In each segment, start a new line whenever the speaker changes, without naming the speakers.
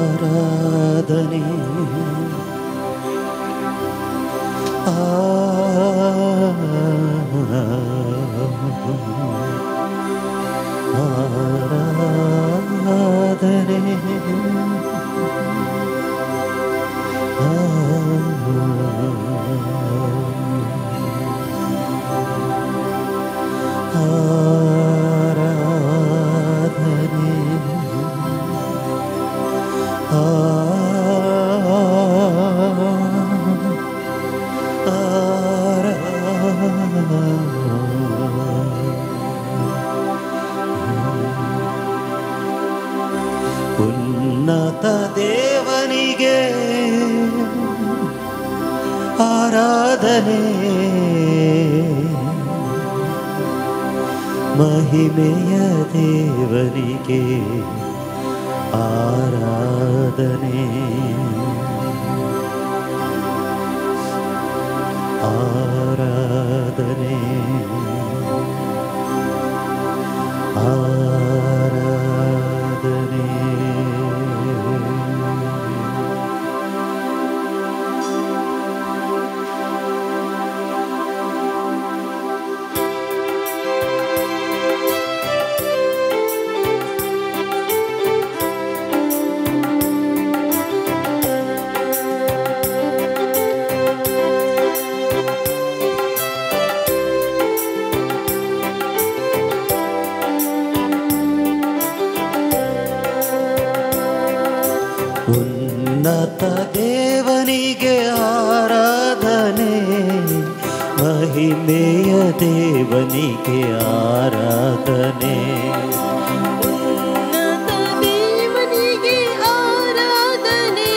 ಆರಾಧನೆ ಆರಾಧನೆ ಆರಾಧನೆ ಉನ್ನತ ದೇವನಿಗೆ ಆರಾಧನೆ, ಮಹಿಮೆಯ ದೇವನಿಗೆ ಆರಾಧನೆ, ಆರಾಧನೆ, ಆರಾಧನೆ. ಉನ್ನತ ದೇವನಿಗೆ ಆರಾಧನೆ, ಮಹಿಮೆಯ ದೇವನಿಗೆ ಆರಾಧನೆ.
ಉನ್ನತ ದೇವನಿಗೆ ಆರಾಧನೆ,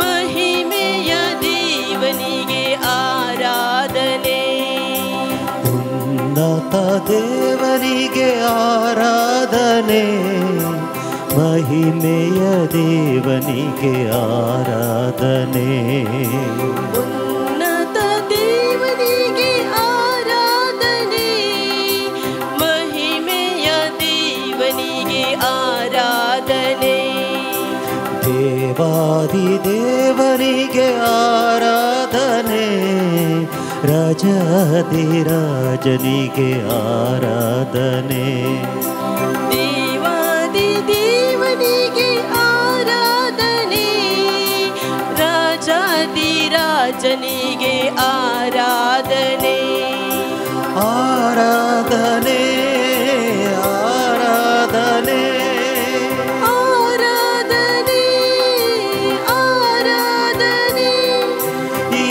ಮಹಿಮೆಯ ದೇವನಿಗೆ ಆರಾಧನೆ.
ಉನ್ನತ ದೇವನಿಗೆ ಆರಾಧನೆ, ಮಹಿಮೆಯ ದೇವನಿಗೆ ಆರಾಧನೆ.
ಉನ್ನತ ದೇವನಿಗೆ ಆರಾಧನೆ, ಮಹಿಮೆಯ ದೇವನಿಗೆ ಆರಾಧನೆ.
ದೇವಾದಿ ದೇವನಿಗೆ ಆರಾಧನೆ, ರಾಜಾದಿರಾಜನಿಗೆ ಆರಾಧನೆ.
ದೇವನಿಗೆ ಆರಾಧನೆ, ರಾಜಾದಿರಾಜನಿಗೆ ಆರಾಧನೆ.
ಆರಾಧನೆ, ಆರಾಧನೆ,
ಆರಾಧನೆ, ಆರಾಧನೆ.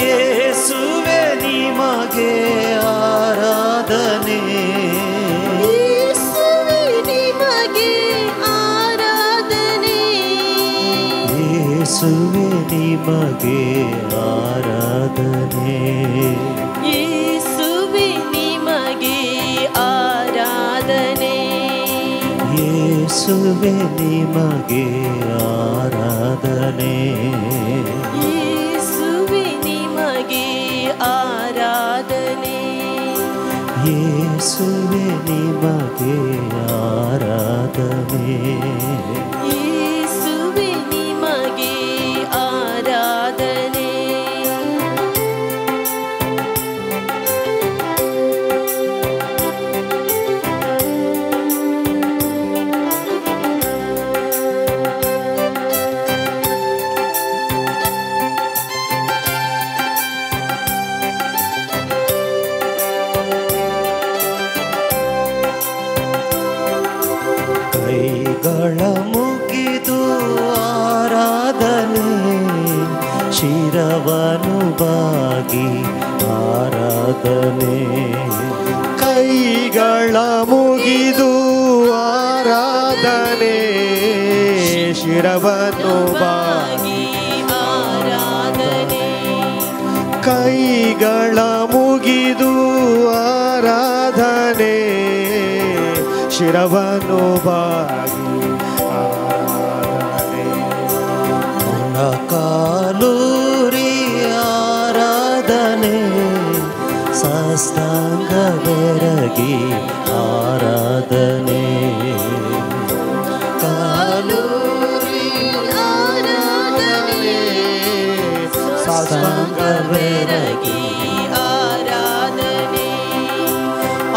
ಯೇಸುವೆ ನಿಮಗೆ ಆರಾಧನೆ,
ಯೇಸುವೆ ನಿಮಗೆ ಆರಾಧನೆ,
ಯೇಸುವೆ ನಿಮಗೆ ಆರಾಧನೆ,
ಯೇಸುವೆ ನಿಮಗೆ ಆರಾಧನೆ,
ಯೇಸುವೆ ನಿಮಗೆ ಆರಾಧನೆ,
ಯೇಸುವೆ ನಿಮಗೆ ಆರಾಧನೆ,
ಯೇಸುವೆ ನಿಮಗೆ ಆರಾಧನೆ,
ಯೇಸುವೆ ನಿಮಗೆ ಆರಾಧನೆ.
ಕೈಗಳ ಮುಗಿದು ಆರಾಧನೆ, ಶಿರವನು ಬಾಗಿ ಆರಾಧನೆ.
ಕೈಗಳ ಮುಗಿದು ಆರಾಧನೆ, ಶಿರವನು ಬಾಗಿ
ಆರಾಧನೆ.
ಕೈಗಳ ಮುಗಿದು ಆರಾಧನೆ, ಶಿರವನು ಬಾಗಿ ಆರಾಧನೆ.
ಮೊಣಕಾಲೂರಿ ಆರಾಧನೆ, ಸಾ ಸಾಷ್ಟಾಂಗವೆರಗಿ ಆರಾಧನೆ.
ಕಾಲೂರಿ ಆರಾಧನೆ,
ಸಾಷ್ಟಾಂಗವೆರಗಿ
ಆರಾಧನೆ,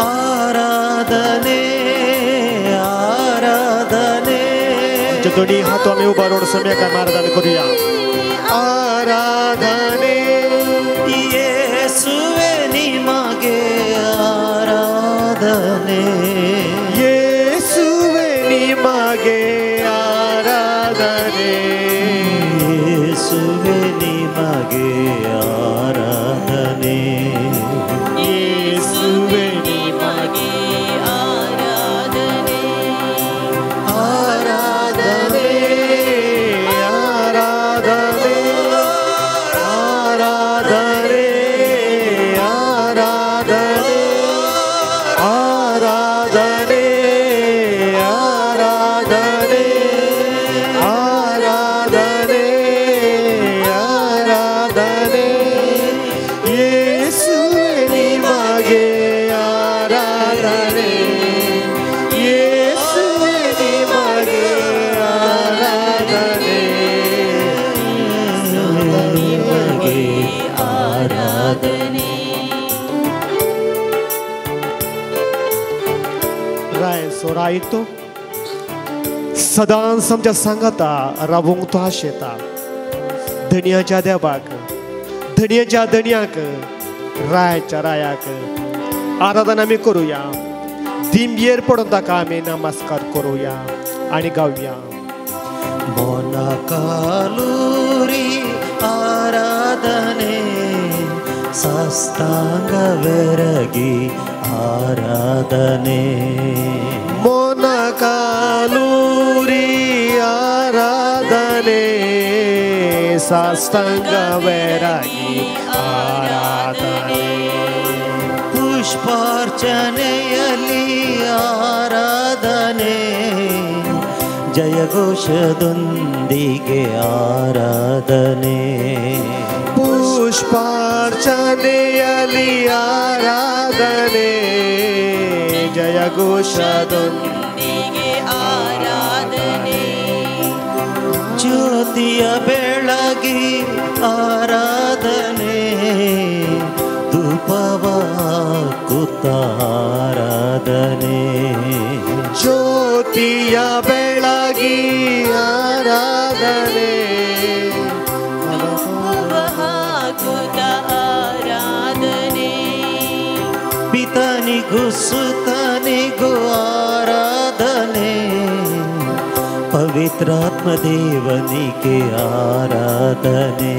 आराधने आराधने.
दोन्ही हात आम्ही उभा राहून सम्यक आराधना करूया. आराधने
येसुवे निमगे आराधने,
येसुवे निमगे आराधने,
येसुवे निमगे आराधने,
येसुवे
ನಿಮಗೆ ಆರಾಧನೆ,
आराधने
आराधने आराधने आराधने आराधने आराधने आराधने आराधने. येसुवे निಮಗೆ आराधने, येसुवे निಮಗೆ आराधने,
निमगे
ಆರಾಧನೆ.
राय सोरायतो सदांच आमच्या सांगाता रावूंक तो आशेता. धनयाच्या देवाक, धनयाच्या धनयाक, रायाच्या रायाक आराधना आमी करुया. दिंबयेर पडून ताका आमी नमस्कार करुया आनी गावया.
ಮೊಣಕಾಲೂರಿ ಆರಾಧನೆ, ಸಾಷ್ಟಾಂಗವೆರಗಿ ಆರಾಧನೆ,
ಮೊಣಕಾಲೂರಿ ಆರಾಧನೆ, ಸಾಷ್ಟಾಂಗವೆರಗಿ ಆರಾಧನೆ,
ಪುಷ್ಪಾರ್ಚನೆಯಲ್ಲಿ ಆರಾಧನೆ, ಜಯಘೋಷದೊಂದಿಗೆ ಆರಾಧನೆ,
ಪುಷ್ಪಾರ್ಚನೆಯಲ್ಲಿ ಆರಾಧನೆ, ಜಯಘೋಷದೊಂದಿಗೆ
ಆರಾಧನೆ,
ಜ್ಯೋತಿಯ ಬೆಳಗಿ ಆರಾಧನೆ, ಧೂಪವ ಹಾಕುತ್ತ ಆರಾಧನೆ,
ಜ್ಯೋತಿಯ ಬೆಳಗಿ ಆರಾಧನೆ,
ಧೂಪವ ಹಾಕುತ್ತ ಆರಾಧನೆ,
ಪಿತನಿಗೂ ಸುತನಿಗೂ ಆರಾಧನೆ, ಪವಿತ್ರಾತ್ಮ ದೇವನಿಗೆ ಆರಾಧನೆ,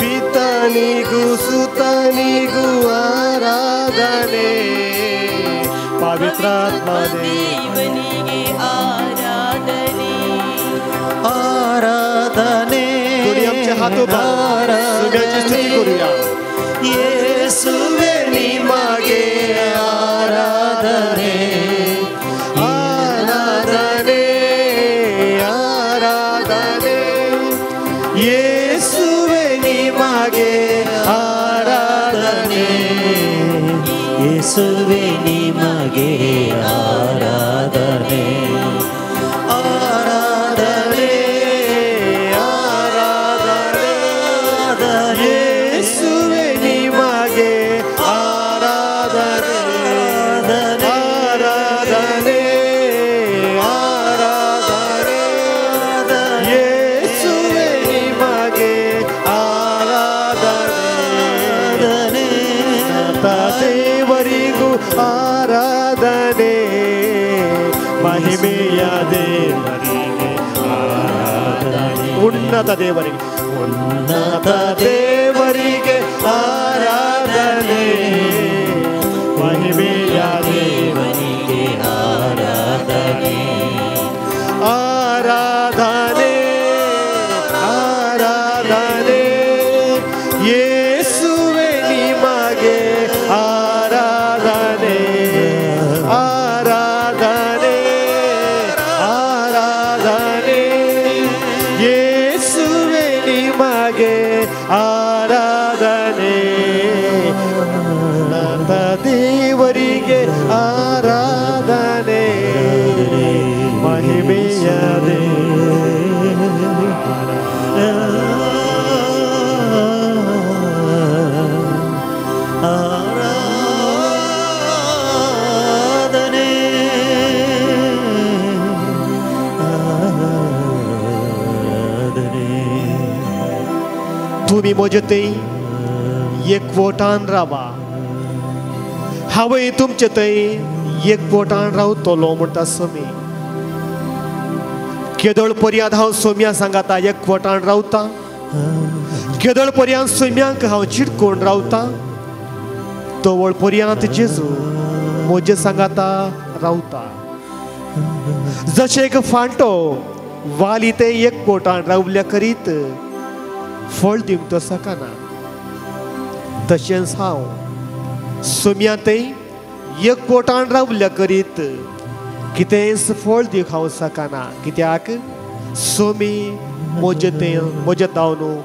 ಪಿತನಿಗೂ ಸುತನಿಗೂ ಆರಾಧನೆ, ಪವಿತ್ರಾತ್ಮ
ದೇವನಿಗೆ ಆರಾಧನೆ,
ಆರಾಧನೆ. ಯೇಸುವೆ ನಿಮಗೆ ಆರಾಧನೆ,
ಆರಾಧನೆ ಆರಾಧನೆ, ಯೇಸುವೆ ನಿಮಗೆ ಆರಾಧನೆ,
ಯೇಸುವೆ ನಿಮಗೆ ಆರಾಧನೆ, ಆರಾಧನೆ
ಆರಾಧನೆ, ಯೇಸುವೆ ನಿಮಗೆ ಆರಾಧನೆ, ಆರಾಧನೆ ಆರಾಧನೆ, ಯೇಸುವೆ ನಿಮಗೆ ಆರಾಧನೆ, ದೇವರಿಗೂ ಆರಾಧನೆ, ಮಹಿಮೆಯ ದೇವರಿಗೆ ಆರಾಧನೆ, ಉನ್ನತ ದೇವರಿಗೆ, ಉನ್ನತ ದೇವರಿಗೆ ಆರಾಧನೆ, ಮಹಿಮೆಯ ದೇವರಿಗೆ
ಆರಾಧನೆ,
ಆರಾಧನೆ ಆರಾಧನೆ, ಯೇಸುವೆ ನಿಮಗೆ ಆರಾಧನೆ, ಆರಾಧನೆ ಆರಾಧನೆ, ಯೇಸುವೆ ನಿಮಗೆ ಆರಾಧನೆ. तुमी म्हजे थंय एकवटान रावा, हांवय तुमचे थंय एकवटान रावतलो म्हणटा सोमी। केदळ पर्यंत हांव सोम्या सांगाता एकवटान रावता, केदळ पर्यंत सोम्यांक हांव चिटकोवन रावता, तवळ पर्यंत जेजू म्हजे सांगाता रावता। जशें एक फांटो वाली ते एकवटान रावल्या करीत फळ दिवंक तो शकना, तशेंच हांव सोम्या थंय एकवटान रावल्या करीत कितेंच फळ दिवंक हांव शकना, कित्याक सोमी म्हजे थंय म्हजे धांवन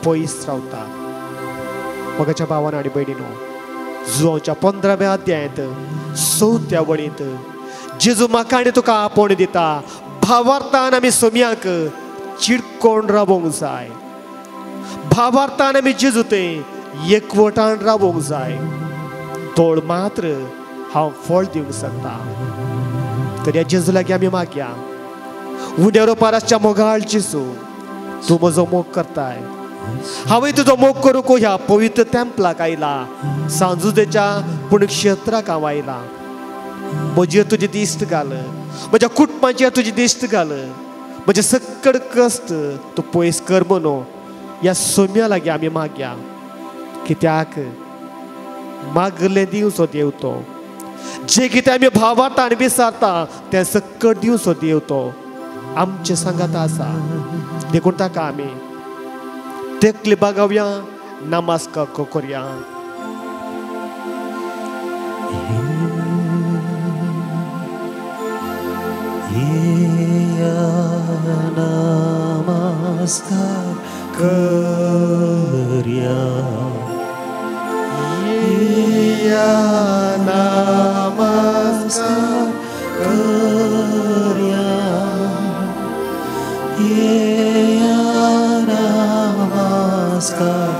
पयस रावता। मोगाच्या भावान आनी भयणीनो, जुवांच्या 15व्या अध्यायांत 4थ्या वळींत जेजू म्हाका आनी तुका आपोवणें दिता, भावार्थान आमी सोम्याक चिडकोण रावोंक जाय, भावार्थान आमी जेजू थंय एकवटान रावोंक जाय, तोळ मात्र हांव फळ दिवंक शकता। तर ह्या जेजू लागीं आमी मागया, उण्या रोपार आसच्या मोगाळ जेजू, तूं म्हजो मोग करताय, हांवूय तुजो मोग करूंक ह्या पवित्र तेंपलाक आयला, सांजुदेच्या पुण्यक्षेत्राक हांव आयला। म्हजेर तुजी दिश्ट घाल, म्हज्या कुटुंबाचेर तुजी दिश्ट घाल, म्हजें सक्कड कश्ट तूं पयस कर म्हणून ह्या सोम्या लागीं आमी मागया, कित्याक मागलें दिवचो देव तो, जे कितें आमी भावार्थ आनी विसारता तें सक्कड दिवचो देव तो आमचे सांगाता आसा। देखून ताका आमी तेकली बागावया, नमस्कार करूया।
नमस्कार करया, नमस्कार करया, नमस्कार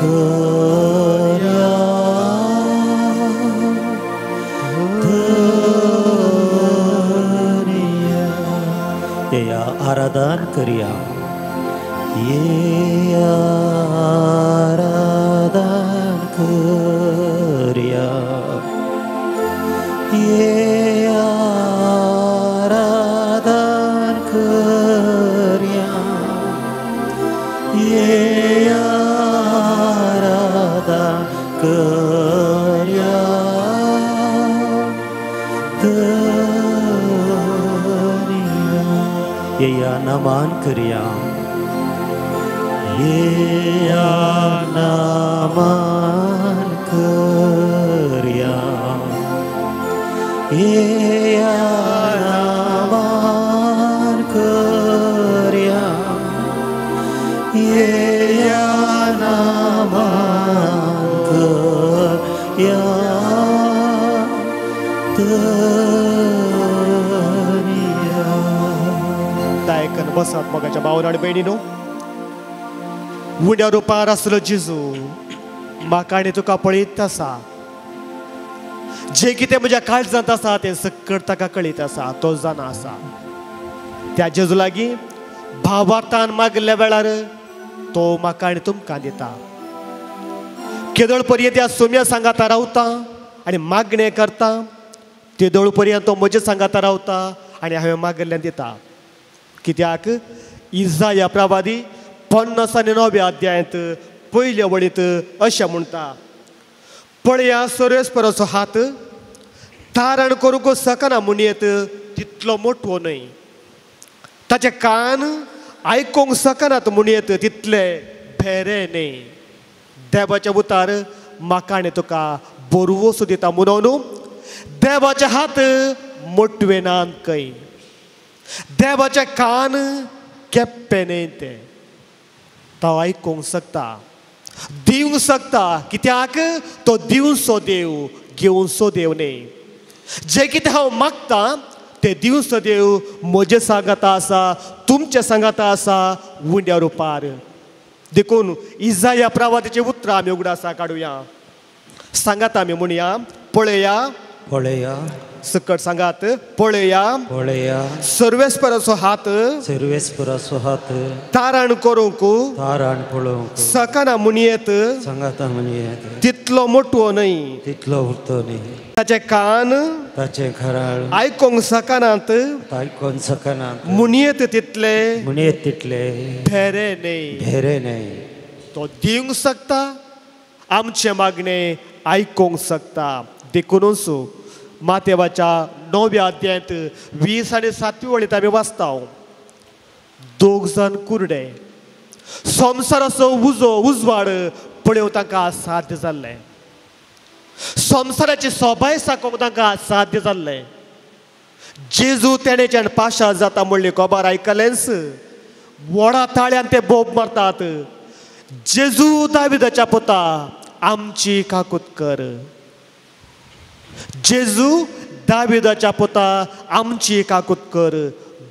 करया, आराधन करया, ये आराधन करया, ये आराधन करया, ये आराधन करया, ये नमन करया, ये नमन करया, ये नमन करया, ये नमन करया,
बसात मोगाच्या भावान आनी भयणीनो, उण्या रुपार आसलो जेजू म्हाका आनी तुका पळयत आसा, जे कितें म्हज्या काळजांत आसा तें सक्कड ताका कळीत आसा, तो जाणा आसा। त्या जेजू लागीं भावार्थान मागल्या वेळार तो म्हाका आनी तुमकां दिता। केदळ पर्यंत ह्या सोम्या सांगाता रावता आनी मागणें करता, तेदळ पर्यंत तो म्हजे सांगाता रावता आनी हांवें मागिल्ल्यान दिता। कित्याक इजाया प्रवादी 59व्या अध्यायांत पयल्या वळींत अशें म्हणटा, पळया सर्वेस्पराचो हात तारण करूंक शकना म्हणयेत तितलो मोठो न्हय, ताचे कान आयकूंक शकनात म्हणयेत तितले भेरे न्हय, देवाच्या उतार म्हाका आनी तुका बरवसो दिता म्हणून देवाचे हात मोटवे नात खंय, देवाचे कान केप्पे न्हय, ते तो आयकूंक शकता, दिवंक शकता, कित्याक तो दिवचो देव, घेवचो देव न्हय। जे कितें हांव मागता ते दिवचो देव म्हजे सांगाता आसा, तुमचे सांगाता आसा उंड्या रुपार। देखून इजाया प्रवादाचीं उतरां आमी उगडासा काडुया, सांगाता आमी म्हणया, पळया
पळया,
सकट सांगात, पळया
पळया
सर्वेस्पराचो हात,
सर्वेस्पराचो हात
तारण करूंक,
तारण पळोवंक
सकाना म्हणयेत,
सांगाता म्हणयेत
तितलो मोटवो न्हय,
तितलो उरतो न्हय,
ताचे कान
ताचे खराळ
आयकोंक सकानात,
आयकोंक सकानात
म्हणयेत तितले,
म्हणयेत तितले
भेरे न्हय,
भेरे न्हय।
तो दिवंक शकता, आमचें मागणें आयकोंक शकता। देखूनच मातेवाच्या 9व्या अध्यायांत 20 आनी 7 वळींत आमी वाचता, दोग जाण कुरडे संवसाराचो उजो उजवाड पळोवंक तांकां साध्य जाल्लें, संवसाराची सोबाय साकोवंक तांकां साध्य जाल्लें। जेजू तेणेच्यान पाशार जाता म्हणली खबर आयकलेंच व्हडा ताळ्यान ते बोब मारतात, जेजू दाविदाच्या पुता आमची काकूत कर, जेजू दाविदाच्या पुता आमची काकूत कर।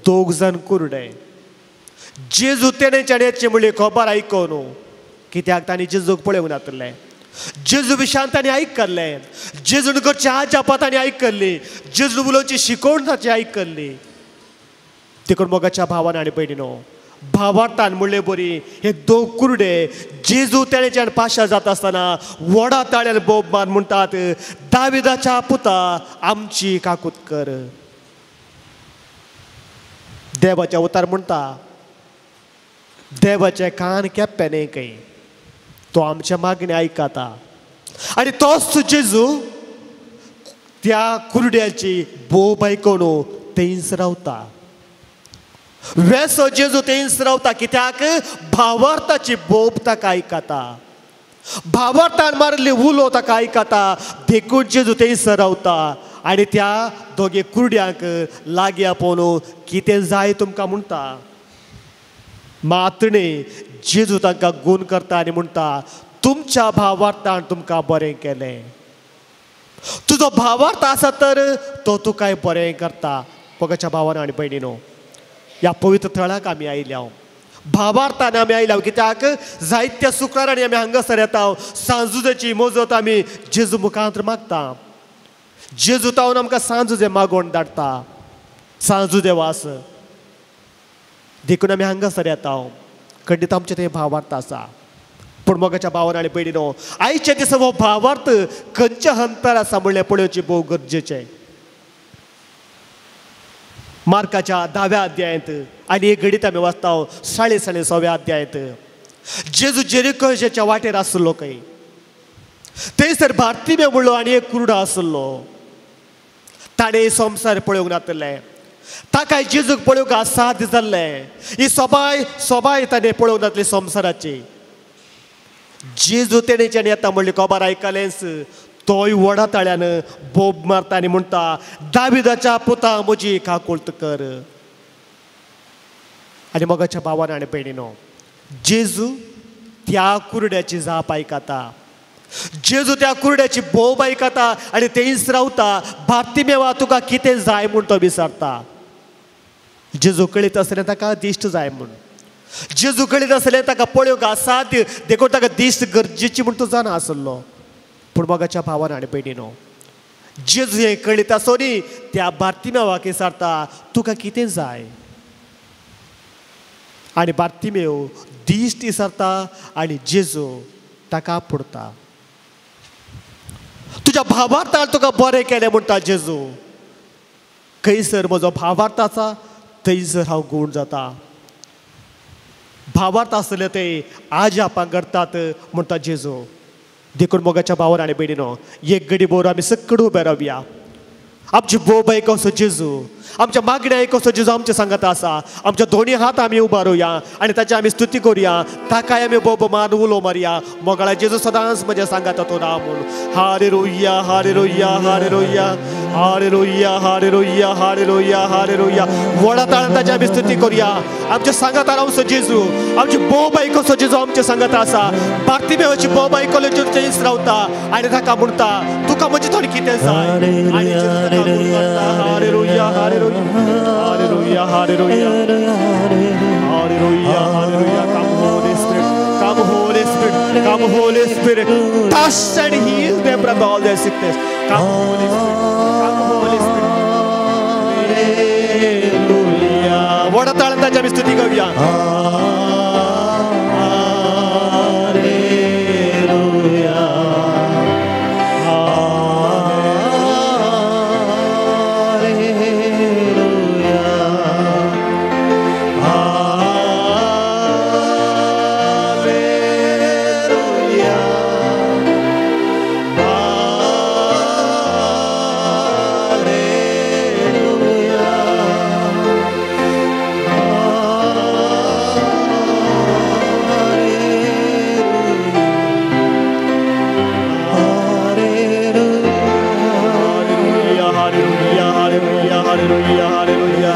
दोग जाण कुरडे जेजू तेणेच्यान येचे म्हणली खबर आयकून, कित्याक तांणी जेजूक पळोवंक नातलें, जेजू विशान तांणी आयकल्लें, जेजून करची आजापां तांणी आयकल्ली, जेजू उलोवची शिकोवण ताची आयकल्ली। देखून मोगाच्या भावान आनी भयणीनो, भावार्थान म्हणले बरी हे दोग कुरडे जेजू तेणेच्यान पाशार जाता आसतना व्हडा ताळ्यान बोब मार म्हणटात, दाविदाच्या पुता आमची काकूत कर। देवाच्या उतार म्हणटा, देवाचे कान केप्पे न्हय खंय, तो आमच्या मागणे आयकता। आनी तोच जेजू त्या कुरड्याची बोब आयकून थंयच रावता, वेसो जेजू थंयच रावता, कित्याक भावार्थाची बोब ताका आयकता, भावार्थान मारिल्ली उलो ताका आयकता, देखून जेजू थंयच रावता आनी त्या दोगे कुरड्यांक लागीं आपोवन कितें जाय तुमकां म्हणटा। मातणे जेजू तांकां गूण करता आनी म्हणटा, तुमच्या भावार्थान तुमकां बरें केलें, तुजो भावार्थ आसा तर तो तुकाय बरें करता। मोगाच्या भावान आनी भयणीनो, ह्या पवित्र थळाक आमी आयल्या, भावार्थान आमी आयल्या, कित्याक जायत्या शुक्रारांनी आमी हांगासर येता, सांजुजेची मोजत आमी जेजू मुखांत मागता, जेजू तावन आमकां सांजुजे मागोवन धाडटा, सांजुजे वास, देखून आमी हांगासर येता। खंडीत आमचें तें भावार्थ आसा। पूण मोगाच्या भावान आनी भयणीनो, आयच्या दिसा हो भावार्थ खंयच्या हंतार आसा म्हणल्यार पळोवचें भोव गरजेचें। मार्काच्या 10व्या अध्यायांत आनी एक घडीत आमी वाचता 6.5व्या अध्यायांत जेजू जेरिकोच्या वाटेर आसलो खंय, थंयसर बार्तिमेव म्हणलो आनी एक कुरडो आसलो, ताणें संवसार पळोवंक नातलें, ताकाय जेजूक पळोवंक असाध्य जाल्लें, ही सोबाय सोबाय ताणें पळोवंक नातली संवसाराची। जेजू तेणेच्यान येता म्हणली खबर आयकलेंच तोय व्हडा ताळ्यान बोब मारता आनी म्हणटा, दाविदाच्या पुता म्हजी काकूळत कर। आनी मोगाच्या भावान आनी भयणीनो, जेजू त्या कुरड्याची जाप आयकता, जेजू त्या कुरड्याची बोब आयकता आनी थंयच रावता, बार्तिमेवा तुका कितें जाय म्हूण तो विचारता। जेजू कळीत आसलें ताका दिश्ट जाय म्हूण, जेजू कळीत आसलें ताका पळोवंक असाध्य, देखून ताका दिश्ट गरजेची म्हूण तो जाणा आसलो। पूण मोगाच्या भावान आनी भयणीनो, जेजू हें कळीत आसोनी त्या बार्तिमेवाक विचारता, तुका कितें जाय? आनी बार्तिमेव दिश्ट विचारता आनी जेजू ताका आपुडता, तुज्या भावार्थान तुका बरें केलें म्हणटा जेजू। खंयसर म्हजो भावार्थ आसा थंयसर हांव गूण जाता, भावार्थ आसले ते आजापां करतात म्हणटा जेजू। देखून मोगाच्या भावान आनी भयणीनो, एक घडी भोर आमी सकड उबे रावया, आमची बोब आयकोसो जेजू, आमच्या मागण्या आयकोसो जेजू आमच्या सांगात आसा, आमच्या दोनी हात आमी उबारुया आनी ताची आमी स्तुती करुया, ताकाय आमी बोब मान उलो मारया। मोगाळा जेजू सदांच म्हज्या सांगाता तो राव म्हूण। Hallelujah hallelujah hallelujah hallelujah hallelujah hallelujah hallelujah. व्हडा ताळ्यान ताची आमी स्तुती करुया। आमच्या सांगाता रावचो जेजू, आमची बोब आयकोसो जेजू आमच्या सांगाता आसा। बार्तिमेवाची बोब आयकले जेजू थंयच रावता आनी ताका म्हणटा, तुका म्हजे थोडें कितें जाय? आनी जेजू ताका म्हणटा, hallelujah hallelujah hallelujah hallelujah hallelujah hallelujah. Come Holy Spirit, come Holy Spirit, come Holy Spirit, touch and heal them from all their sickness. Come Holy Spirit. ताची आमी स्तुती करूया.
Hallelujah, hallelujah, hallelujah, hallelujah,
hallelujah, hallelujah, hallelujah, hallelujah,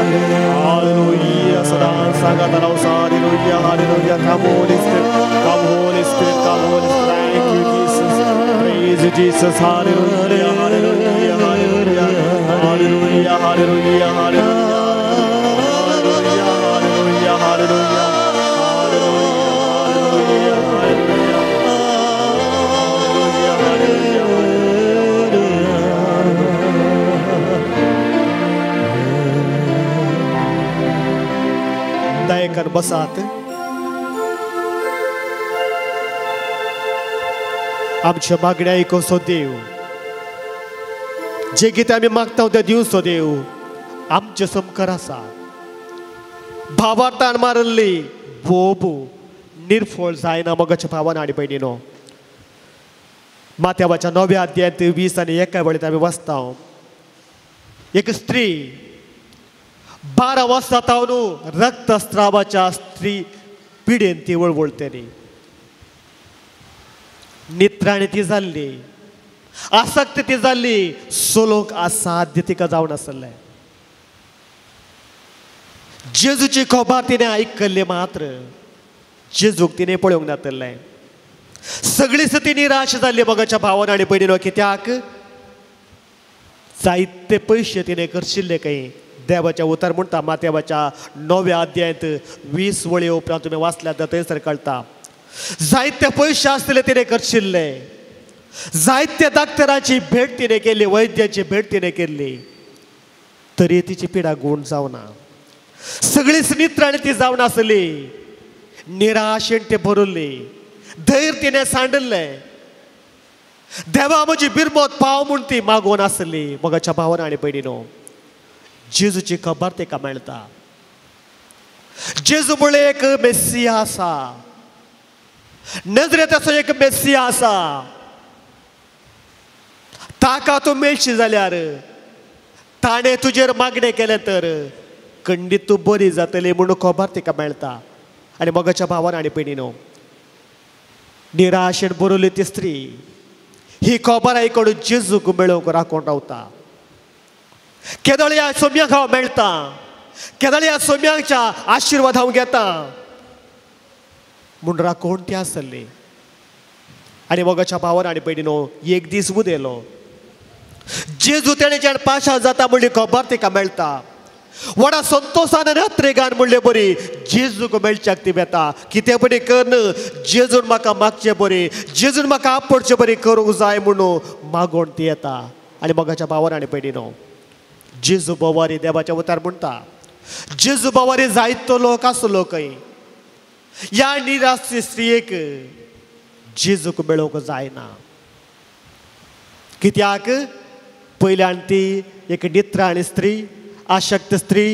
hallelujah. सदा सांगात रावसा. Hallelujah, hallelujah. Come Holy Spirit, come Holy Spirit, come Holy Spirit. Thank you Jesus, praise you Jesus. Hallelujah, hallelujah, hallelujah, hallelujah, hallelujah, hallelujah, hallelujah, hallelujah, hallelujah, hallelujah, hallelujah, दयेकर बसात. आमच्या मागण्या आयकुचो देव, जे कितें आमी मागता तें दिवचो देव आमचे समकार आसा. भावार्थान मारिल्ली बोब निर्फळ जायना मोगाच्या भावान आनी भयणीनो. माथ्यावाच्या 9व्या अध्यायांत 20 आनी 1 वळींत आमी वाचता, एक स्त्री 12 वर्सां तावन रक्तस्रावाच्या स्त्री पिडेन ती वळवळटली. नित्राणी ती जाल्ली, आसक्त ती जाल्ली, सोलोक असाध्य तिका जावन आसलें. जेजूची खबर तिणें आयकल्ली मात्र जेजूक तिणें पळोवंक नातलें. सगळीच ती निराश जाल्ली मोगाच्या भावान आनी भयणीनो. कित्याक जायते पयशे तिणें खर्चिल्ले खंय. देवाच्या उतर म्हणटा माथ्यावाच्या 9व्या अध्यायांत 20 वळी उपरांत तुमी वाचल्यार थंयसर कळटा, जायते पयशे आसले तिणें खर्चिल्ले, जायते डाक्टराची भेट तिणें केली, वैद्याची भेट तिणें केल्ली, तरी तिची पिडा गूण जावना. सगळीच नित्राणी ती जावन आसली, निराशेन ती भरिल्ली, धैर्य तिणें सांडिल्लें. देवा म्हजी बिरमत पाव म्हूण ती मागून आसली. मोगाच्या भावान आनी भयणीनो, जेजूची खबर तिका मेळटा. जेजू म्हळ्यार एक मेसिया आसा, नजरेंत एक मेसिया आसा. ताका तूं मेळशी जाल्यार, ताणें तुजेर मागणें केलें तर खंडीत तूं बरी जातली म्हणून खबर तिका मेळटा. आनी मोगाच्या भावान आनी भयणीनो, निराशेन बरयली ती स्त्री ही खबर आयकून जेजूक मेळोवंक राखून रावता. केदळ ह्या सोम्याक हांव मेळटा, केदळ ह्या सोम्याच्या आशिर्वाद हांव घेता म्हूण राखून ती आसली. आनी मोगाच्या भावान आनी भयणीनो, एक दीस उदेलो, जेजू तेणेच्यान पाशार जाता म्हणली खबर तिका मेळटा. व्हडा संतोशान आनी अत्रेगान म्हणले बरी जेजूक मेळच्याक ती वेता. कितें बरी करून जेजून म्हाका मागचें बरी, जेजून म्हाका आपडचें बरी करूंक जाय म्हणून मागोवन ती येता. आनी मोगाच्या भावान आनी भयणीनो, जेजू बोवारी देवाच्या उतार म्हणटा, जेजू बोवारी जायतो लोक आसलो खंय, ह्या निराश स्त्रियेक जेजूक मेळोवंक जायना. कित्याक पयल्यान ती एक नित्राणी स्त्री, आशक्त स्त्री,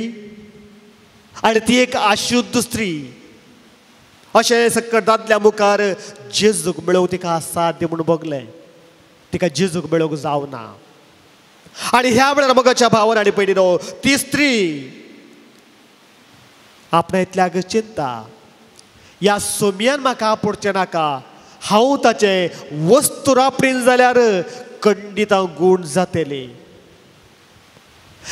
आनी ती एक अशुद्ध स्त्री. अशें सकट दादल्या मुखार जेजूक मेळोवंक तिका असाध्य म्हूण भोगलें, तिका जेजूक मेळोवंक जावना. आनी ह्या वेळार मोगाच्या भावान आनी भयणीनो, ती स्त्री आपणा इतल्याक चिंता, ह्या सोम्यान म्हाका आपोडचें नाका, हांव ताचें वस्तू रापडीन जाल्यार खंडीत हांव गूण जातली.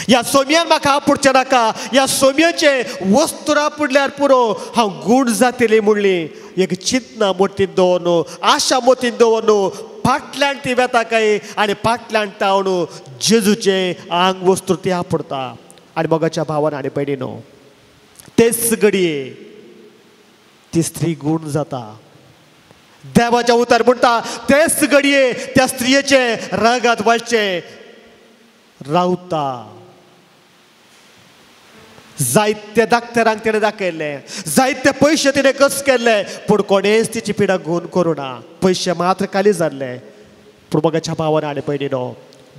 ह्या सोम्यान म्हाका आपोडचें नाका, ह्या सोम्याचें वस्तू रापडल्यार पुरो हांव गूण जातली म्हणली एक चिंतना मोतीन दवरून, आशा मोतीन दवरून फाटल्यान ती वेता काय आनी फाटल्यान तावन जेजूचें आंग वस्तू ती आपडता. आनी मोगाच्या भावान आनी भयणीनो, तेच घडये ती स्त्री गूण जाता. देवाच्या उतर म्हणटा तेच घडये त्या स्त्रियेचे रगात वळचें रावता. जायते डाक्टरांक तिणें दाखयल्लें, जायते पयशे तिणें खर्च केल्ले, पूण कोणेच तिची पिडा गूण करूं ना. पयशे मात्र खाली जाल्ले. पूण मोगाच्या भावान आनी भयणीनो,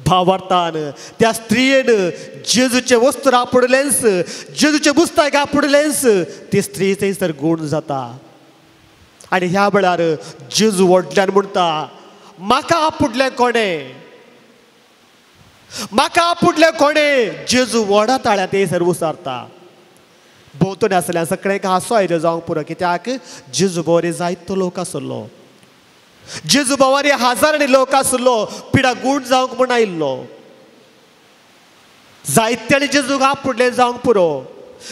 भावार्थान त्या स्त्रियेन जेजूचें वस्त्र आपुडलेंच, जेजूचें पुस्तक आपुडलेंच, ती स्त्री थंयसर गूण जाता. आनी ह्या वेळार जेजू व्हडल्यान म्हणटा, म्हाका आपुडलें कोणें, म्हाका आपुडलें कोणें. जेजू व्हडा ताळ्या थंयसर उसारता. भोंवतणी आसल्या सगळ्यांक हांसो आयलो जावंक पुरो, कित्याक जेजू भोंवरी जायतो लोक आसलो, जेजू भोंवारी हजारांनी लोक आसलो, पिडा गूण जावंक म्हूण आयिल्लो. जायत्यांनी जेजूक आपुडलें जावंक पुरो,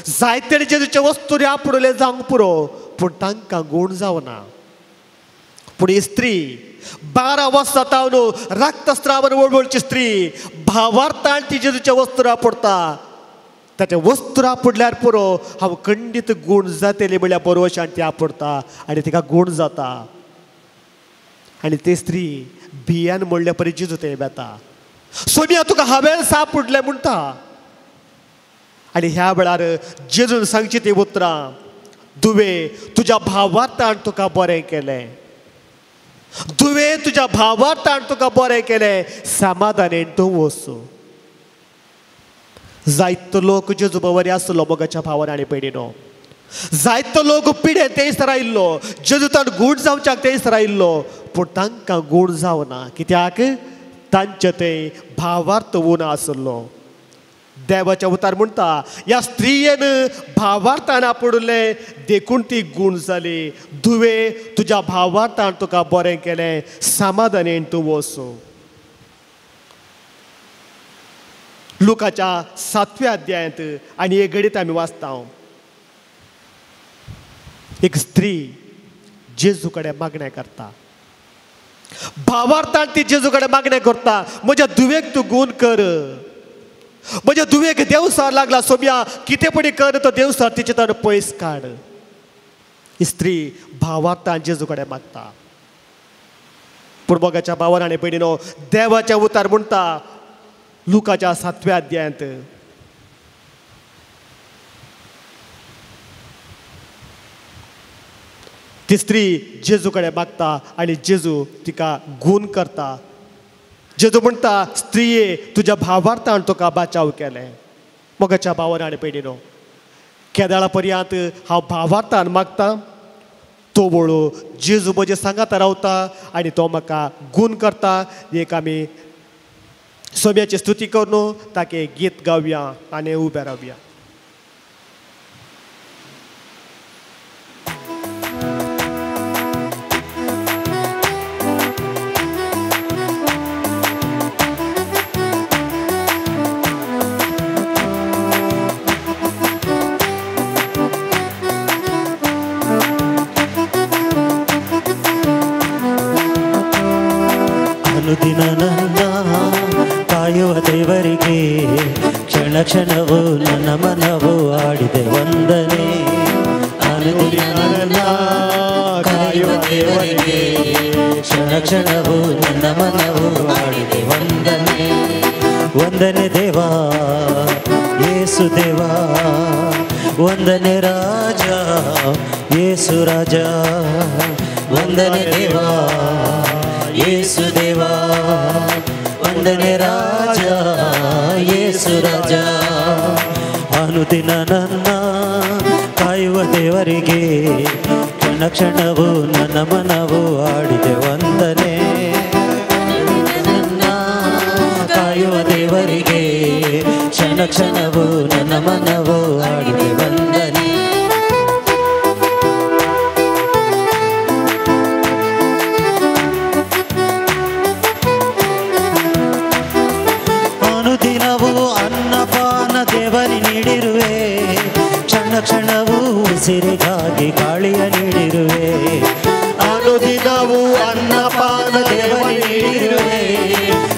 जायत्यांनी जेजूचे वस्तुरी आपुडलें जावंक पुरो, पूण तांकां गूण जावना. पूण ही स्त्री 12 वर्सां तावन रक्तस्रावान वळवळची स्त्री भावार्थान ती जेजूचे वस्त्र आपुडता. ताचें वस्त्र आपुडल्यार पुरो, हांव खंडीत गूण जातली म्हणल्यार बरोवशान ती आपुडता आनी तिका गूण जाता. आनी ती स्त्री भियान म्हणल्या परी जेजू थंय वेता, सोनिया तुका हांवें सापुडलें म्हणटा. आनी ह्या वेळार जेजून सांगची ती उतरां, दुवे तुज्या भावार्थान तुका बरें केलें, दुवे तुज्या भावार्थान तुका बरें केलें, समाधानेन तूं वचूं. जायतो लोक जेजू बरी आसलो मोगाच्या भावान आनी भयणीनो, जायतो लोक पिडे थंयसर आयिल्लो, जेजू ताण गूण जावच्याक थंयसर आयिल्लो, पूण तांकां गूण जावना, कित्याक तांचे थंय भावार्थ उणो आसलो. देवाच्या उतार म्हणटा, ह्या स्त्रियेन भावार्थान आपुडलें देखून ती गूण जाली. दुवे तुज्या भावार्थान तुका बरें केलें, समाधानेन तूं वचूं. लुकाच्या 7व्या अध्यायांत आनी एक घडीत आमी वाचता, एक स्त्री जेजू कडेन मागणें करता, भावार्थान ती जेजू कडेन मागणें करता, म्हज्या धुवेक तूं गूण कर, म्हज्या धुवेक देवसार लागला सोम्या, कितें पणी कर तो देवसार तिचे ताण पयस काड. ही स्त्री भावार्थान जेजू कडेन मागता. पूण मोगाच्या भावान आनी भयणीनो, देवाच्या उतार म्हणटा लुकाच्या 7व्या अध्यायांत, ती स्त्री जेजू कडेन मागता आनी जेजू तिका गूण करता. जेजू म्हणटा, स्त्रिये तुज्या भावार्थान तुका बाचाव केलें. मोगाच्या भावान आनी भयणीनो, केदाळा पर्यंत हांव भावार्थान मागता, तो वळू जेजू म्हजे सांगाता रावता आनी तो म्हाका गूण करता. एक आमी सोम्याची स्तुती करून ताके गीत गावया आनी उबे रावया.
ಅನುದಿನ ನನ್ನ ಕಾಯುವ ದೇವರಿಗೆ ಕ್ಷಣ ಕ್ಷಣವೂ ನನ್ನ ಮನವು ಆಡಿದೆ ವಂದನೆ. ಅನುದಿನ ನನ್ನ ಕಾಯುವ ದೇವರಿಗೆ ಕ್ಷಣ ಕ್ಷಣವೂ ನನ್ನ ಮನವು ಆಡಿದೆ ವಂದನೆ. ವಂದನೆ ದೇವಾ ಯೇಸು ದೇವಾ, ವಂದನೆ ರಾಜ ಯೇಸು ರಾಜ, ವಂದನೆ ದೇವಾ ಯೇಸು ದೇವಾ, ವಂದನೆ ರಾಜ ಯೇಸು ರಾಜ. ಅನುದಿನ ನನ್ನ ಕಾಯುವ ದೇವರಿಗೆ ಕ್ಷಣ ಕ್ಷಣವೂ ನನ್ನ ಮನವು ಆಡಿದೆ ವಂದನೆ. ನನ್ನ ಕಾಯುವ ದೇವರಿಗೆ ಕ್ಷಣ ಕ್ಷಣವೂ ನನ್ನ ಮನವು ಆಡಿದೆ ವಂದನೆ. ಅನುದಿನವೂ ಅನ್ನಪಾನ ದೇವನಿ ನೀಡಿರುವೆ, ಕ್ಷಣ ಕ್ಷಣವೂ ಉಸಿರಿಗಾಗಿ ಗಾಳಿಯ ನೀಡಿರುವೆ. ಅನುದಿನವೂ ಅನ್ನಪಾನ ದೇವನಿ ನೀಡಿರುವೆ,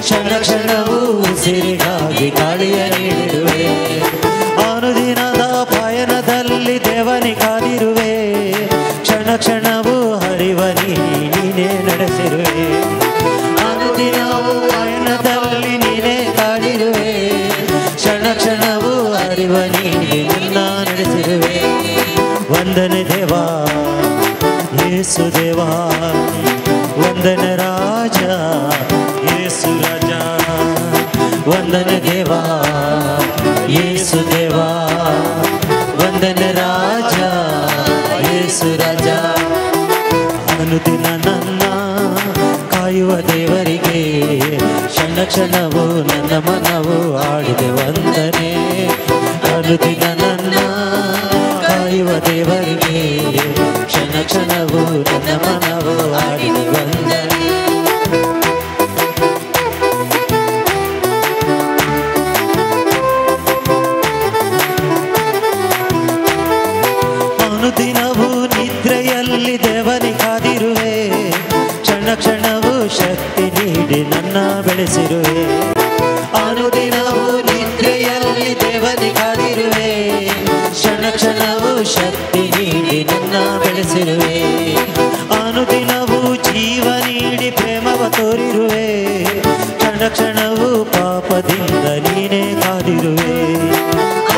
ಕ್ಷಣ ಕ್ಷಣವೂ ಉಸಿರಿಗಾಗಿ ಗಾಳಿಯ ನೀಡಿರುವೆ. ಅನುದಿನದ ಪಯಣದಲ್ಲಿ ದೇವನಿ ಕಾದಿರುವೆ, ಕ್ಷಣ ಕ್ಷಣವೂ ಹರಿವನಿ ನೀನೇ ನಡೆಸಿರುವೆ. ಅನುದಿನವೂ ಪಯಣದಲ್ಲಿ ನೀನೇ ಕಾದಿರುವೆ, ಕ್ಷಣ ಕ್ಷಣವೂ ಹರಿವ ನೀನೆ ನನ್ನ येसू देवा, वंदन राजा येसू राजा, वंदन देवा येसू देवा, वंदन राजा येसू राजा. ಅನುದಿನ ನನ್ನ ಕಾಯುವ ದೇವರಿಗೆ ಕ್ಷಣ ಕ್ಷಣವೂ ನನ್ನ ಮನವು ಆಡಿದೆ ವಂದನೆ. ಅನುದಿನ ನನ್ನ ಕಾಯುವ ದೇವರಿಗೆ ಕ್ಷಣ ಕ್ಷಣವೂ ನನ್ನ ಮನವು ಆಡಿದೆ ವಂದನೆ. ಅನುದಿನವೂ ನಿದ್ರೆಯಲ್ಲಿ ದೇವನಿ ಕಾದಿರುವೆ, ಕ್ಷಣ ಕ್ಷಣವೂ ಶಕ್ತಿ ನೀಡಿ ನನ್ನ ಬೆಳೆಸಿರುವೆ. ಅನುದಿನವೂ ನಿದ್ರೆಯಲ್ಲಿ ದೇವನಿ ಕಾದಿರುವೆ, ಕ್ಷಣ ಕ್ಷಣವೂ ಶಕ್ತಿ ನೀಡಿ ನನ್ನ ಬೆಳೆಸಿರುವೆ. ಅನುದಿನವೂ ಜೀವ ನೀಡಿ ಪ್ರೇಮವ ತೋರಿರುವೆ, ಕ್ಷಣ ಕ್ಷಣವೂ ಪಾಪದಿಂದ ನೀನೇ ಕಾದಿರುವೆ.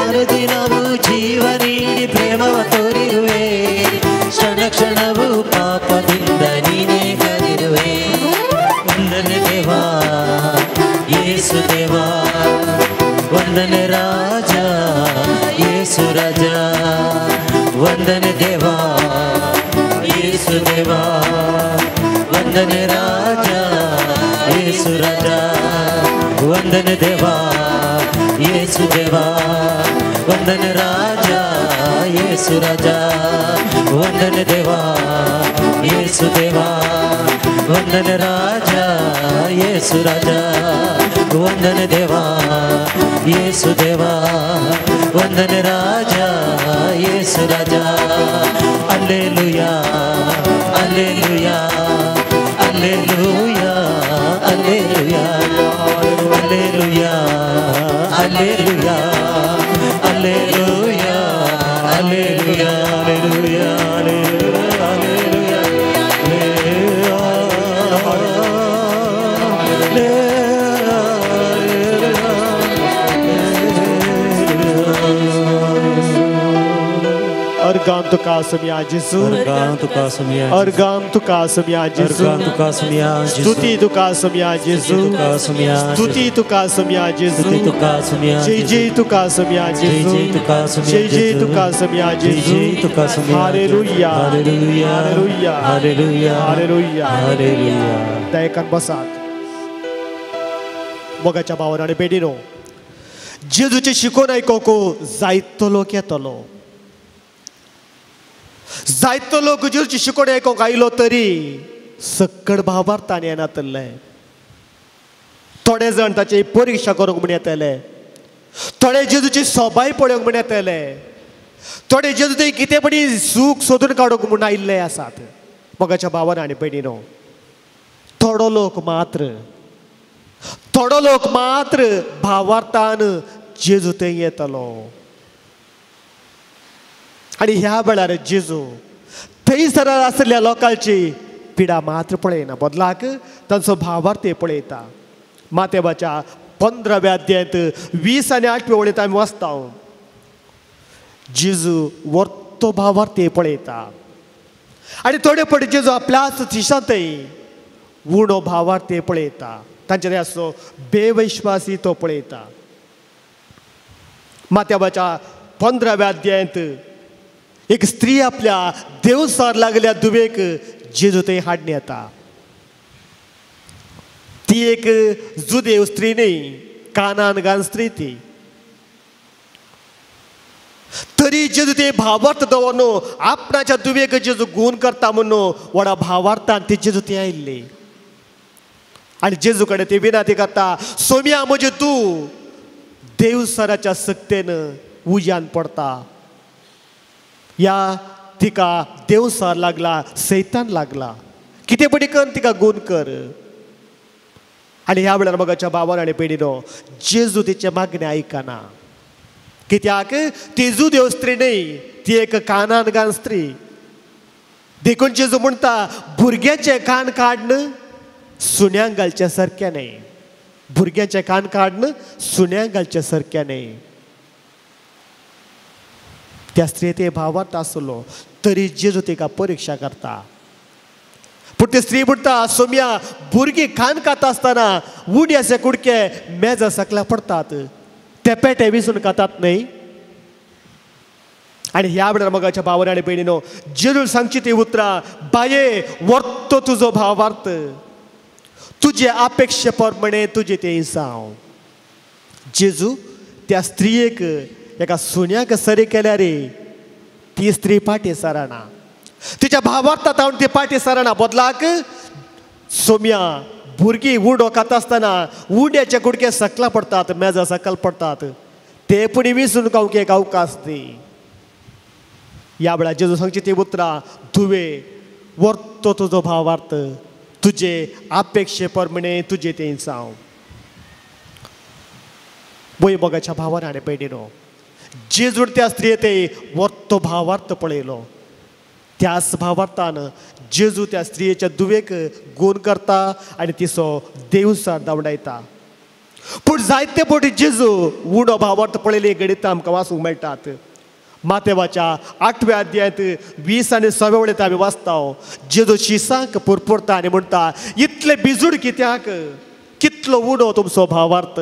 ಅನುದಿನವೂ ಜೀವ ನೀಡಿ ಪ್ರೇಮವ ತೋರಿರುವೆ, ಕ್ಷಣ ಕ್ಷಣವೂ ಪಾಪದಿಂದ ನೀನೇ ಕಾದಿರುವೆ. ವಂದನೆ ದೇವಾ ಯೇಸು ದೇವಾ, ವಂದನೆ ರಾಜ ಯೇಸು ರಾಜ, ವಂದನೆ ದೇವಾ ಯೇಸು ದೇವಾ, ವಂದನೆ ರಾಜ ಯೇಸು ರಾಜ, ವಂದನೆ ದೇವಾ ಯೇಸು ದೇವಾ, ವಂದನೆ ರಾಜ ಯೇಸು ರಾಜ, ವಂದನೆ ದೇವಾ ಯೇಸು ದೇವಾ, ವಂದನೆ ರಾಜ ಯೇಸು ರಾಜ, ವಂದನೆ ದೇವಾ ಯೇಸು ದೇವಾ, ವಂದನೆ ರಾಜ ಯೇಸು ರಾಜ. Alleluia alleluia alleluia alleluia alleluia alleluia alleluia alleluia alleluia alleluia.
Organ तुका सुमिया जेसू,
अर्गान तुका सुमिया,
अर्गान तुका सुमिया जेसू,
अर्गान तुका सुमिया जेसू,
स्तुति तुका सुमिया जेसू, स्तुति तुका सुमिया जेसू,
स्तुति तुका सुमिया,
जय जय तुका सुमिया जेसू,
जय जय तुका सुमिया,
जय जय तुका सुमिया जेसू,
जय तुका सुमिया.
Hallelujah
hallelujah
hallelujah
hallelujah
hallelujah
hallelujah.
दयेकान बसात. मोगाच्या भावान आनी भयणीनो, जेजूचें शिकोवन आयकोंक जायतो लोक येतलो, जायतो लोक जेजूची शिकोवण आयकोंक आयलो तरी सक्कड भावार्थान येनातले. थोडे जाण ताची परिक्षा करूंक म्हूण येतले, थोडे जेजूची सोबाय पळोवंक म्हूण येतले, थोडे जेजू थंय कितें पणी सूख सोदून काडूंक म्हूण आयिल्ले आसात. मोगाच्या भावान आनी भयणीनो, थोडो लोक मात्र, थोडो लोक मात्र भावार्थान जेजू थंय येतलो. आनी ह्या वेळार जेजू थंयसर आशिल्ल्या लोकांची पिडा मात्र पळयना, बदलाक तांचो भावार्थ पळयता. मातेवाच्या 15व्या अध्यायांत 20 आनी 8 वळींत आमी वाचता, जेजू वर्तो भावार्थ पळयता. आनी थोडे पडे जेजू आपल्याच दिशांतय उणो भावार्थ पळयता, तांचे आसचो बेविश्वासी तो पळयता. मातेवाच्या 15व्या अध्यायांत एक स्त्री आपल्या देवसार लागल्या दुबेक जेजू थंय हाडणी येता. ती एक जुदेव स्त्री न्हय, कानान गान स्त्री ती. तरी जेजू ते भावार्थ दवरून आपणाच्या दुबेक जेजू गूण करता म्हणून व्हडा भावार्थान ती जेजू थंय आयिल्ली. आनी जेजू कडेन ती विनंती करता, सोम्या म्हजें तूं देवसराच्या सक्तेन उज्यान पडता, या तिका देवसार लागला, सैतान लागला, कितें पडी कर तिका गूण कर. आनी ह्या वेळार मोगाच्या भावान आनी भयणीनो, जेजू तिचें मागणें आयकना. कित्याक ती जुदेव स्त्री न्हय, ती एक कानान गान स्त्री. देखून जेजू म्हणटा, भुरग्याचें कान काडन सुण्यांक घालचें सारकें न्हय, भुरग्याचें कान काडन सुण्यांक घालचें सारकें न्हय. त्या स्त्री ते भावार्थ आसलो तरी जेजू तिका परिक्षा करता. पूण ती स्त्री म्हणटा, सोम्या भुरगीं खान खाता आसतना उड्याचे कुडके मेजा सकला पडटात, ते पेटे विसून खातात न्हय. आनी ह्या वेळार मोगाच्या भावान आनी भयणीनो जेजून सांगची ती उतरां, बाये वर्तो तुजो भावार्थ, तुजे अपेक्षे प्रमाणे तुजें तें जावं. जेजू त्या स्त्रियेक एका सुण्याक सरी केल्यार ती स्त्री फाटीं सरना, तिच्या भावार्था तावन ती फाटीं सरना. बदलाक सोम्या भुरगीं उडो खाता आसतना उड्याचे कुडके सकला पडटात, मेजा सकल पडटात, ते पूण विसून खावंक एक अवकाश दी. ह्या वेळार जेजू सांगची ती उतरां, धुवे वर्तो तुजो भावार्थ, तुजे अपेक्षे प्रमाणे तुजें तें जावं. भंय मोगाच्या भावान आनी भयणीनो जेजून त्या स्त्रिये ते वर्तो भावार्थ पळयलो, त्याच भावार्थान जेजू त्या स्त्रियेच्या दुवेक गुण करता आनी तिचो देवसार धांवडायता. पूण जायते फावटी जेजू उणो भावार्थ पळयली गणितां आमकां वाचूंक मेळटात. मातेवाच्या 8व्या अध्यायांत 20 आनी 6व्या वळींत आमी वाचता, जेजू शिसांक पुरपुरता आनी म्हणटा, इतले बिजूड कित्याक, कितलो उणो तुमचो भावार्थ,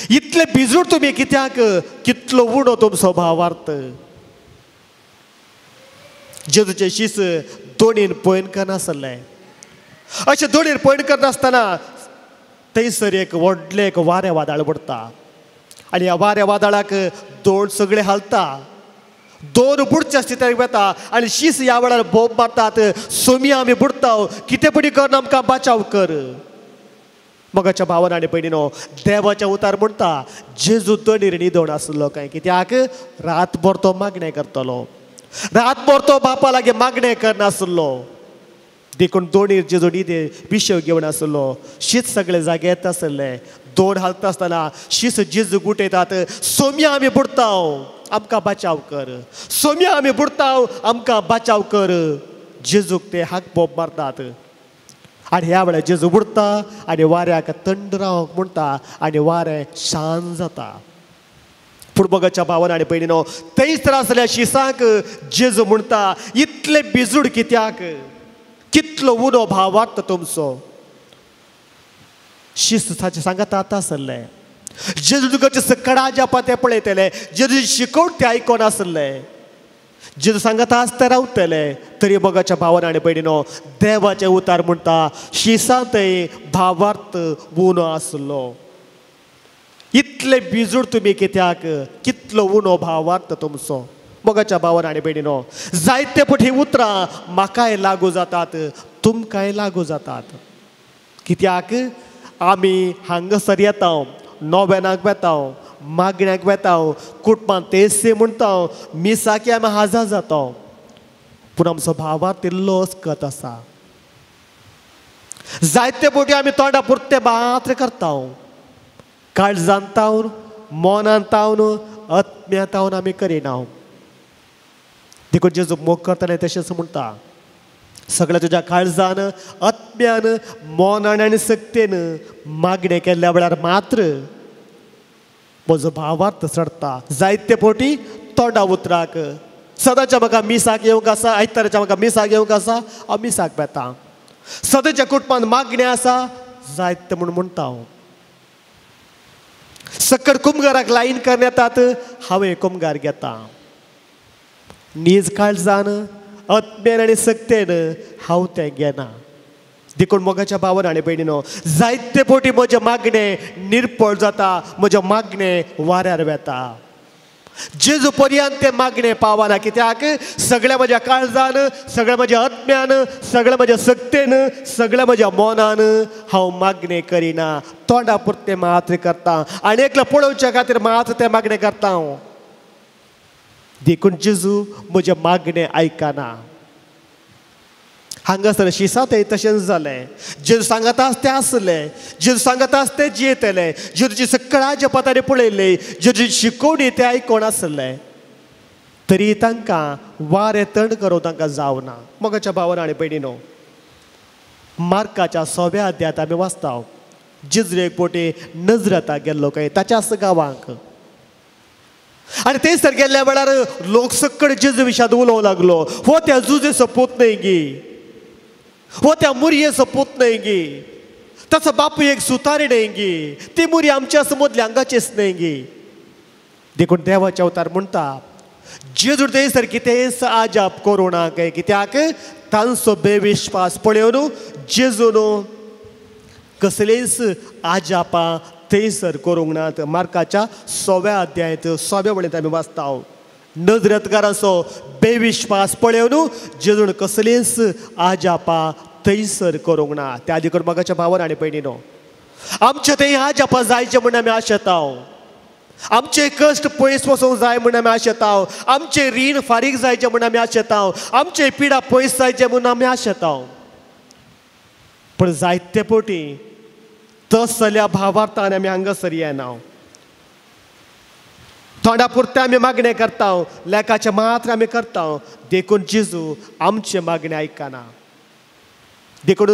इतले बिजूड तुमी कित्याक, कितलो उणो तुमचो भावार्थ. जेजूचे शीस दोणीन पयन करनासले. अशें दोणीन पयन करनासतना थंयसर एक व्हडलें एक वारें वादळ पडटा आनी ह्या वाऱ्या वादळाक दोण सगळे हालता, दोन बुडच्या स्थितीक वता आनी शीस ह्या वेळार बोब मारतात, सोमया आमी बुडटा, कितें पडी कर आमकां बाचाव कर. मोगाच्या भावान आनी भयणीनो देवाच्या उतार म्हणटा, जेजू तणीर न्हिदोन आसलो काय कित्याक रातभर तो मागणें करतलो, रातभर तो बापा लागीं मागणें करनासलो, देखून दोणीर जेजू न्हिदे विशय घेवन आसलो. शीत सगळे जागे येता आसले, दोन हालता आसतना शीस जेजू गुटयतात, सोम्या आमी बुडटा, आमकां बाचाव कर, सोम्या आमी बुडटा, आमकां बाचाव कर. जेजूक ते हाक बोब मारतात आनी ह्या वेळार जेजू बुडटा आनी वाऱ्याक थंड रावंक म्हणटा आनी वारें शांत जाता. पूण मोगाच्या भावान आनी भयणीनो थंयच आसल्या शिसांक जेजू म्हणटा, इतले बिजूड कित्याक, कितलो उणो भावार्थ तुमचो. शिस्त ताचें सांगात आतां आसले, जेजू तुका सकडाच्या पाते पळयतले, जेजू शिकोवन ते आयकोन आसले, जेजू सांगता आसता रावतले, तरी मोगाच्या भावान आनी भयणीनो देवाचें उतार म्हणटा, शिसांतय भावार्थ उणो आसलो. इतले बिजूड तुमी कित्याक, कितलो उणो भावार्थ तुमचो. मोगाच्या भावान आनी भयणीनो जायते फावटी उतरां म्हाकाय लागू जातात, तुमकांय लागू जातात. कित्याक आमी हांगासर येता, नोवेनाक वेता, मागण्याक वेता, कुटुंबान तेसे म्हणटा, मिसाकी आमी हाजार जाता, पूण आमचो भावार्थ इल्लो अस्कत आसा. जायते फावटी आमी तोंडा पुरते मात्र करता, काळजान तावन, मनान तावन, आत्म्या तावन आमी करिना. देखून जेजू मोग करतना तशेंच म्हणटा, सगळ्या तुज्या काळजान, आत्म्यान, मनान आनी सक्तेन मागणें केल्ल्या वेळार मात्र म्हजो भावार्थ चडटा. जायते फावटी तोंडा उतराक सदांच्या म्हाका मिसाक येवंक आसा, आयताराच्या म्हाका मिसाक येवंक आसा, हांव मिसाक वेता, सदांच्या कुटुंबान मागणें आसा जायते म्हूण म्हणटा हांव. सकड कुमगाराक लायन करून येतात, हांवें कुमगार घेता, नीज काळजान, आत्म्यान आनी सक्तेन हांव तें घेना. देखून मोगाच्या भावान आनी भयणीनो जायते फावटी म्हजें मागणें निर्पळ जाता, म्हजें मागणें वाऱ्यार वेता, जेजू पर्यंत तें मागणें पावना. कित्याक सगळ्या म्हज्या काळजान, सगळ्या म्हज्या आत्म्यान, सगळ्या म्हज्या सक्तेन, सगळ्या म्हज्या मनान हांव मागणें करिना, तोंडा पुरतें मात्र करता आनी एकलो पळोवच्या खातीर मात्र तें मागणें करता हांव. देखून जेजू म्हजें मागणें आयकना. हांगासर शिसांतय तशेंच जालें, जेजू सांगता तें आसलें, जेजू सांगता तें जियेतलें, जेजूची सकळाच्या पतांनी पळयलें, जेजूची शिकोवणी तें आयकोन आसलें, तरी तांकां वारें थंड करूं तांकां जावना. मोगाच्या भावान आनी भयणीनो मार्काच्या 6व्या अध्यायांत आमी वाचता, जेजू एक फावटी नजरता गेल्लो काय ताच्याच गांवांक, आनी थंयसर गेल्ल्या वेळार लोक सकळ जेजू विशांत उलोवंक लागलो, हो त्या जुजेचो पूत न्हय गी, हो त्या मुरयेचो पूत न्हय गी, ताचो बापूय एक सुतारी न्हय गी, ती मुरी आमच्या मदल्या आंगाचीच न्हय गी. देखून देवाचे अवतार म्हणटा जेजू थंयसर कितेंच आजाप करूं नाका, कित्याक तांचो बेविश्वास पळोवन जेजून कसलेंच आजापां थंयसर करूंक नात. मार्काच्या 6व्या अध्यायांत 6व्या वळींत आमी वाचता, नजरेतकारांचो बेविश्वास पळोवन जेजून कसलेंच आजापां थंयसर करूंक ना. त्या आदी करून मोगाच्या भावान आनी भयणीनो, आमचे थंय आजापां जायचें म्हूण आमी आशेता, आमचे कश्ट पयस वचूंक जाय म्हूण आमी आशेता, आमचें रीण फारीक जायचें म्हूण आमी आशेता, आमचे पिडा पयस जायचें म्हूण आमी आशेता. पूण जायते पटी तसल्या भावार्थान आमी हांगासर येना, तोंडा पुरतें आमी मागणें करता, लेखाचें मात्र आमी करता. देखून जेजू आमचें मागणें आयकना. देखून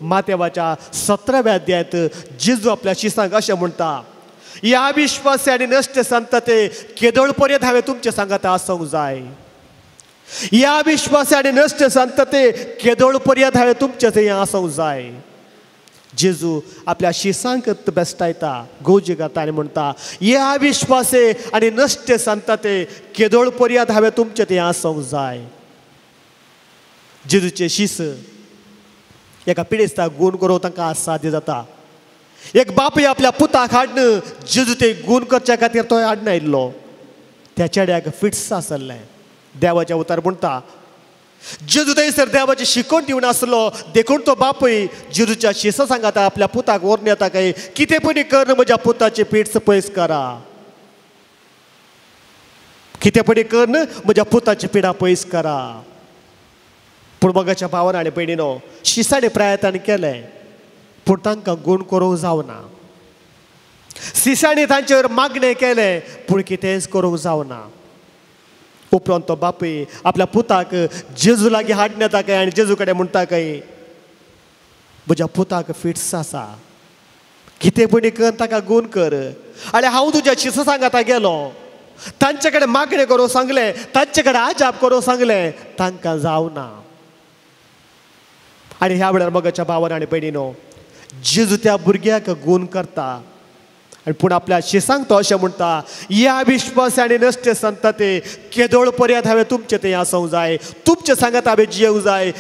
मातेवाच्या 17व्या अध्यायांत जेजू आपल्या शिसांक अशें म्हणटा, ह्या विश्वासी आनी नश्ट संतते केदोळ पर्यंत हांवें तुमचें सांगात आसूंक जाय, ह्या विश्वासी आनी नश्ट संतते केदोळ पर्यंत हांवें तुमचें थंय आसूंक जाय. जेजू आपल्या शिसांक बेस्टायता, गोजी घाता आनी म्हणटा, ह्या विश्वासे आनी नश्ट संतते केदोळ पर्यंत हांवें तुमचें थंय आसूंक जाय. जेजूचे शीस एका पिडेस्ताक गूण करूंक तांकां असाध्य जाता. एक बापूय आपल्या पुताक हाडन जेजू ते गूण करच्या खातीर तो हाडन आयिल्लो, त्या चेड्याक फिट्स आसलें. देवाच्या उतार म्हणटा जेजू थंयसर देवाची शिकवण दिवन आसलो, देखून तो बापूय जेजूच्या शिसा सांगाता आपल्या पुताक व्हरून येता काय कितें पणी कर म्हज्या पुताची फिट्स पयस करा, कितें पणी कर म्हज्या पुताची पिडा पयस करा. पूण मोगाच्या भावान आनी भयणीनो, शिसांनी प्रयत्न केलें पूण तांकां गूण करूंक जावना. शिसांनी तांचेर मागणें केलें पूण कितेंच करूंक जावना. उपरांत तो बापूय आपल्या पुताक जेजू लागीं हाडून येता काय आनी जेजू कडेन म्हणटा काय म्हज्या पुताक फिट्स आसा, कितें पणी कर ताका गूण कर. आनी हांव तुज्या शिसां सांगाता गेलो, तांचे कडेन मागणें करूंक सांगलें, तांचे कडेन आजाप करूंक सांगलें, तांकां जावना. आनी ह्या वेळार मोगाच्या भावान आनी भयणीनो, जेजू त्या भुरग्याक गूण करता आनी पूण आपल्या शिसांक तो अशें म्हणटा, ह्या विश्वास आनी नश्ट संतते केदोळ पर्यंत हांवें तुमचें थंय आसूंक जाय, तुमचें सांगात हांवें जियेवंक जाय,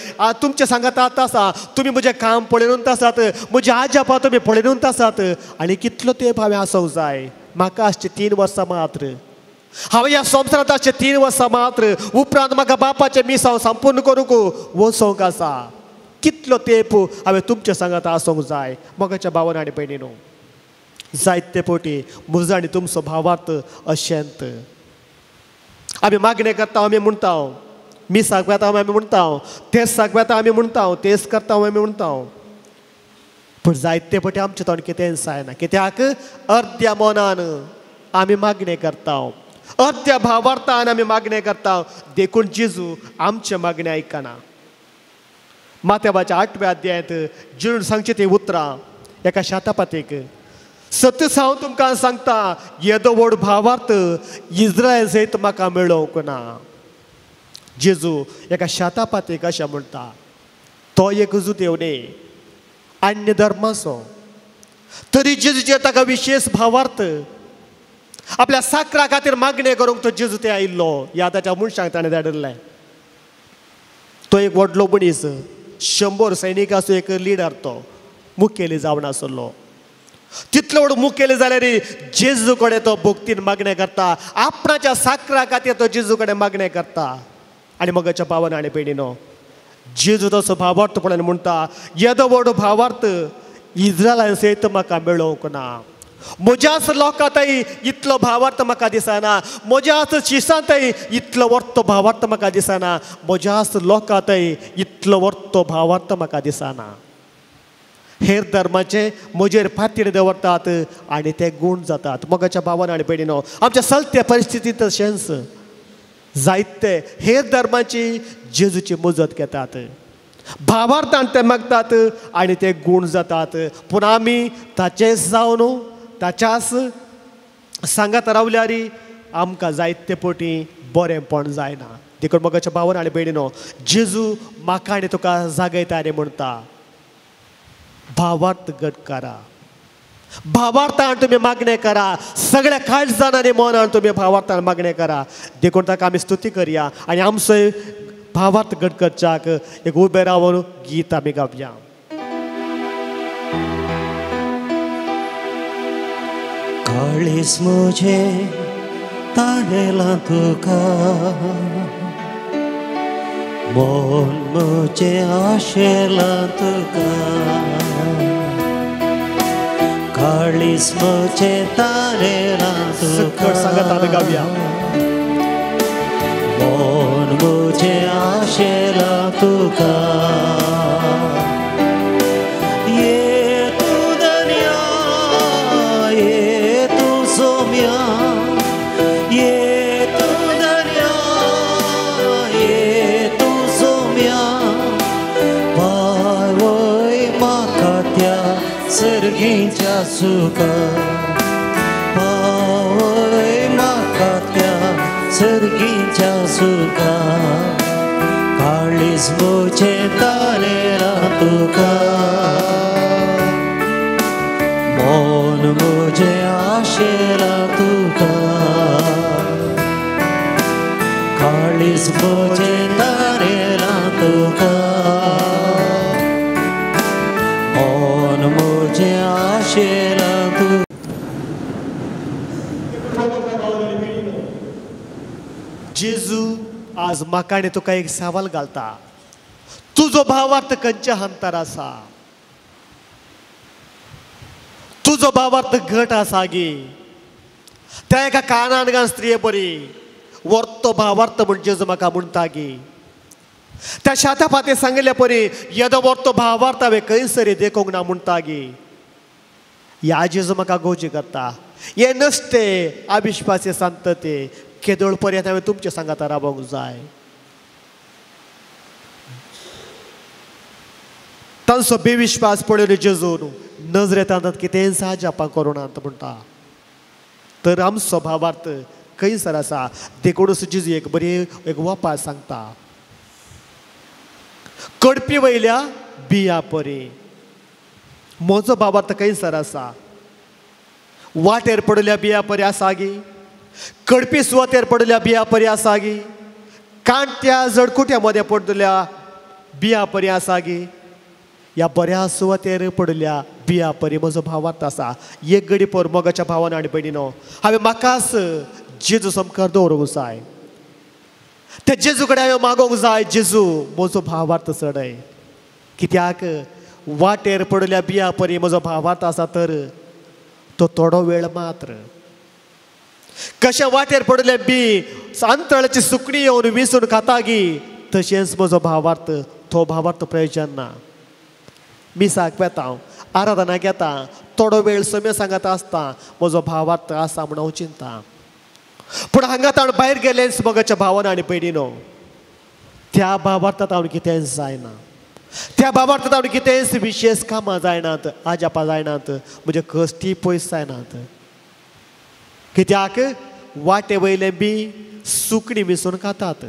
तुमचें सांगात आतां आसा, तुमी म्हजें काम पळयनूच आसात, म्हज्या आजापां तुमी पळयनूच आसात, आनी कितलो तेंप हांवें आसूंक जाय. म्हाका आसचें 3 वर्सां मात्र, हांवें ह्या संवसारांत आसचें 3 वर्सां मात्र, उपरांत म्हाका बापाचें मिसांव संपूर्ण करूंक वचोंक आसा. कितलो तेंप हांवें तुमचें सांगात आसूंक जाय. मोगाच्या भावान आनी भयणीनो, जायते पटी म्हजो आनी तुमचो भावार्थ अशेंत आमी मागणें करता, आमी म्हणटा मिसाक वेता आमी म्हणटा, तेंच वेता आमी म्हणटा, तेंच करता आमी म्हणटा, पूण जायते पटी आमचें तोंड कितेंच जायना. कित्याक अर्द्या मनान आमी मागणें करता, अर्द्या भावार्थान आमी मागणें करता. देखून जेजू आमचें मागणें आयकना. मातेवाच्या 8व्या अध्यायांत जेजून सांगचीं तीं उतरां एका शातापातीक, सत्य हांव तुमकां सांगता, येदो व्हड भावार्थ इस्रायल सयत म्हाका मेळोवंक ना. जेजू एका शातापातीक अशें म्हणटा, तो एक जुदेव न्ही, अन्य धर्माचो, तरी जेजूचेर ताका विशेश भावार्थ. आपल्या साकरा खातीर मागणें करूंक तो जेजू ते आयिल्लो, ह्या ताच्या मनशांक ताणें धाडिल्लें. तो एक व्हडलो मनीस, 100 सैनिकांचो एक लिडर, तो मुखेली जावन आसलो. तितलो व्हड मुखेली जाल्यार जेजू कडेन तो भक्तीन मागणें करता, आपणाच्या साकरा खातीर तो जेजू कडेन मागणें करता. आनी मोगाच्या भावान आनी भयणीनो, जेजू तसो भावार्थ पळोवन म्हणटा, येदो व्हड भावार्थ इस्रायला सयत म्हाका मेळोवंक ना, म्हज्याच लोकांतय इतलो भावार्थ म्हाका दिसना, म्हज्याच शिसांतय इतलो व्हडलो भावार्थ म्हाका दिसना, म्हज्याच लोकांतय इतलो व्हडलो भावार्थ म्हाका दिसना. हेर धर्माचे म्हजेर फातीर दवरतात आनी ते गूण जातात. मोगाच्या भावान आनी भयणीनो, आमच्या सलत्या परिस्थितींत तशेंच जायते हेर धर्माची जेजूची मजत घेतात, भावार्थान ते मागतात आनी ते गूण जातात. पूण आमी ताचेच जावन ताच्याच सांगात रावल्यार आमकां जायते पटी बरेंपण जायना. देखून मोगाच्या भावान आनी भयणीनो, जेजू म्हाका आनी तुका जागयता आनी म्हणटा, भावार्थ घट करा, भावार्थान तुमी मागणें करा, सगळ्या काळजान आनी मनान तुमी भावार्थान मागणें करा. देखून ताका आमी स्तुती करया आनी आमचो भावार्थ घट करच्याक एक उबें रावन गीत आमी गावया.
काळीज म्हजें ताणेलां तुका, मन म्हजें आशेलां तुका, काळीज म्हजें ताणेलां तुका,
सांगत आमी गावया,
मन म्हजें आशेलां तुका. ये तूं दर्या, ये तूं सोम्या, ये तूं दर्या, ये तूं सोम्या, पावय म्हाका त्या सर्गीच्या सुखा, पावय म्हाका त्या सर्गीच्या सुखा. काळीज म्हजें ताणेलां तुका, मन म्हजें आशेलां तुका, काळीज म्हजें ताणेलां तुका, मन म्हजें आशेलां तुका.
जेजू आज म्हाका आनी तुका एक सवाल घालता, तुजो भावार्थ खंयच्या हंतार आसा? तुजो भावार्थ घट आसा गी? त्या एका कानान स्त्रिये बरी वर्तो भावार्थ म्हण जेजू म्हाका म्हणटा गी? त्या शाता फाती सांगिल्ल्या परी येदो वर्तो भावार्थ हांवें खंयसरी देखूंक ना म्हणटा गी? ह्या जेजू म्हाका गोजी करता, हे नसते अविश्वासी सांगता ते केदोळ पर्यंत हांवें तुमचे सांगाता रावोंक जाय. तांचो बेविश्वास पळयलो जेजून नजरेंत कितेंय साजापां करुणांत म्हणटा. तर आमचो भावार्थ खंयसर आसा? देखूनच जेजू एक बरी एक वपार सांगता, कडपी वयल्या बिया परी म्हजो भावार्थ खंयसर आसा? वाटेर पडल्या बिया परी आसा गी? कडपी सुवातेर पडल्या बिया परी आसा गी? कांट्या जडकुट्या मदें पडल्या बिया परी आसा गी? ह्या बऱ्या सुवातेर पडल्या बिया परी म्हजो भावार्थ आसा. एक घडी पोर मोगाच्या भावान आनी भयणीनो, हांवें म्हाकाच जेजू सामकार दवरूंक जाय, त्या जेजू कडेन हांवें मागोवंक जाय, जेजू म्हजो भावार्थ चडय. कित्याक वाटेर पडल्या बिया परी म्हजो भावार्थ आसा तर तो थोडो वेळ मात्र. कशें वाटेर पडले बी अंतराळाची सुकणी येवन विसून खाता गी, तशेंच म्हजो भावार्थ तो भावार्थ प्रयोजन ना. मिसाक वेता हांव, आराधना घेता, थोडो वेळ समय सांगत आसता म्हजो भावार्थ आसा म्हूण हांव चिंता. पूण हांगा ताण भायर गेलेंच मोगाच्या भावान आनी भयणीनो, त्या भावार्थात हांव कितेंच जायना, त्या भावार्थात हांव कितेंच विशेश कामां जायनात, आजापां जायनात, म्हजे कश्टी पयस जायनात. कित्याक वाटे वयलें बी सुकणी विसून खातात,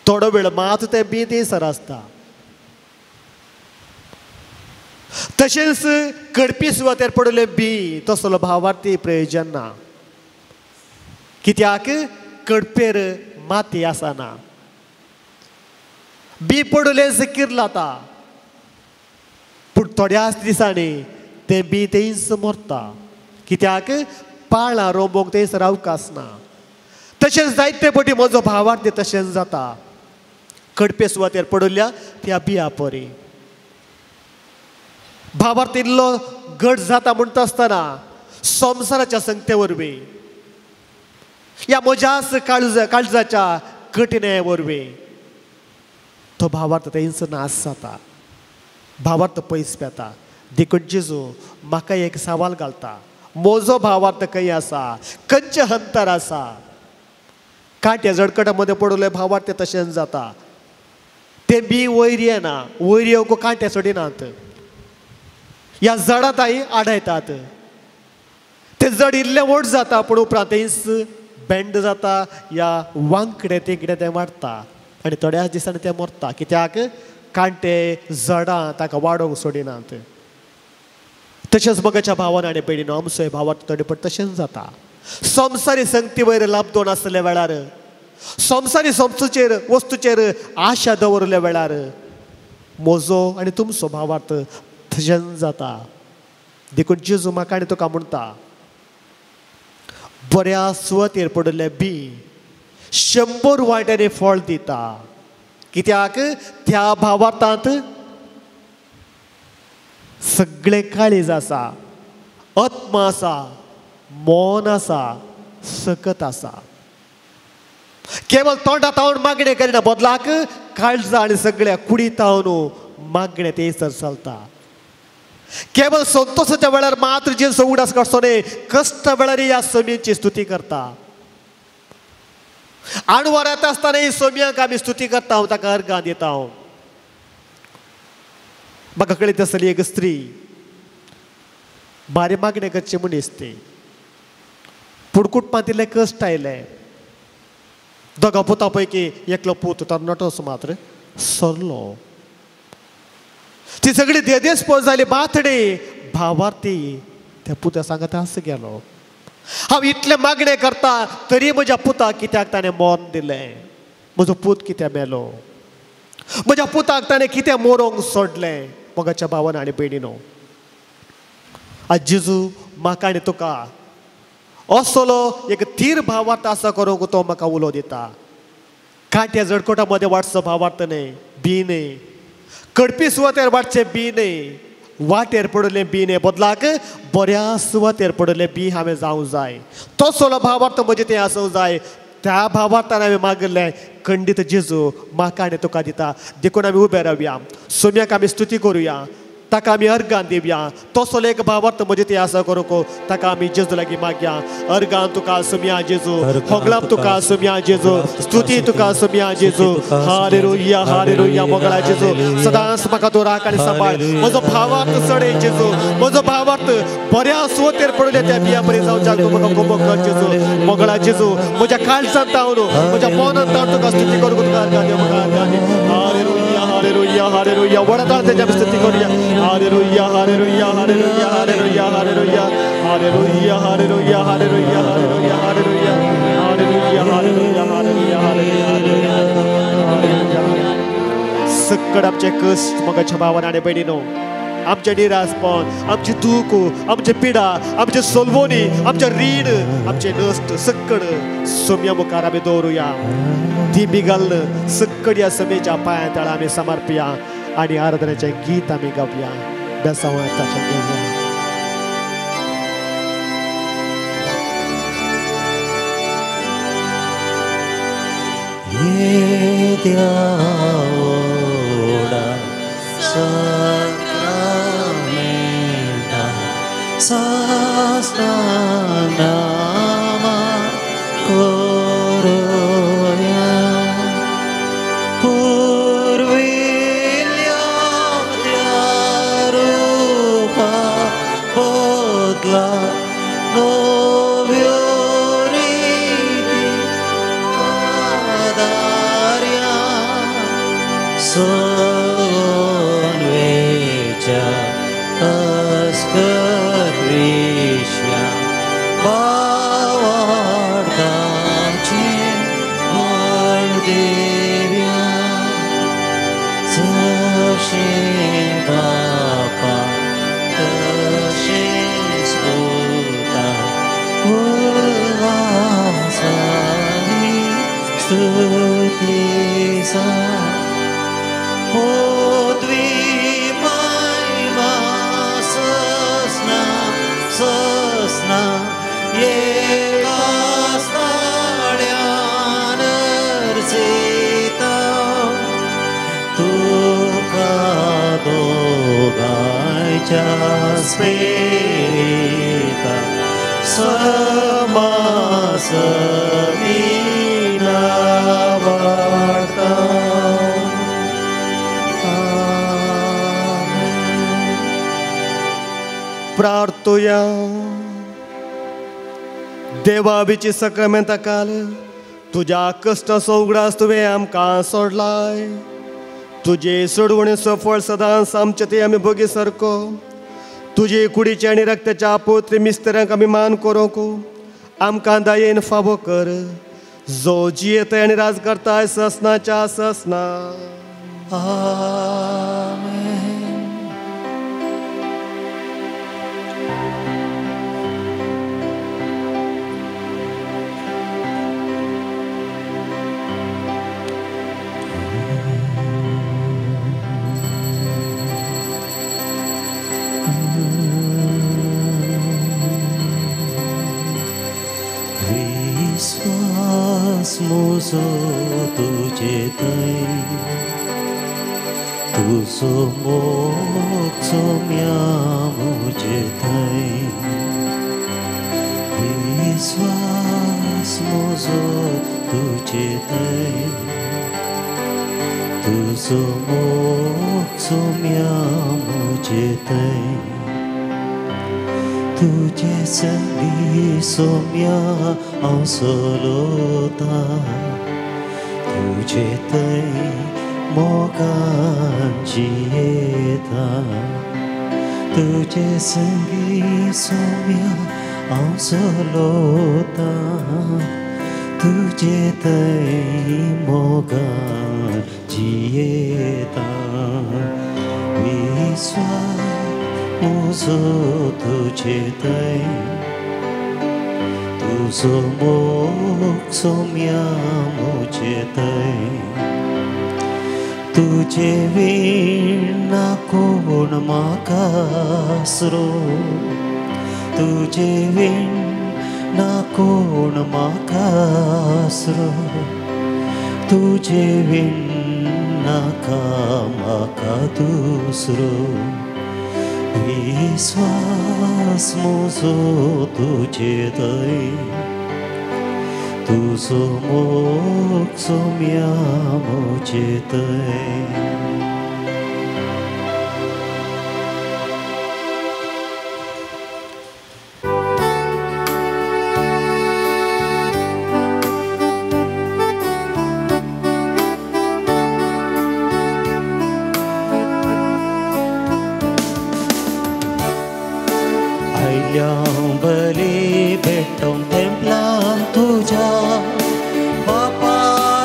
थोडो वेळ मात तें बी थंयसर आसता. तशेंच कडपी सुवातेर पडलें बी तसलो भावार्थी प्रयोजन ना. कित्याक कडपेर माती आसना, बी पडलेंच किर्लाता, पूण थोड्याच दिसांनी तें बी थंयच मरता. कित्याक पाळां रोंबोंक थंयसर अवकाश ना. तशेंच जायते पटी म्हजो भावार्थ तशेंच जाता, कडपे सुवातेर पडल्या त्या बिया परी भावार्थ इल्लो घट जाता म्हणटा आसतना संवसाराच्या संगते वरवीं, ह्या म्हज्याच काळजाच्या कठीणाये वरवीं तो भावार्थ थंयच नाश जाता, भावार्थ पयस पेता. देखून जेजू म्हाका एक सवाल घालता, म्हजो भावार्थ खंय आसा? खंयचे हंतर आसा? कांट्या जडकटा मदें पडले भावार्थ तशेंच जाता, तें बी वयर येना, वयर येवंक कांटे सोडिनात, ह्या जडां ताई आडायतात, तें जड इल्लें व्हड जाता पूण उपरांत तेंच बेंड जाता या वांकडे तिकडे तें वाडटा आनी थोड्याच दिसांनी तें मरता. कित्याक कांटे जडां ताका वाडोवंक सोडिनात. तशेंच मगाच्या भावान आनी भयणीनो आमचोय भावार्थ थोडे पट तशेंच जाता. संवसारी संगती वयर लाबदोन आसल्या वेळार, संवसारी संस्थेचेर वस्तूचेर आशा दवरल्या वेळार म्हजो आनी तुमचो भावार्थ तशेंच जाता. देखून जेजू म्हाका आनी तुका म्हणटा, बऱ्या सुवातेर पडिल्लें बी 100 वांट्यांनी फळ दिता. कित्याक त्या भावार्थांत सगळें काळीज आसा, आत्मा आसा, मन आसा, सकत आसा. केवळ तोंडा तावन मागणें करिना, बदलाक काळजा आनी सगळ्या कुडी तावन मागणें तेसर चलता. केवळ संतोषाच्या वेळार मात्र जेजू उडास काडचो न्हय, कश्टा वेळार ह्या सोम्यांची स्तुती करता. आणवारांत आसतना ही सोम्यांक आमी स्तुती करता, हांव ताका अर्गां दिता. हांव म्हाका कळीत आसली एक स्त्री बारी मागणें करची मनीस ती, पूण कुटुंबांत इल्लें कश्ट आयलें. दोगां पुतां पैकी एकलो पूत तरणाटोच मात्र सरलो. ती सगळी देदेसपोज जाली बातडी भावार्थी त्या पुता सांगता आस गेलो. हांव इतलें मागणें करता तरी म्हज्या पुताक कित्याक ताणें मरण दिलें, म्हजो पूत कित्याक मेलो, म्हज्या पुताक ताणें कितें मरोंक सोडलें. मोगाच्या भावान आनी भयणीनो, आज जेजू म्हाका आनी तुका असलो एक थीर भावार्थ आसा करूंक तो म्हाका उलो दिता. कांट्या जडकोटा मदें वाडचो भावार्थ न्हय, बी न्हय, कडपी सुवातेर वाडचें बी न्हय, वाटेर पडिल्लें बी न्हय, बदलाक बऱ्या सुवातेर पडिल्लें बी हांवें जावंक जाय. तसलो भावार्थ म्हजें तें आसूंक जाय. त्या भावार्थान हांवें मागिल्लें खंडीत जेजू म्हाका आनी तुका दिता. देखून आमी उबे रावया, सोम्याक आमी स्तुती करुया, ताका आमी अर्गां दिवया. तसलो एक भावार्थ म्हजें तें आसा करूंक ताका आमी जेजू लागीं मागया. अर्गां तुका सोम्या जेजू, होगलाप तुका सोम्या जेजू, स्तुती तुका सोम्या जेजू. Hallelujah hallelujah. मोगळा जेजू, सदांच म्हाका तूं राख आनी सांबाळ. म्हजो भावार्थ चडय जेजू, म्हजो भावार्थ बऱ्या सुवातेर पडल्या त्या बिया परी जावच्याक तूं म्हाका कोमो कर जेजू. मोगळा जेजू, म्हज्या काळजांत तावन म्हज्या मनांत तावन तुका स्तुती करूंक तुका अर्गां दी, म्हाका अर्गां दी. Hallelujah hallelujah hallelujah. व्हडा ताळ तेज्या स्तुती करुया. Hallelujah hallelujah hallelujah hallelujah hallelujah hallelujah hallelujah hallelujah hallelujah hallelujah hallelujah hallelujah hallelujah hallelujah hallelujah. सक्कड आमचे कश्ट मोगाच्या भावान आनी भयणीनो, आमचें निरासपण, आमची दूख, आमची पिडा, आमचे सोलवणी, आमचें रीण, आमचें नश्ट सक्कड सोम्या मुखार आमी दवरुया. ती बिगल्ल सक्कड ह्या समेच्या पांया तळा आमी समर्पया आनी आराधनेचें गीत आमी गावया. बेसांव ताचें घेवया.
येद्या साक्रामेंता साष्टांगनामा करुया पुर्विल्ल्या त्या रूपा बदला नव्यो रिती आदार्या सोनवेच्या अस्कत विश्व्या भावार्थाचे बळदेव्या जशें बापा तशेंच पुता उल्हासानी स्तुतीसा पृथ्वी महिमा ससना ससना एका स्थाड्यान अर्जिता तुका दोगांयच्या स्पिरिता समासमीना वाडता.
प्रार्थुया. देवाबीची सक्रमेंता काल तुज्या कश्टाचो उगडास तुवें आमकां सोडलाय. तुजे सोडवणेचो फळ सदांच आमचे ते आमी भोगी सारको. तुजे कुडीच्या आनी रक्ताच्या पवित्र मिस्तेरांक आमी मान करूंक आमकां दयेन फावो कर, जो जियेता आनी राज करताय ससनाच्या ससना.
आमेन. विश्वास म्हजो तुजे थंय, तुजो मोग सोम्या म्हजे थंय. विश्वास म्हजो तुजे थंय, तुजो मोग सोम्या म्हजे थंय. तुजे संगी सोम्या हांव चलता, तुजे थंय मोगान जियेता. तुजे संगी सोम्या हांव चलता, तुजे थंय मोगान जियेता. विश्वास म्हजो तुजे थंय, तुजो मोग सोम्या म्हजे थंय. तुजे वीण ना कोण म्हाका आसरो, तुजे वीण ना कोण म्हाका आसरो. तुजे वीण नाका म्हाका दुसरो. विश्वास म्हजो तुजे थंय, तुजो मोग सोम्या म्हजे थंय. बली भेटों तेंपलान तुझ्या बापा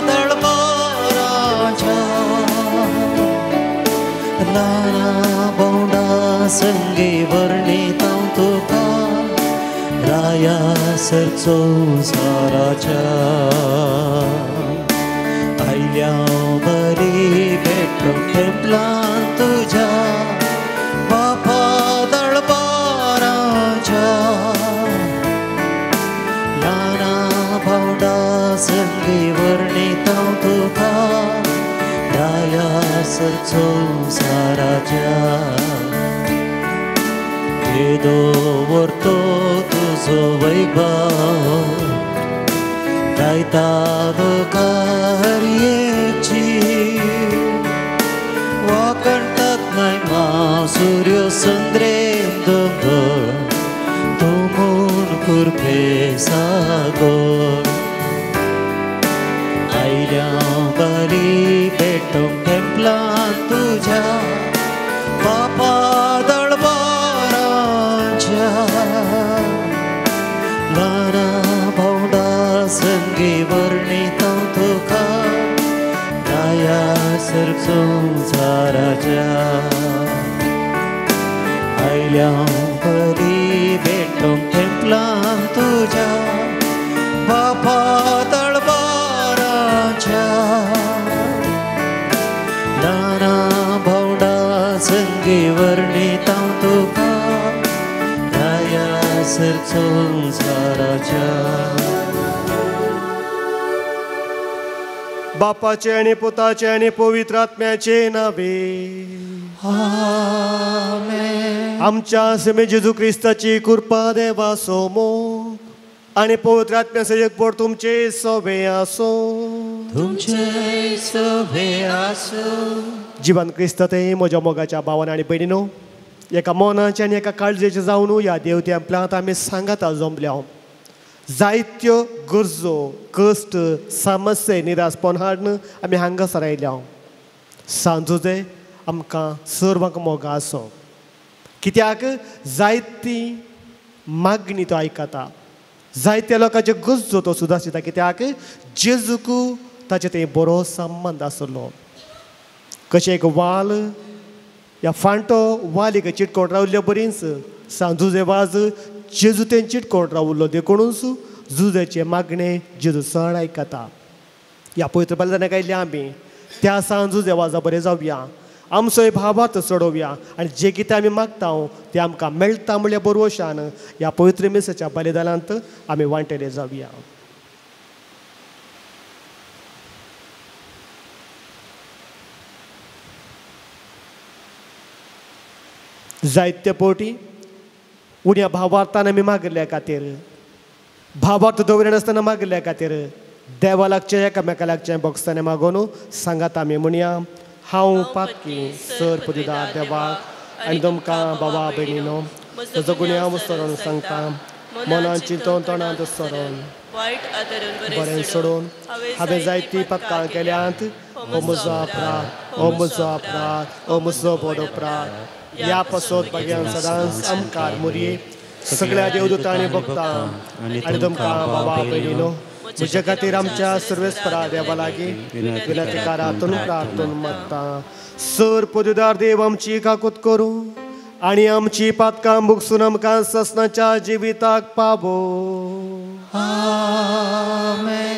दळबाराच्या, ल्हाना भोंवडा संगी वर्णिता तुका राया संवसाराच्या. आयल्या बरी भेटों तेंपलान तुझ्या बापा दळबाराच्या, ल्हाना भावडा संगी वर्णिता तुका राया संवसाराच्या. येदो वर्तो तुजो वैभव गायता तुका हर एकची, वाकणतात महिमा सूर्य संद्रेन दोंगर तूं म्हूण कुरपे सागर. आयल्या बरी भेटोंक तेंपलान तुज्या बापा दळबाराच्या, ल्हाना भावंडा संगी वर्णिता तुका राया संवसाराच्या. आयल्या बरी भेटोंक तेंपलान तुज्या बापा दळबाराच्या, ल्हाना भावंडा संगी वर्णिता तुका राया संवसाराच्या.
बापाचे आनी पुताचे आनी पवित्र आत्म्याचे नावे
आमेन.
आमच्या सेमे जेजू क्रिस्ताची कृपा देवाचो मोग आनी पवित्र आत्म्याचो एकवट तुमचे सवे आसो.
तुमचे सवे आसो.
जिवन क्रिस्त ते म्हज्या मोगाच्या भावान आनी भयणीनो, एका मनाचे आनी एका काळजेचे जावन ह्या देव तेंपलांत आमी सांगाता जमल्या. जायत्यो गरजो कश्ट समस्ये निरासपण हाडून आमी हांगासर आयल्या. सांजुजे आमकां सर्वांक मोग आसो कित्याक जायती मागणी तो आयकता, जायत्या लोकांच्यो गरजो तो सुदारता कित्याक जेजूक ताचे थंय बरो संबंद आसलो. कशें एक वाल ह्या फांटो वालीक चिटकोण रावल्ले बरीच सांजुजे वाज जेजू तें चिटकोण रावल्लो देखूनच जुजेचें मागणें जेजू सण आयकता. ह्या पवित्र बलिदानाक आयिल्ल्या आमी त्या सांजुजे वाजा बरें जावया, आमचोय भावार्थ चडोवया आनी जें कितें आमी मागता तें आमकां मेळटा म्हणल्या बरवशान ह्या पवित्र मिसाच्या बलिदानांत आमी वांटेले जावया. जायते पोटी उण्या भावार्थान आमी मागिल्ल्या खातीर, भावार्थ दवरिनासतना मागिल्ल्या खातीर देवा लागचें एकामेका लागचें भोगसणें मागून सांगात आमी म्हणया. हांव पातकी सर पदिदार देवाक आनी तुमकां बाबा भयणीनो म्हजो गुन्यांव सरोन सांगता, मनान चिंतून तोंडांत सरोन बरें सोडून हांवें जायतीं पातकां केल्यांत. हो म्हजो अपराध, हो म्हजो अपराध, हो म्हजो व्हड अपराध. ह्या पासत भाग्यान सदांच आमकार मुरये सगळ्या देवदूतांनी भोगता आनी तुमकां बाबा भयणीनो म्हज्या खातीर आमच्या सर्वेस्परा देवा लागीं विनंतीकारातून प्रार्थून मागता. सर पदुदार देव आमची काकूत करूं आनी आमची पातकां भोगसून आमकां ससनाच्या जिविताक पावो.
आमेन.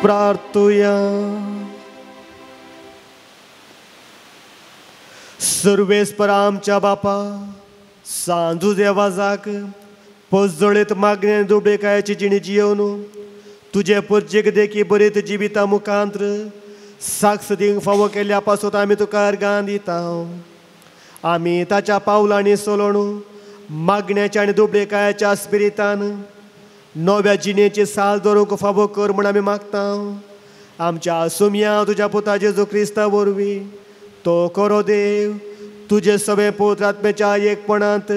प्रार्थुया. सर्वेस्परा आमच्या बापा सांजुजे वाजाक पजळेत मागणे दुबळेकायाची जिणी जियोवन तुजे परजेक देखी बरेत जिविता मुखांत्र साक्ष दिवंक फावो केल्ल्या पासत आमी तुका अर्गां दिता. आमी ताच्या पावलांनी सोलोण मागण्याच्या आनी दुबळेकायाच्या स्पिरितान नव्या जिणेची साल दवरूंक फावो कर म्हूण आमी मागता. आमच्या सुमया तुज्या पुता जेजू क्रिस्ता वरवीं तो करो देव तुजे सगळे पवित्र आत्म्याच्या एकपणांत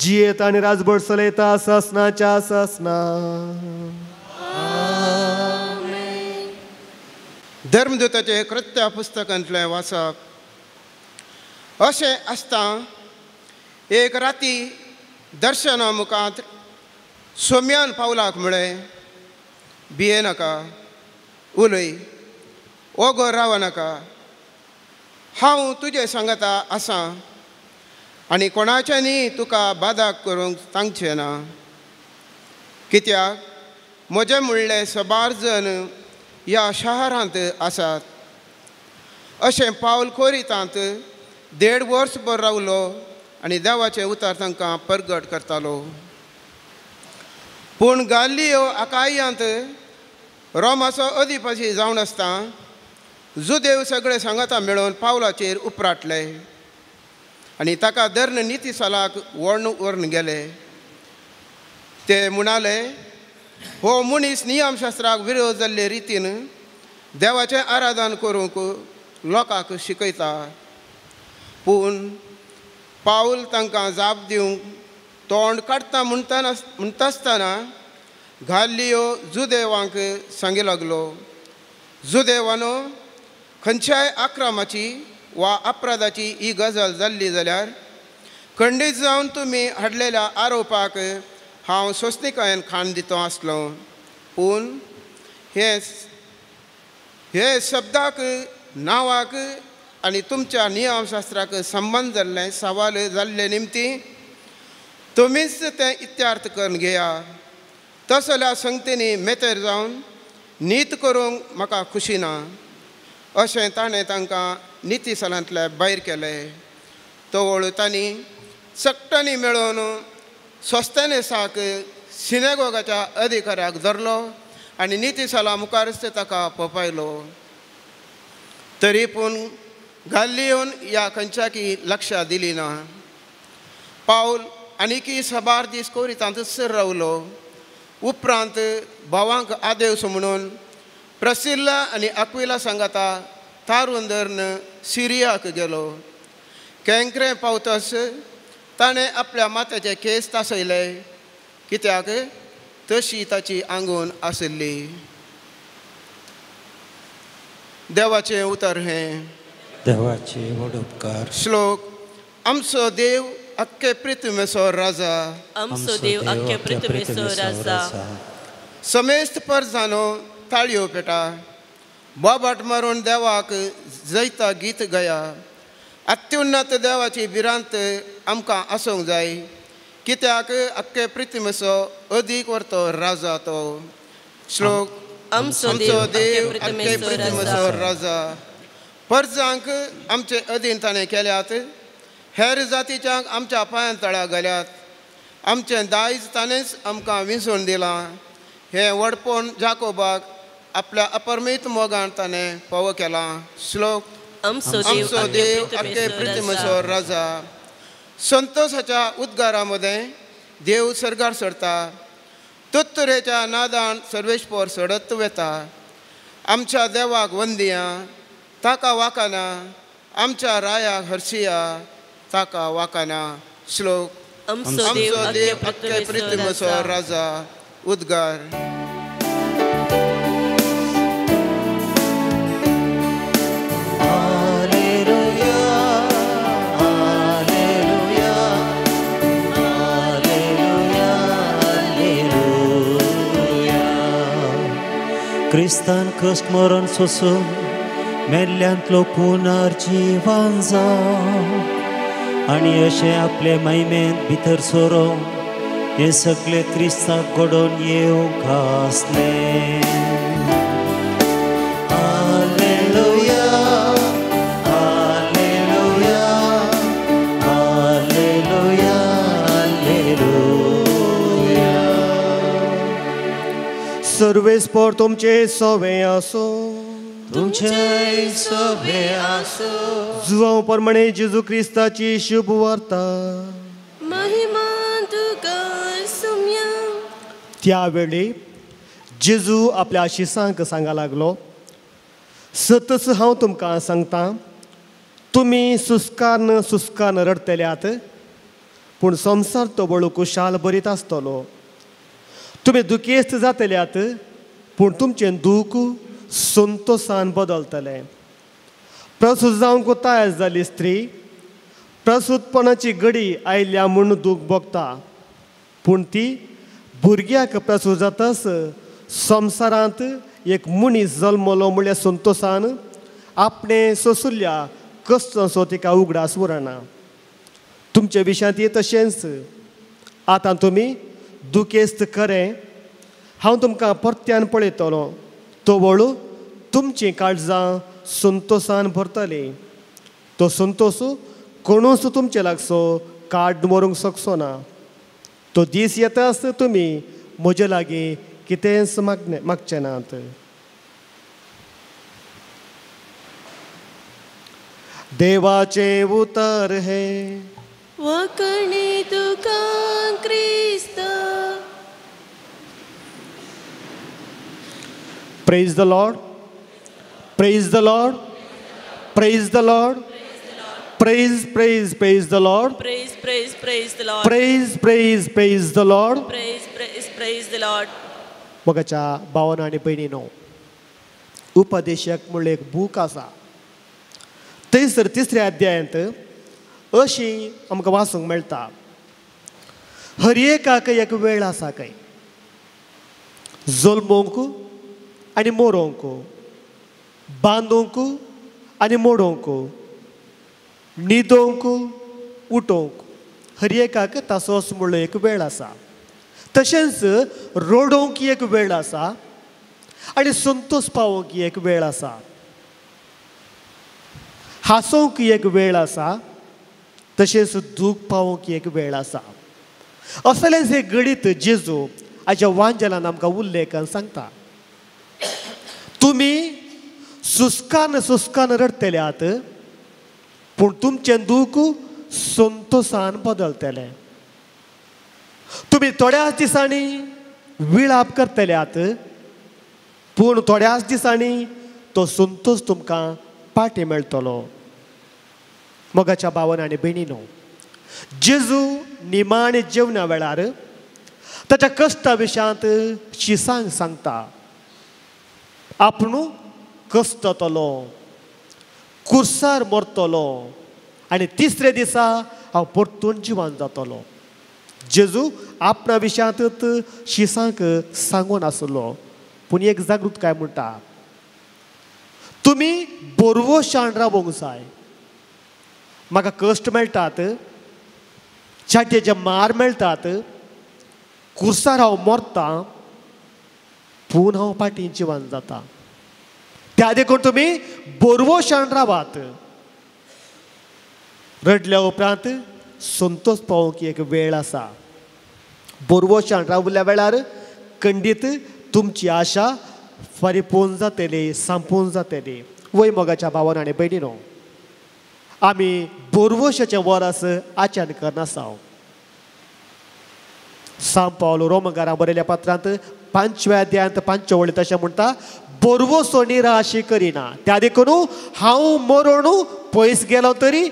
जियेत आनी राजभट चलयता ससनाच्या ससना.
धर्मदूताचे कृत्या पुस्तकांतलें वाचप. अशें आसता एक राती दर्शना मुखांत सोम्यान पावलाक म्हळें, भिये नाका, उलय, ओगो राव नाका, हांव तुजे सांगता आसा आनी कोणाच्यानी तुका बादा करूंक सांगचें ना, कित्याक म्हजें म्हणलें सबार जण ह्या शहरांत आसात. अशें पावल कोरितांत 1.5 वर्स भर रावलो आनी देवाचें उतार तांकां परगट करतालो. पूण गालियो आकायांत रोमाचो अधिपती जावन आसता जुदेव सगळे सांगाता मेळोवन पावलाचेर उपराटले आनी ताका धर्ण निती सालाक व्हरून व्हरून गेले. ते म्हणाले, हो मनीस नियमशास्त्राक विरोध जाल्ले रितीन देवाचें आराधन करूंक लोकांक शिकयता. पूण पावल तांकां जाप दिवंक तोंड काडटा म्हणटा आसतना गालियो जुदेवांक सांगी लागलो, जुदेवानो, खंयच्याय आक्रमाची वा अपराधाची ही गजाल जाल्ली जाल्यार खंडीत जावन तुमी हाडलेल्या आरोपाक हांव सोंसणीकायेन खाण दितो आसलो. पूण हे शब्दाक नांवाक आनी तुमच्या नियमशास्त्राक संबंद जाल्लें सवाल जाल्ले निमती तुमीच तें इत्यार्थ करून घेया. तसल्या संगतींनी मेतेर जावन नीत करूंक म्हाका खुशी ना अशें ताणें तांकां निती सालांतले भायर केले. तवळ तांणी सगटांनी मेळोवन सोस्तेनेसाक सिनेगोगाच्या अधिकाऱ्याक धरलो आनी निती साला मुखारच ताका पोपायलो. तरी पूण गाल्लियोन ह्या खंयच्याकी लक्षां दिली ना. पावल आनीकी साबार दीस कोरितांतच रावलो. उपरांत भावांक आदेवस म्हणून प्रसिल्ला आनी अक्विला सांगाता तारून धरून सिरियाक गेलो. केंकरें पावतस ताणें आपल्या माथ्याचे केंस तासयले कित्याक तशी ताची आंगून आशिल्ली. देवाचें उतर हें.
देवाचे व्हड उपकार.
श्लोक. आमचो देव अक्के पृथ्वीचो राजा.
आमचो देव अक्के पृथ्वीचो राजा.
समेस्त परजानो ताळयो पेटा बोबाट मारून देवाक जैता गीत गया. अत्युन्नत देवाची भिरांत आमकां आसूंक जाय कित्याक अक्के पृथ्वीचो अदीक व्हरतो राजा तो. श्लोक.
आमचो देव
अक्के पृथ्वीचो राजा. परजांक आमचे अधीन ताणें केल्यात, हेर जातीच्यांक आमच्या पांयां तळा घाल्यात. आमचें दायज ताणेंच आमकां विंचून दिलां. हें व्हडपण जाकोबाक आपल्या अपरमीत मोगान ताणें फावो केलां. श्लोक.
आमचो
देव अक्के पृथ्वीचो राजा. संतोषाच्या उद्गारा मदें देव सर्गार सरता, तुत्तुरेच्या नादान सर्वेस्पोर सडत वेता. आमच्या देवाक वंदिया ताका वाकाना, आमच्या रायाक हर्शिया ताका वाकाना. श्लोक.
आमचो
देव अक्के पृथ्वीचो राजा. उद्गार.
Hallelujah, hallelujah, hallelujah, hallelujah. क्रिस्तान कश्ट मरण सोसून मेल्ल्यांतलो पुनर्जीवन जावं आनी अशें आपले महिमेंत भितर सरों हें सगळें क्रिस्ताक घडोवन येवंक आसलें. Hallelujah, hallelujah, hallelujah, hallelujah.
सर्वेस्पोर तुमचे सवे आसो.
तुमचे सवे आसो.
जुवांव प्रमाणे जेजू क्रिस्ताची शुभ वार्ता.
महिमा तुका सुम्या.
त्या वेळी जेजू आपल्या शिसांक सांगा लागलो, सतच हांव तुमकां सांगता, तुमी सुस्कान सुस्कान रडटल्यात पूण संवसार तो बळू कुशाल बरीत आसतलो. तुमी दुखेस्त जातल्यात पूण तुमचें दूख संतोषान बदलतलें. प्रसूत जावंक तयार जाल्ली स्त्री प्रसूतपणाची घडी आयल्या म्हूण दूख भोगता, पूण ती भुरग्याक प्रसूत जातच संवसारांत एक मनीस जल्मलो म्हणल्यार संतोषान आपणें सोंशिल्ल्या कश्टांचो तिका उगडास उरना. तुमचे विशयांत तशेंच आतां तुमी दुखेस्त खरें, हांव तुमकां परत्यान पळयतलो, तवळ तुमचीं काळजां संतोषान भरतलीं. तो संतोष कोणूच तुमचे लागचो काड मरूंक शकचो ना. तो दीस येता आसतना तुमी म्हजे लागीं कितेंच मागचे नात. देवाचें उतर हें.
वखणी तुका क्रिस्ता.
Praise the Lord. Praise the Lord. Praise the Lord. Praise, praise, praise the Lord.
Praise, praise, praise the Lord.
Praise, praise, praise the Lord.
Praise, praise, praise the Lord.
मोगाच्या भावानो आनी भयणीनो, उपदेशक म्हणल्यार एक बूक आसा. थंयसर तिसऱ्या अध्यायांत अशी आमकां वाचूंक मेळटा, हर एकाक एक वेळ आसा खंय जल्मोंक आनी मोरोंक, बांदूंक आनी मोडोंक, न्हिदोंक उठोवंक हर एकाक तासोच म्हणलो एक वेळ आसा, तशेंच रडोवंक एक वेळ आसा आनी संतोष पावोवंक एक वेळ आसा, हांसोवंक एक वेळ आसा, तशेंच दूख पावोवंक एक वेळ आसा. असलेंच एक गणीत जेजू आयच्या वांजेलान आमकां उल्लेखान सांगता. तुमी सुस्कान सुस्कान रडटले आहात, पूण तुमचें दूख संतोषान बदलतलें. तुमी थोड्याच दिसांनी विळाप करतले आहात, पूण थोड्याच दिसांनी तो संतोष तुमकां पाटी मेळटलो. मोगाच्या भावान आनी भयणीनो, जेजू निमाणे जेवणा वेळार ताच्या कश्टा विशयांत शिसांक सांगता, आपूण कश्टतलो, कुर्सार मरतलो आनी तिसरे दिसा हांव परतून जिवन जातलो. जेजू आपणा विशयांतच शिसांक सांगून आसलो, पूण एक जागृतकाय म्हणटा, तुमी बोरवोशान रावोंक जाय. म्हाका कश्ट मेळटात, चाटयेचे मार मेळटात, कुर्सार हांव मरतां, पूण हांव फाटीं जिवन जाता. त्या देखून तुमी बोरवोशान रावात. रडल्या उपरांत संतोष पावोवंक एक वेळ आसा. बोरवोशान रावल्या वेळार खंडीत तुमची आशा फारीपोवन जातली, सांपोवन जातली. वय मोगाच्या भावान आनी भयणीनो, आमी बोरवोशाचें वरस आचरण करनासा. सांव पावलो रोमकारां बरयल्या पत्रांत 5व्या अध्यायांत 5 वळींत अशें म्हणटा, बोरवोसो निराशी करिना, त्या देखून हांव मरण पयस गेलो तरी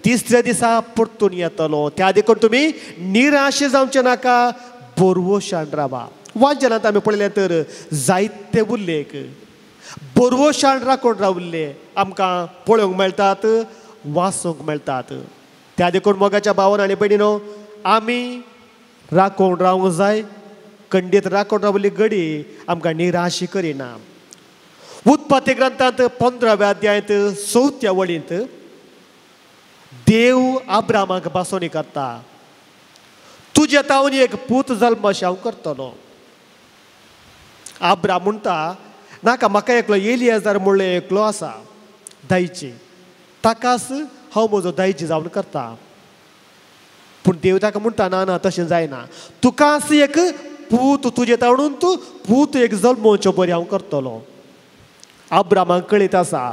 तिसऱ्या दिसा परतून येतलो. त्या देखून तुमी निराशे जावचें नाका, बोरवोशान रावा. वाचनांत आमी पळयलें तर जायते उल्लेख बोरवोशान राखून रावल्ले आमकां पळोवंक मेळटात, वाचूंक मेळटात. त्या देखून मोगाच्या भावान आनी भयणीनो, आमी राखून रावंक जाय. खंडीत राखून रावल्ली घडी आमकां निराशी करिना. उत्पत्ती ग्रंथांत 15व्या अध्यायांत 4थ्या वळींत देव आब्रामाक भासोणी करता, तुज्या तावन एक पूत जल्माशी हांव करतलो. आब्राम म्हणटा, नाका, म्हाका एकलो एलियाजार म्हणलो एकलो आसा दायची, ताकाच हांव म्हजो दायजी जावन करता. पूण देव ताका म्हणटा, ना ना, तशें जायना, तुकाच एक पूत तुजे ताणून तूं पूत एक जल्मोवच्यो बरी हांव करतलो. आब्रामाक कळीत आसा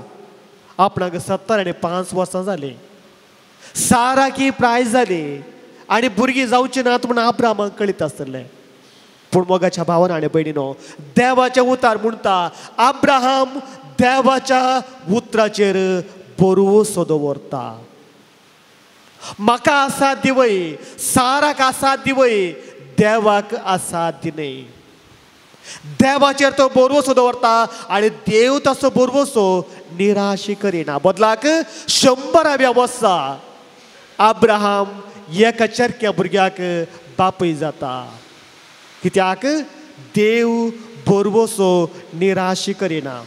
आपणाक 75 वर्सां जालीं, साराकी प्राय जाली आनी भुरगीं जावचीं नात म्हूण आब्रामाक कळीत आसतलें. पूण मोगाच्या भावान आनी भयणीनो, देवाचें उतार म्हणटा, आब्राहाम देवाच्या उतराचेर भरवंसो दवरता. म्हाका आसा दिवय, साराक आसा दिवय, देवाक आसा दिनय. देवाचेर तो भरवंसो दवरता आनी देव ताचो भरवंसो निराशी करिना. बदलाक 100व्या वर्सा आब्राहाम एका चरक्या भुरग्याक बापूय जाता. कित्याक? देव भरवंसो निराशी करिना.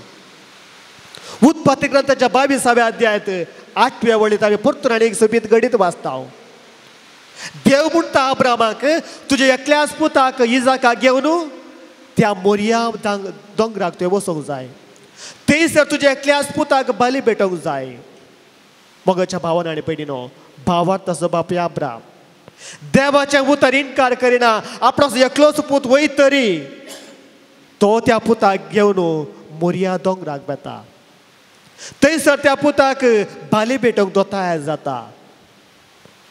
उत्पत्ती ग्रंथाच्या 22व्या अध्यायांत 8व्या वळींत आमी परतून आनी एक सोबीत गणीत वाचता. देव म्हणटा आब्रामाक, तुज्या एकल्याच पुताक इजाकाक घेवन त्या मोरिया दोंगराक तुवें वचूंक जाय, थंयसर तुज्या एकल्याच पुताक बाली भेटोवंक जाय. मोगाच्या भावान आनी भयणीनो, भावार्थ ताचो बापूय आब्राम देवाच्या उतर इनकार करिना. आपणाचो एकलोच पूत वयत तरी तो त्या पुताक घेवन मोरिया दोंगराक वेता, थंयसर त्या पुताक बाली भेटोवंक तो तयार जाता.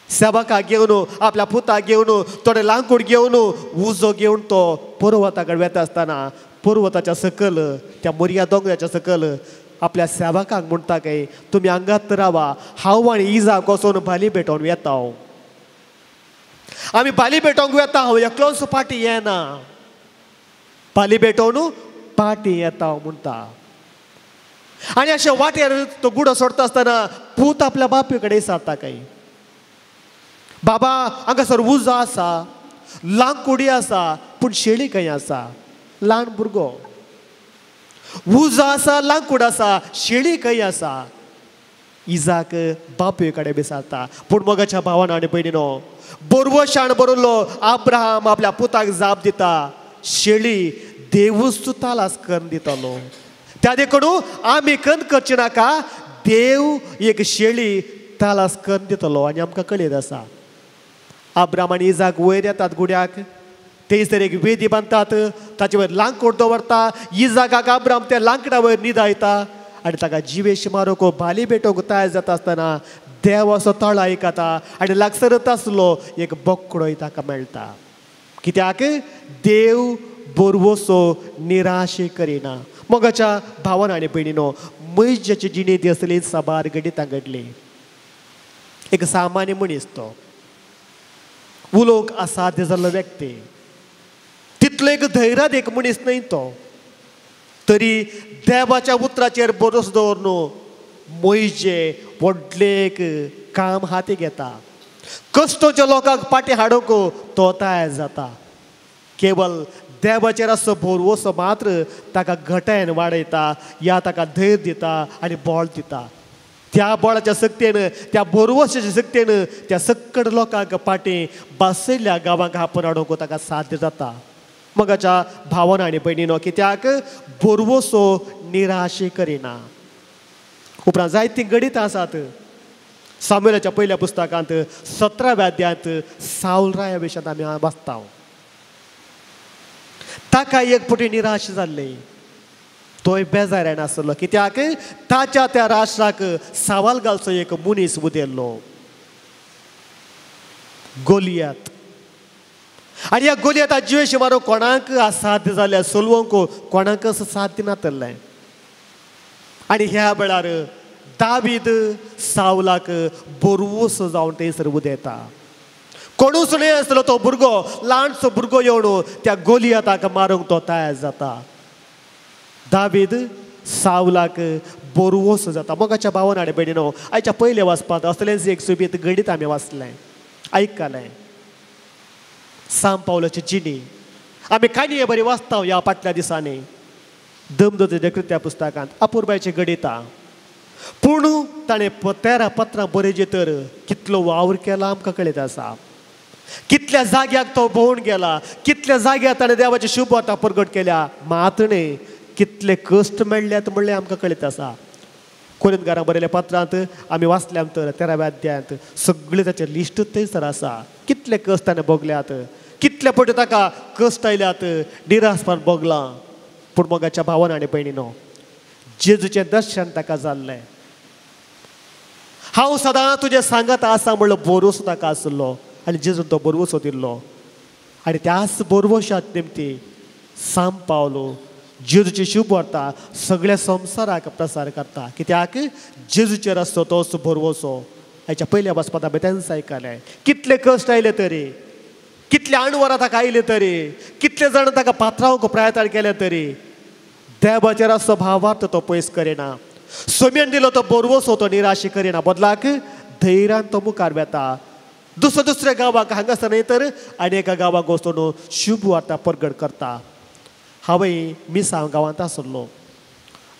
सेवकाक घेवन, आपल्या पुताक घेवन, थोडे लांकूड घेवन, उजो घेवन तो पर्वता कडेन वेता आसतना पर्वताच्या सकयल, त्या मोरिया दोंगराच्या सकयल आपल्या सेवकांक म्हणटा काय, तुमी हांगात रावा, हांव आनी इजाक वचून बाली भेटोवन येता. आमी बाली भेटोवंक वेता, हांव एकलोच फाटीं येना, बाली भेटोवन फाटीं येता म्हणटा. आनी अशें वाटेर तो गुडो सोडटा आसतना पूत आपल्या बापूय कडेन विचारता काय, बाबा हांगासर उजो आसा, लांकुडी आसा, पूण शेळी खंय आसा? ल्हान भुरगो, उजो आसा, लांकूड आसा, शेळी खंय आसा? इजाक बापूय कडेन विचारता. पूण मोगाच्या भावान आनी भयणीनो, बोरवशान बरयल्लो आब्राहाम आपल्या पुताक जाप दिता, शेळी देवूच तूं तालास करून दितलो, त्या देखून आमी कन करचे नाका, देव एक शेळी तालास करून दितलो. आनी आमकां कळीत आसा आब्राहाम आनी इजाक वयर येतात गुड्याक, थंयसर एक वेदी बांदतात, ताचे वयर लांकूड दवरता. इजाकाक आब्राहाम त्या लांकडा वयर न्हिदायता आनी ताका जिवेश मारूंक भाली भेटोवंक तयार जाता आसतना देव असो तळ आयकता आनी लागसरच आसलो एक बोकडोय ताका मेळटा. कित्याक देव बोरवसो निराशे करिना. मोगाच्या भावान आनी भयणीनो, मनशाचे जिणेंत असली साबार घडितां घडली. एक सामान्य मनीस तो, उलोवंक असाध्य जाल्लो व्यक्ती, तितलो एक धैर्याद एक मनीस न्हय तो, तरी देवाच्या उतराचेर भरोसो दवरून मोयजे व्हडलें एक काम हाती घेता. कश्टोच्या लोकांक पाटी हाडूंक तो तयार जाता. केवल देवाचेर असो भरवसो मात्र ताका घटायन वाडयता, या ताका धैर्य दिता आनी बळ दिता. त्या बळाच्या शक्तेन, त्या भरवशाच्या शक्तेन त्या सक्कड लोकांक पाटी बासयल्ल्या गांवांक आपोवन हाडूंक ताका साध्य जाता. मोगाच्या भावान आनी भयणीनो, कित्याक भरवसो निराशे करिना. उपरांत जायतीं गणितां आसात. सामुएलाच्या पयल्या पुस्तकांत 17व्या अध्यायांत सावल राया विशयांत आमी वाचता. ताका एक पटी निराश जाल्ले, तोय बेजारान आसलो, कित्याक ताच्या त्या राष्ट्राक सवाल घालचो एक मनीस उदेल्लो, गोलियात. आनी ह्या गोलियाता जिवेश मारूंक कोणाक असाध्य जालें, सोलवंक कोणाक साध्य नातलें. आनी ह्या वेळार दावीद सावलाक बोरवसो जावन थंयसर उदेता. कोणूच न्हय आसलो तो भुरगो, ल्हानसो भुरगो येवन त्या गोलियाताक मारूंक तो तयार जाता. दावीद सावलाक बोरवसो जाता. मोगाच्या भावान आनी भयणीनो, आयच्या पयल्या वाचपांत असलेंच एक सोबीत गणीत आमी वाचलें, आयकलें. साम पावलाची जिणी आमी काणये बरी वाचता ह्या फाटल्या दिसांनी दमदोच्या कृत्या पुस्तकांत अपुरबायची गणितां. पूण ताणें 13 पत्रां बरयची तर कितलो वावर केला आमकां कळीत आसा. कितल्या जाग्याक तो भोंवून गेला, कितल्या जाग्यार ताणें देवाची शुभ वार्ता प्रगट केल्या, मात न्हय कितले कश्ट मेळ्ळ्यात म्हणलें आमकां कळीत आसा. कोरिंतकारां बरयल्या पत्रांत आमी वाचल्या तर 13व्या अध्यायांत सगळें ताचें लिस्ट थंयसर आसा. कितले कश्ट ताणें भोगल्यात, कितले पटी ताका कश्ट आयल्यात, निराशपण भोगलां. पूण मोगाच्या भावान आनी भयणीनो, जेजूचें दर्शन ताका जाल्लें. हांव सदां तुजें सांगत आसा म्हणलो भरोसो ताका आसलो आनी जेजून तो भरवसो दिल्लो. आनी त्याच भरवशात निमती साम पावलो जेजूची शुभ वार्ता सगळ्या संवसाराक प्रसार करता. कित्याक जेजूचेर आसतो तोच भरवसो. हाच्या पयल्या वाचपांत आमी तेंच आयकलें. कितले कश्ट आयले तरी, कितले आणवरां ताका आयले तरी, कितले जाण ताका पात्रावंक प्रयत्न केले तरी देवाचेर आसतो भावार्थ तो पयस करिना. सोम्यान दिलो तो भरवसो तो निराशे करिना, बदलाक धैर्यान तो मुखार वेता. दुसऱ्या दुसऱ्या गांवाक हांगासर न्हय तर आनी एका गांवाक वचून शुभ वार्ता प्रगट करता. हांवूय मिसांव गांवांत आसलो.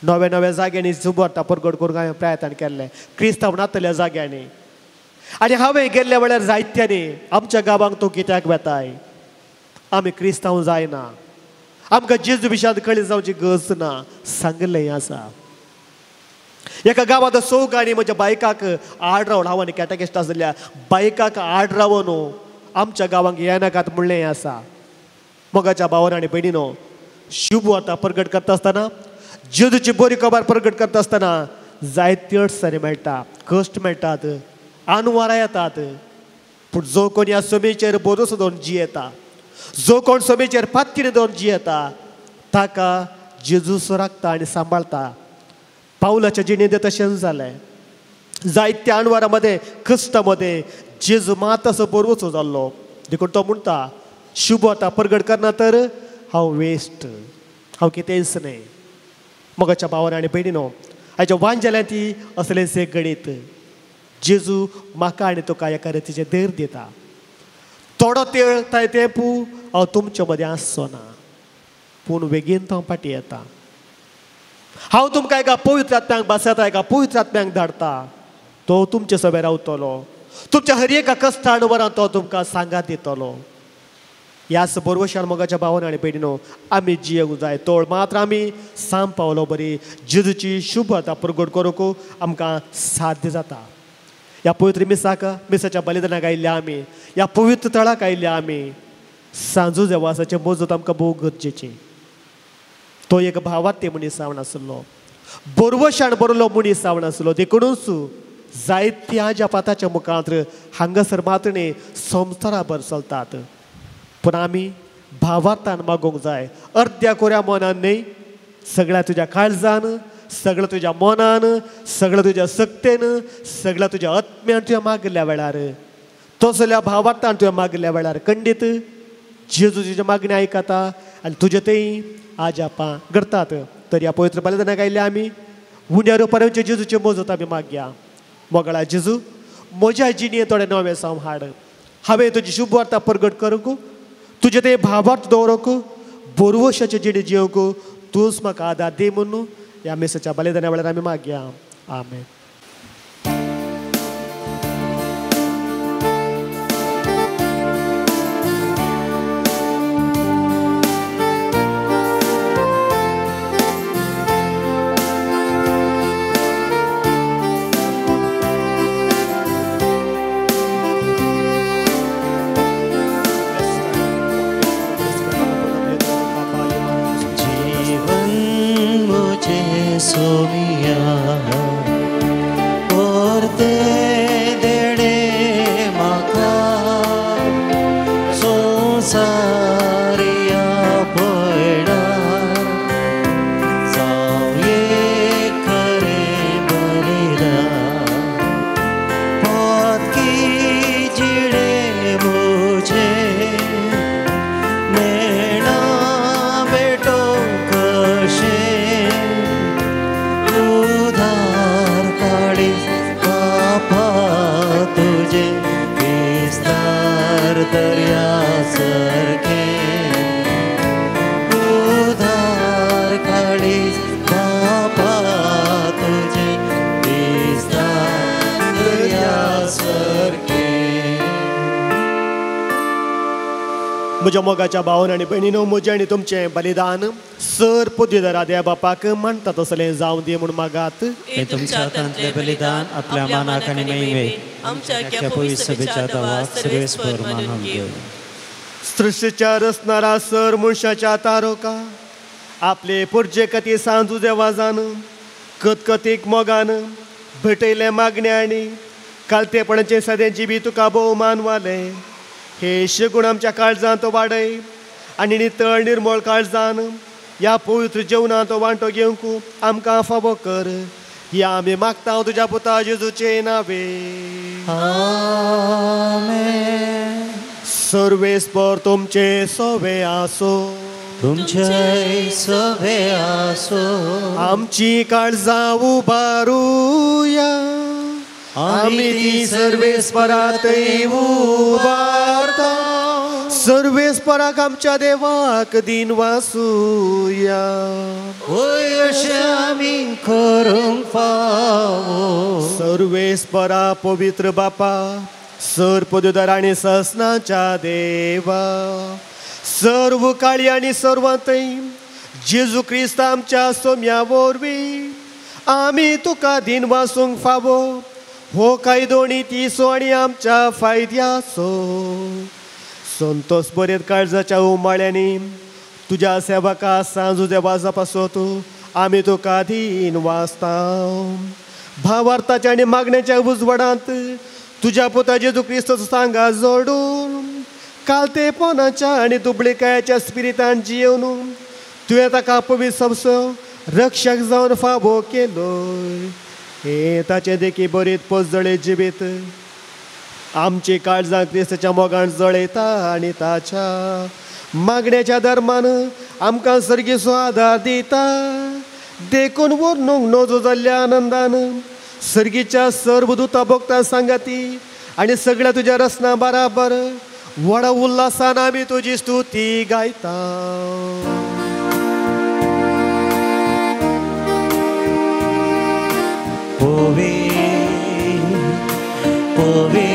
नव्या नव्या जाग्यांनी शुभ वार्ता प्रगट करूंक हांवें प्रयत्न केल्लें, क्रिस्तांव नातल्या जाग्यांनी. आनी हांवें गेल्ल्या वेळार जायत्यांनी आमच्या गांवांक तूं कित्याक वेताय, आमी क्रिस्तांव जायना, आमकां जेजू विशयांत कळी जावची गरज ना, सांगिल्लें आसा. एका गांवांत चौगांनी म्हज्या बायकाक आड रावन, हांव आनी कॅटेकिस्ट आसल्या बायकाक आड रावन आमच्या गांवांक येनाकात म्हणलें आसा. मोगाच्या भावान आनी भयणीनो, शुभ वार्ता प्रगट करता आसतना, जेजूची बरी खबर प्रगट करता आसतना जायते अडचणी मेळटा, कश्ट मेळटात, आनवारां येतात. पूण जो कोण ह्या समेचेर भरोसो दवरून जियेता, जो कोण समेचेर पातकीन दवरून जियेता, ताका जेजूस राखता आनी सांबाळता. पावलाच्या जिणेंत तशेंच जालें. जायत्या आणवारां मदें, कश्टां मदें जेजू मात असो भरवसो जाल्लो. देखून तो म्हणटा, शुभ वार्ता प्रगट करना तर हांव वेस्ट, हांव कितेंच न्हय. मोगाच्या भावान आनी भयणीनो, हाच्या वांजेल्यान ती असलेंच एक गणीत. जेजू म्हाका आनी तुका एका रितीचें धैर्य दिता. थोडो तेळ ताय तेंपू हांव तुमचे मदें आसचो ना, पूण बेगीन तो हांव फाटीं येता. हांव तुमकां एका पवित्र आत्म्यांक बसयता, एका पवित्र आत्म्यांक धाडटा. तो तुमचे सभे रावतलो, तुमच्या हर एका कश्टान वरान तो तुमकां सांगात दितलो. ह्याच बरवशान मोगाच्या भावान आनी भयणीनो आमी जियेवंक जाय. तोळ मात्र आमी साम पावलो बरी जेजूची शुभ आतां प्रगट करूंक आमकां साध्य जाता. ह्या पवित्र मिसाक मिसाच्या बलिदानाक आयिल्ल्या आमी, ह्या पवित्र तळाक आयिल्ल्या आमी सांजू देवासाचें मोजत आमकां भोव गरजेचें. तो एक भावार्ती मनीस जावन आसलो, बरवशान बरलो मनीस जावन आसलो. देखूनच जायत्या जपाताच्या मुखांत हांगासर मात्र न्ही संवसाराभर चलतात. पूण आमी भावार्थान मागूंक जाय, अर्द्या कोऱ्या मनान न्ही, सगळ्या तुज्या काळजान, सगळ्या तुज्या मनान, सगळ्या तुज्या सक्तेन, सगळ्या तुज्या आत्म्यान तुवें मागल्या वेळार, तसल्या भावार्थान तुवें मागल्या वेळार खंडीत जेजू तुज्या मागणें आयकता आनी तुजें थंय आजापां करतात. तर ह्या पवित्र बलिदानाक आयिल्ल्या आमी उण्या रुपारांचे जेजूचे मोजत आमी मागया. मोगळा जेजू, म्हज्या जिणेंत थोडे नवें साव हाड. हांवें तुजी शुभ वार्ता प्रगट करूंक, तुजें तें भावार्थ दवरूंक, बोरवशाचें जिणें जियोवंक तूंच म्हाका आदार दी म्हणून ह्या मिसाच्या बलिदाना वेळार आमी मागया. आमेन. म्हज्या मोगाच्या भावन आनी भयणीनो, म्हजें आनी तुमचें बलिदान सर पदवीधरा देवा बापाक मानता तसलें जावं दी म्हूण मागात.
हें तुमच्या हातांतलें बलिदान आपल्या मानाक आनी महिमेक आमच्या पवित्र सभेच्या दावाक सर्वेस्पर मानून घेवं.
सृश्टीच्या रचणारा सर मनशाच्या तारोका आपले पुरजे खातीर सांजू देवाजान कतकतीक मोगान भेटयले मागण्या आनी कालतेपणाचें सदें जिबी तुका भोवमान वालें. हे शेगूण आमच्या काळजांत वाडय आनी नितळ निर्मळ काळजान ह्या पवित्र जेवणांत वांटो घेवंक आमकां फावो कर. ह्या आमी मागता तुज्या पुता जेजूचे नावे.
आमेन.
सर्वेस्पर तुमचे सोवे आसो,
तुमचे सोवे आसो.
आमची काळजां उबारुया, आमी ती सर्वेस्परातय उबारता. सर्वेस्पराक आमच्या देवाक दिन वासूया.
होय अशें आमी करूंक फावो.
सर्वेस्परा पवित्र बापा, सर पदवीधर आनी ससनाच्या देवा, सर्व काळी आनी सर्वांतय जेजू क्रिस्त आमच्या सोम्या वरवीं आमी तुका दिन वासूंक फावो. हो कायदो आनी तिसो आनी आमच्या फायद्याचो. संतोष बरेत काळजाच्या उमाळ्यांनी तुज्या सेवका सांजू देवाजा पासत आमी तुका दीन वाचता. भावार्थाच्या आनी मागण्याच्या उजवाडांत तुज्या पुता जेजू क्रिस्ताचो सांगा जोडून कालतेपणाच्या आनी दुबळेकायाच्या स्पिरितान जियेवन तुवें ताका पवित्र संवसो रक्षक जावन फावो केलो. हे ताचे देखी बरीत पजळे जिवीत आमची काळजां क्रिस्ताच्या मोगान जळयता आनी ताच्या मागण्याच्या धर्मान आमकां सर्गीचो आदार दिता. देखून व्हरून नजो जाल्ल्या आनंदान सर्गीच्या सर्व दुता भोगता सांगाती आनी सगळ्या तुज्या रचना बराबर व्हडा उल्हासान आमी तुजी स्तुती गायता.
पवित्र पोवे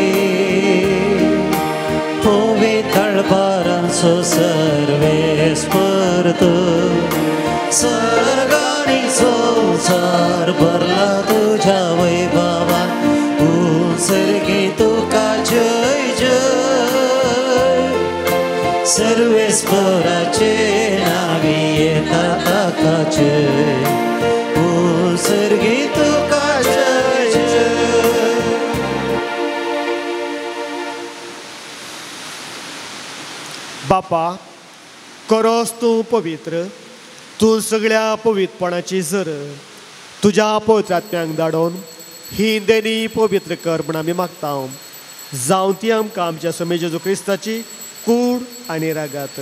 पोवे तळपारांचो सर्वेस्पर तूं सर्गानी संवसार भरला तुज्या वैभवान तूं सर्गी तुका जय जय सर्वेस्पराचे नावी येता ताका जय तूं सर्गी तुका जय जय.
बापा करोस तूं पवित्र तूं सगळ्या पवित्रपणाची जर तुज्या पवित्र आत्म्यांक धाडून ही देणी पवित्र कर म्हण आमी मागता. जावं ती आमकां आमच्या स्वामी जेजू क्रिस्ताची कूड आनी रागात.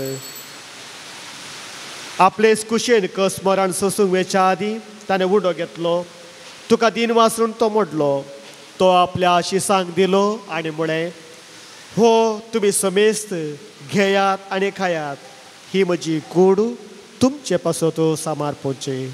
आपलेच कुशेन कस मरण सोसूंक वेच्या आदीं ताणें उडो घेतलो, तुका दिन वासरून तो मोडलो, तो आपल्या शिसांक दिलो आनी म्हळें, हो तुमी समेस्त घेयात आनी खायात, ही म्हजी कूड तुमचे पासत सामार पोवची.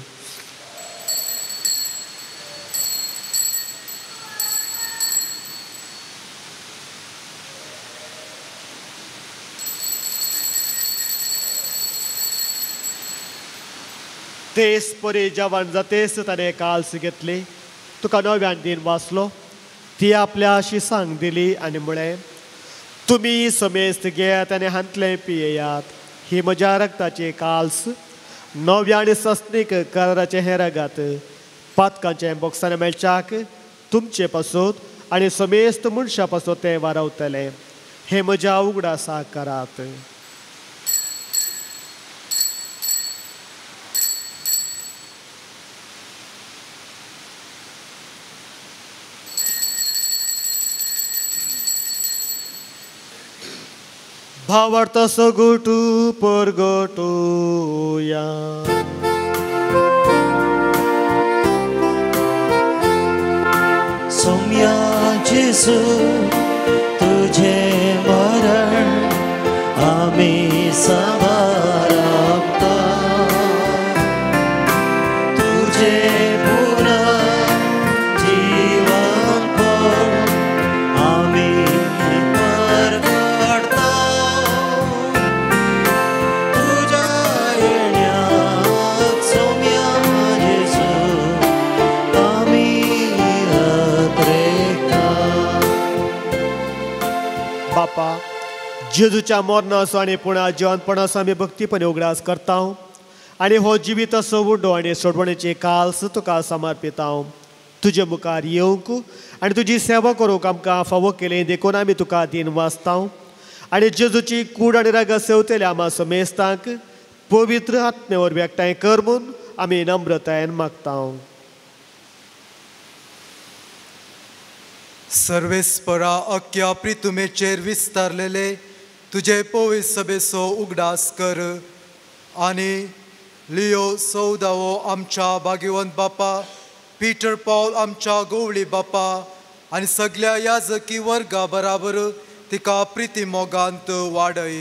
तेच परी जवान जातेच ताणें काल्स घेतली, तुका नव्यान दिन वाचलो, ती आपल्या शिसांक दिली आनी म्हळें, तुमी समेस्त घेयात आनी हांतलें पियेयात, ही म्हज्या रक्ताची काल्स नव्या आनी सस्नीक कराराचें हें रगात पातकांचें बोक्सांनी मेळच्याक तुमचे पासत आनी समेस्त मनशां पासत तें वारावतलें. हें म्हज्या उगडासाक करात. भावार्थ सगोटू परगटूया.
सोम्या जेजू तुझे मरण आमी साबारापता, तुझे पुनर्जीवनपण आमी परगटता, तुज्या येण्याक सोम्या जेजू आमी अत्रेकता.
बापा, जेजूच्या मरणाचो आनी पुणा जिवनपणाचो आमी भक्तीपणे उगडास करता आनी हो जिवीत असो उडो आनी सोडवणेची काल्स तुका समर्पिता. तुजे मुखार येवंक आनी तुजी सेवा करूंक आमकां फावो केली देखून आमी तुका दिन वाचता आनी जेजूची कूड आनी राग सेवतल्या आमा समेस्तांक पवित्र आत्मे वरवीं एकठांय कर म्हूण आमी नम्रतायेन मागता.
सर्वेस्परा अख्ख्या प्रितुमेचेर विस्तारलेले तुजे पवित्र सभेचो उगडास कर आनी लियो सौदावो आमच्या भाग्यवंत बापा, पीटर पावल आमच्या गोवळी बापा आनी सगल्या याजकी वर्गा बराबर तिका प्रिती मोगांत वाडय.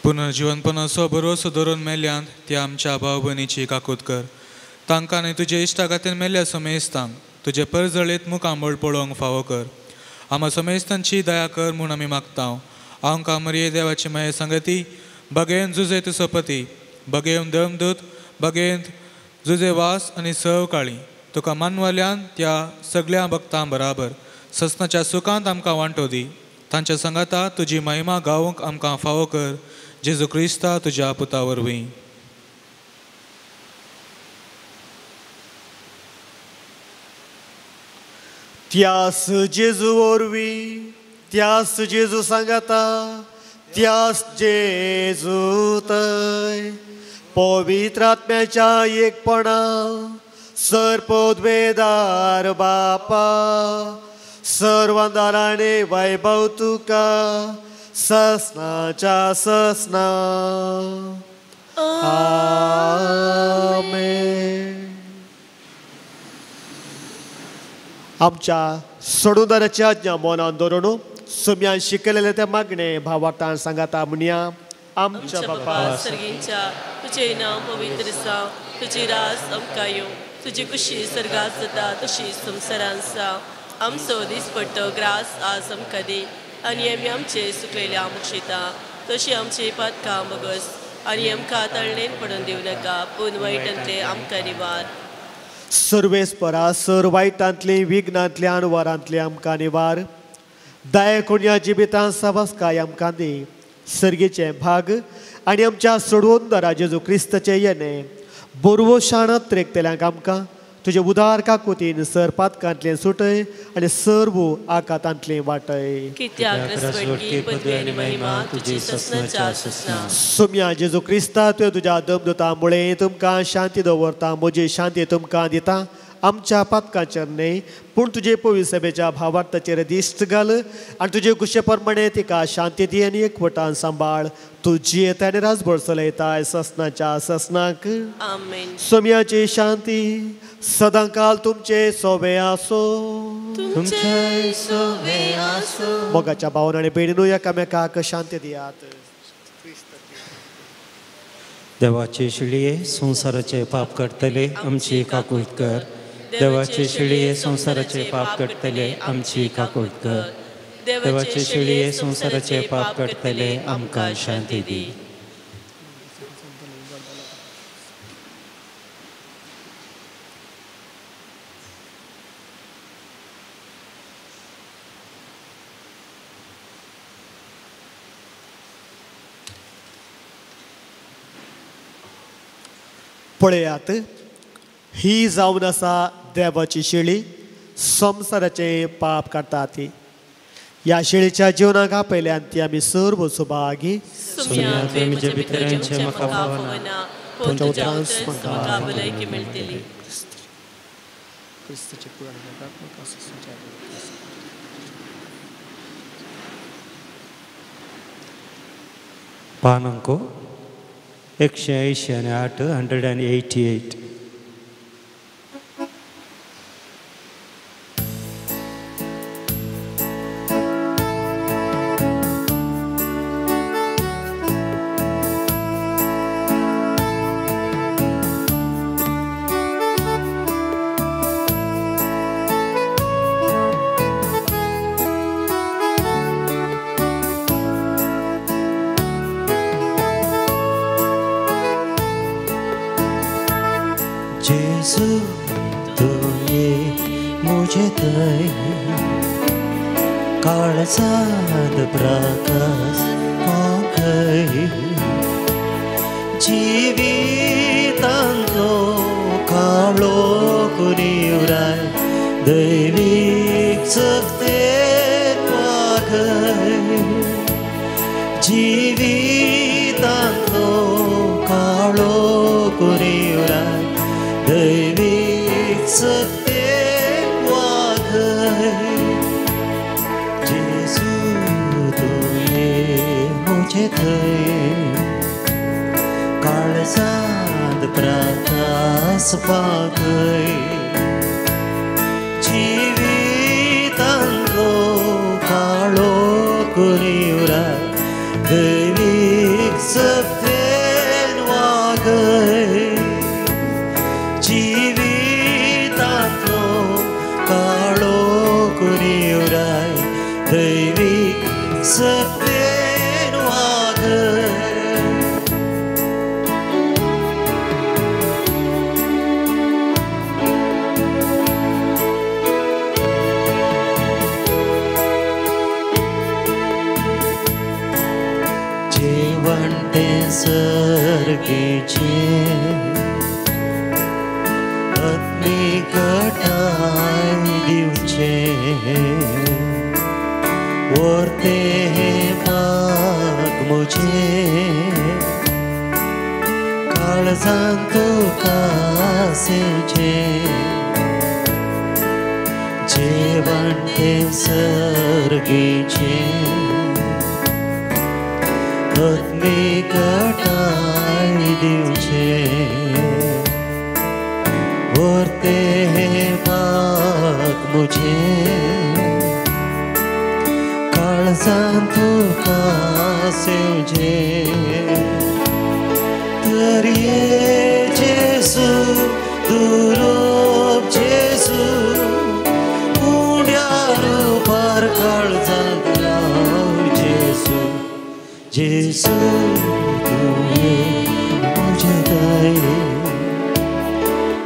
पुनर्जिवनपणाचो भरोसो धरून मेल्यांत त्या आमच्या भाव भयणीची काकूत कर. तांकां आनी तुजे इश्टागातीन मेल्ल्या समेस्तांक तुजे परजळीत मुखामळ पळोवंक फावो कर. आमा समेस्तांची दया कर म्हूण आमी मागता. आमकां मरिये देवाची माये संगती बगेन जुजे तुसपती बगेवन देवदूत बगेन जुजे वास आनी सव काळी तुका मानवल्यान त्या सगळ्या भक्तां बराबर ससनाच्या सुखांत आमकां वांटो दी. तांच्या सांगाता तुजी महिमा गावंक आमकां फावो कर. जेजू क्रिस्ता तुज्या पुता वरवीं.
त्यास जेजू वरवीं, त्यास जेजू सांगाता, त्यास जेजू तय पवित्र आत्म्याच्या एकपणा सर्पोद्वेदार बापा सर्वांदाराने वैभव तुका ससनाच्या ससना. आमेन. आमच्या सोडूदाराची आज्ञा मनान दवरून सुम्यान शिकलेले ते मागणे भावार्थान सांगाता म्हणया. आमच्या बापा
सर्गींच्या तुझे नांव पवित्र जावं, तुजी रास आमकां येवं, तुजी कुशी सर्गात जाता तशी संवसारांत जावं. आमचो दिसपट्टो ग्रास आज आमकां दी आनी आमी आमचे सुकलेल्या मुक्षिता तशी आमची पातकां मगस आनी आमकां तळणेन पडून दिवं नाका, पूण वायटांतले आमकां निवार.
सर्वेस्परा सर वायटांतली विघ्नांतले अणवारांतले आमकां निवार. दया जिवितां सावसकाय आमकां दी. सर्गीचें भाग आनी आमच्या सोडवंदरा जेजू क्रिस्ताचें येणें बोरवो शाणत त्रेकतल्यांक आमकां तुजे उदार काकुतीन सर पातकांतलें सुटय आनी सर्व आकातांतलें वाटय. सुम्या जेजू क्रिस्ता तुवें तुज्या दमदुता मुळे तुमकां शांती दवरता, म्हजी शांती तुमकां दिता. आमच्या पातकांचेर न्हय पूण तुजे पवित्र सभेच्या भावार्थाचेर दिश्ट घाल आनी तुजे कुशे प्रमाणे तिका शांती दी आनी एकवटान सांबाळ. तूं जियेता आनी राजभर चलयताय ससनाच्या ससनाक.
आमेन.
सोम्याची शांती सदांकाल तुमचे सोवे आसो.
तुमचे सोवे आसो.
मोगाच्या भावन आनी भयणीनू एकामेकाक शांती दियात.
देवाचे शिळये संवसाराचे पाप करतले आमची काकूत कर. देवाचे शिळये संवसाराचे पाप करतले आमची काकूत कर. देवाचे शिळये संवसाराचे पाप करतले आमकां शांती दी.
पळयात, ही जावन आसा देवाची शेळी, संवसाराचें पाप काडटा ती. ह्या शेळीच्या जिवनाक आपयल्यान ती आमी सर्व सुभागी.
पान अंक 188, 188. काळजाद प्रकाश पाखय जिवितांतलो काळोख निवराय दैवीक शक्तेन वागय. जिवितांतलो काळोख निवराय दैवीक शक्तेन वागय. काळजाद प्रकाश पाखय जिवितांतलो काळोख निवराय दैवीक शक्तेन वागय. जिवितांतलो काळोख निवराय दैवीक शक्तेन वागय. जेवण तें सर्गीचें आत्मीकटाय दिवचें वर्तें भाग म्हजें काळजांत तुका सेवचें. जेवण तें सर्गीचें आत्मीकटाय दिवचें वर्तें भाग म्हजें काळजांत तुका सेवचें. तर ये जेजू जेजू दुरोप जेजू उंड्यार पार काळजांत राव जेजू जेजू तुवें म्हजें दये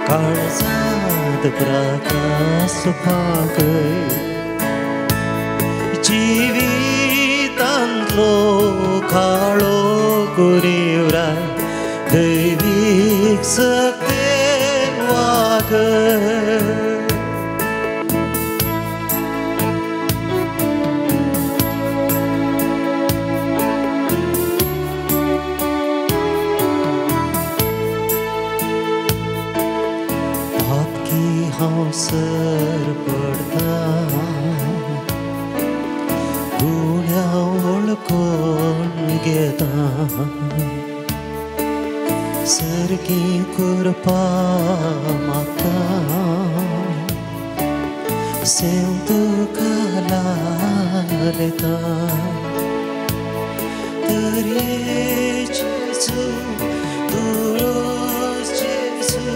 काळजांत प्रकाश फांकय जिवितांतलो काळो कुरिवराय दैवीक सक्तेन वागय. पातकी हांव सर पडटा गुण्या वळखून घेता सारकी कृपा मागता सेव तुका लायता तर जेजू दुरोस जेजू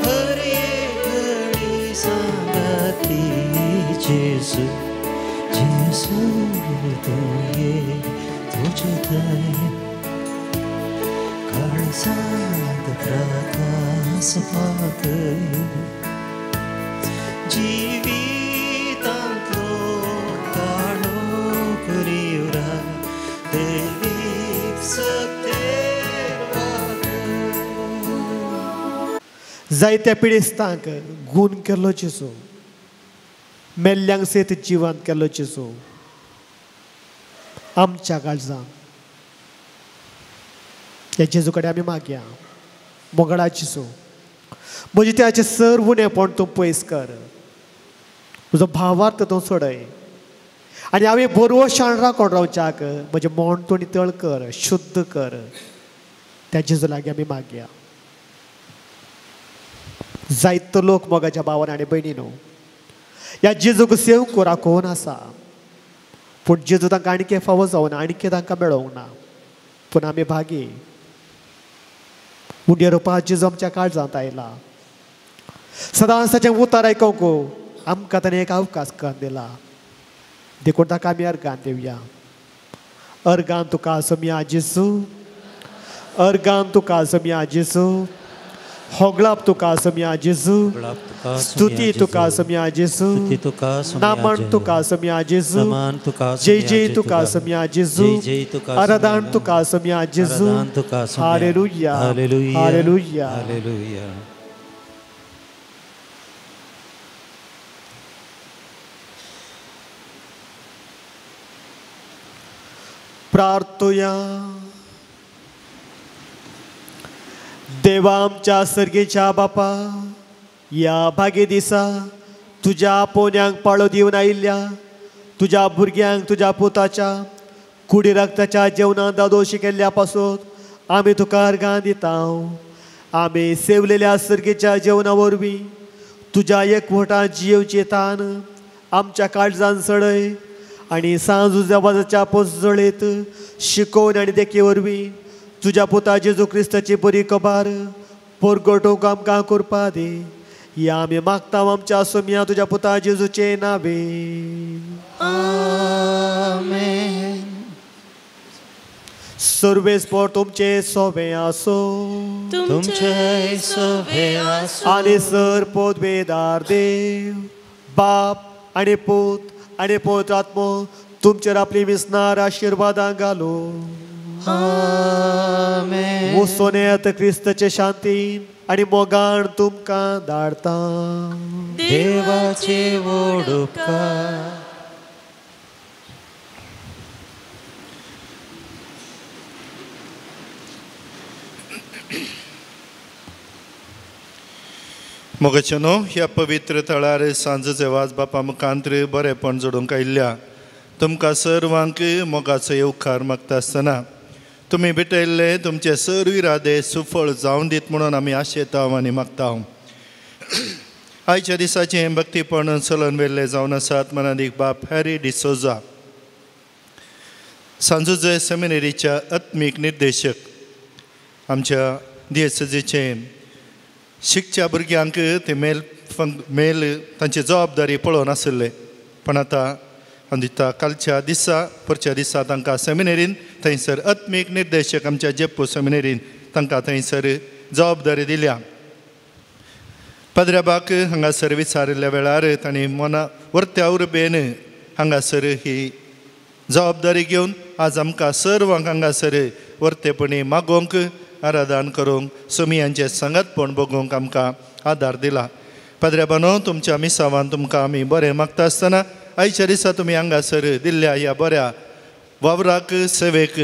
हर एक घडी सांगाती जेजू जेजू तुवें तुजें दये काळजांत प्रकाश फांकय जिवितांतलो काळो कुरिवराय दैवीक सक्तेन वागय.
जायत्या पिडेस्तांक गूण केल्लो जेजू मेल्ल्यांक सयत जिवांत केल्लो जेजू आमच्या काळजांत ह्या जेजू कडेन आमी मागया. मोगळा जेजू म्हजें त्याचें सर उणेपण तूं पयस कर म्हजो भावार्थ तूं सोडय आनी हांवें बरोशान राखून रावच्याक म्हजें मोण तूं नितळ कर शुद्ध कर. त्या जेजू लागीं आमी मागया. जायतो लोक मोगाच्या भावान आनी भयणीनो ह्या जेजूक सेवंक राखून आसा पूण जेजू तांकां आणकी फावो जावना आणकी तांकां मेळोंक ना. पूण आमी भागी उंड्या रुपा जेजू आमच्या काळजांत आयला सदांच ताचें उतार आयकूंक आमकां ताणें एक अवकाश करून दिला देखून ताका आमी अर्गान दिवया. अर्गान तुका सोमया जेजू अर्गान तुका सोमया जेजू होगळाप तुका सोमया जेजू स्तुती तुका सोमया जेजू नामन तुका सोमया जेजू जय जय तुका सोमया जेजू आराधन तुका सोमया जेजू. Hallelujah hallelujah
hallelujah.
प्रार्थुया. देवा आमच्या सर्गेच्या बापा ह्या भागे दिसा तुज्या पोन्यांक पाळो दिवन आयिल्ल्या तुज्या भुरग्यांक तुज्या पुताच्या कुडी रक्ताच्या जेवणान दादोशी केल्ल्या पासून आमी तुका अर्गां दिता. आमी सेवलेल्या सर्गेच्या जेवणा वरवीं तुज्या एकवटान जियेवचे तान आमच्या काळजान सडय आनी सांज देवाच्या पोसजळेत शिकोवन आनी देखी वरवीं तुज्या पुता जेजू क्रिस्ताची बरी खबर परगटोवंक आमकां करपा दी. ह्या आमी मागता आमच्या सोमया तुज्या पुता जेजूचे नावे.
आमेन.
सर्वेस्पर तुमचे सोबे आसो
तुमचे सोबे आसो
आनी सर पदवेदार देव बाप आनी पूत आनी पवित्र आत्मो तुमचेर आपली विसनार आशिर्वादां घालू.
आमेन.
वसोनेत क्रिस्ताचे शांतीन आनी मोगान तुमकां धाडता.
देवाचे व्हड उपकार.
मोगाच्यानो ह्या पवित्र थळार सांजचे वाज बापा मुखांत्र बरेपण जोडूंक आयिल्ल्या तुमकां सर्वांक मोगाचो येवकार मागता आसतना तुमी भेटयल्ले तुमचे सर्व इरादे सुफळ जावन दीत म्हणून आमी आशेता आनी मागता. आयच्या दिसाचें भक्तीपण चलन वेल्ले जावन आसात मनादीक बाप हॅरी डिसोजा सांजुजे सेमिनरीच्या आत्मीक निर्देशक आमच्या दियसजीचे शिकच्या भुरग्यांक ते मेल मेल तांची जबाबदारी पळोवन आशिल्ले पण आतां हांव दिता कालच्या दिसा परच्या दिसा तांकां सेमिनेरीन थंयसर आत्मीक निर्देशक आमच्या जेप्पू सेमिनेरीन तांकां थंयसर जबाबदारी दिल्या. पाद्र्याबाक हांगासर विचारिल्ल्या वेळार तांणी मना वर्त्या उर्बेन हांगासर ही जबाबदारी घेवन आज आमकां सर्वांक हांगासर वर्तेपणी मागोवंक आराधन करूंक सुमियांचें सांगातपण बगोवंक आमकां आदार दिला. पाद्र्याबानो तुमच्या मिसावान तुमकां आमी बरें मागता आसतना आयच्या दिसा तुमी हांगासर दिल्ल्या ह्या बऱ्या वावराक सेवेक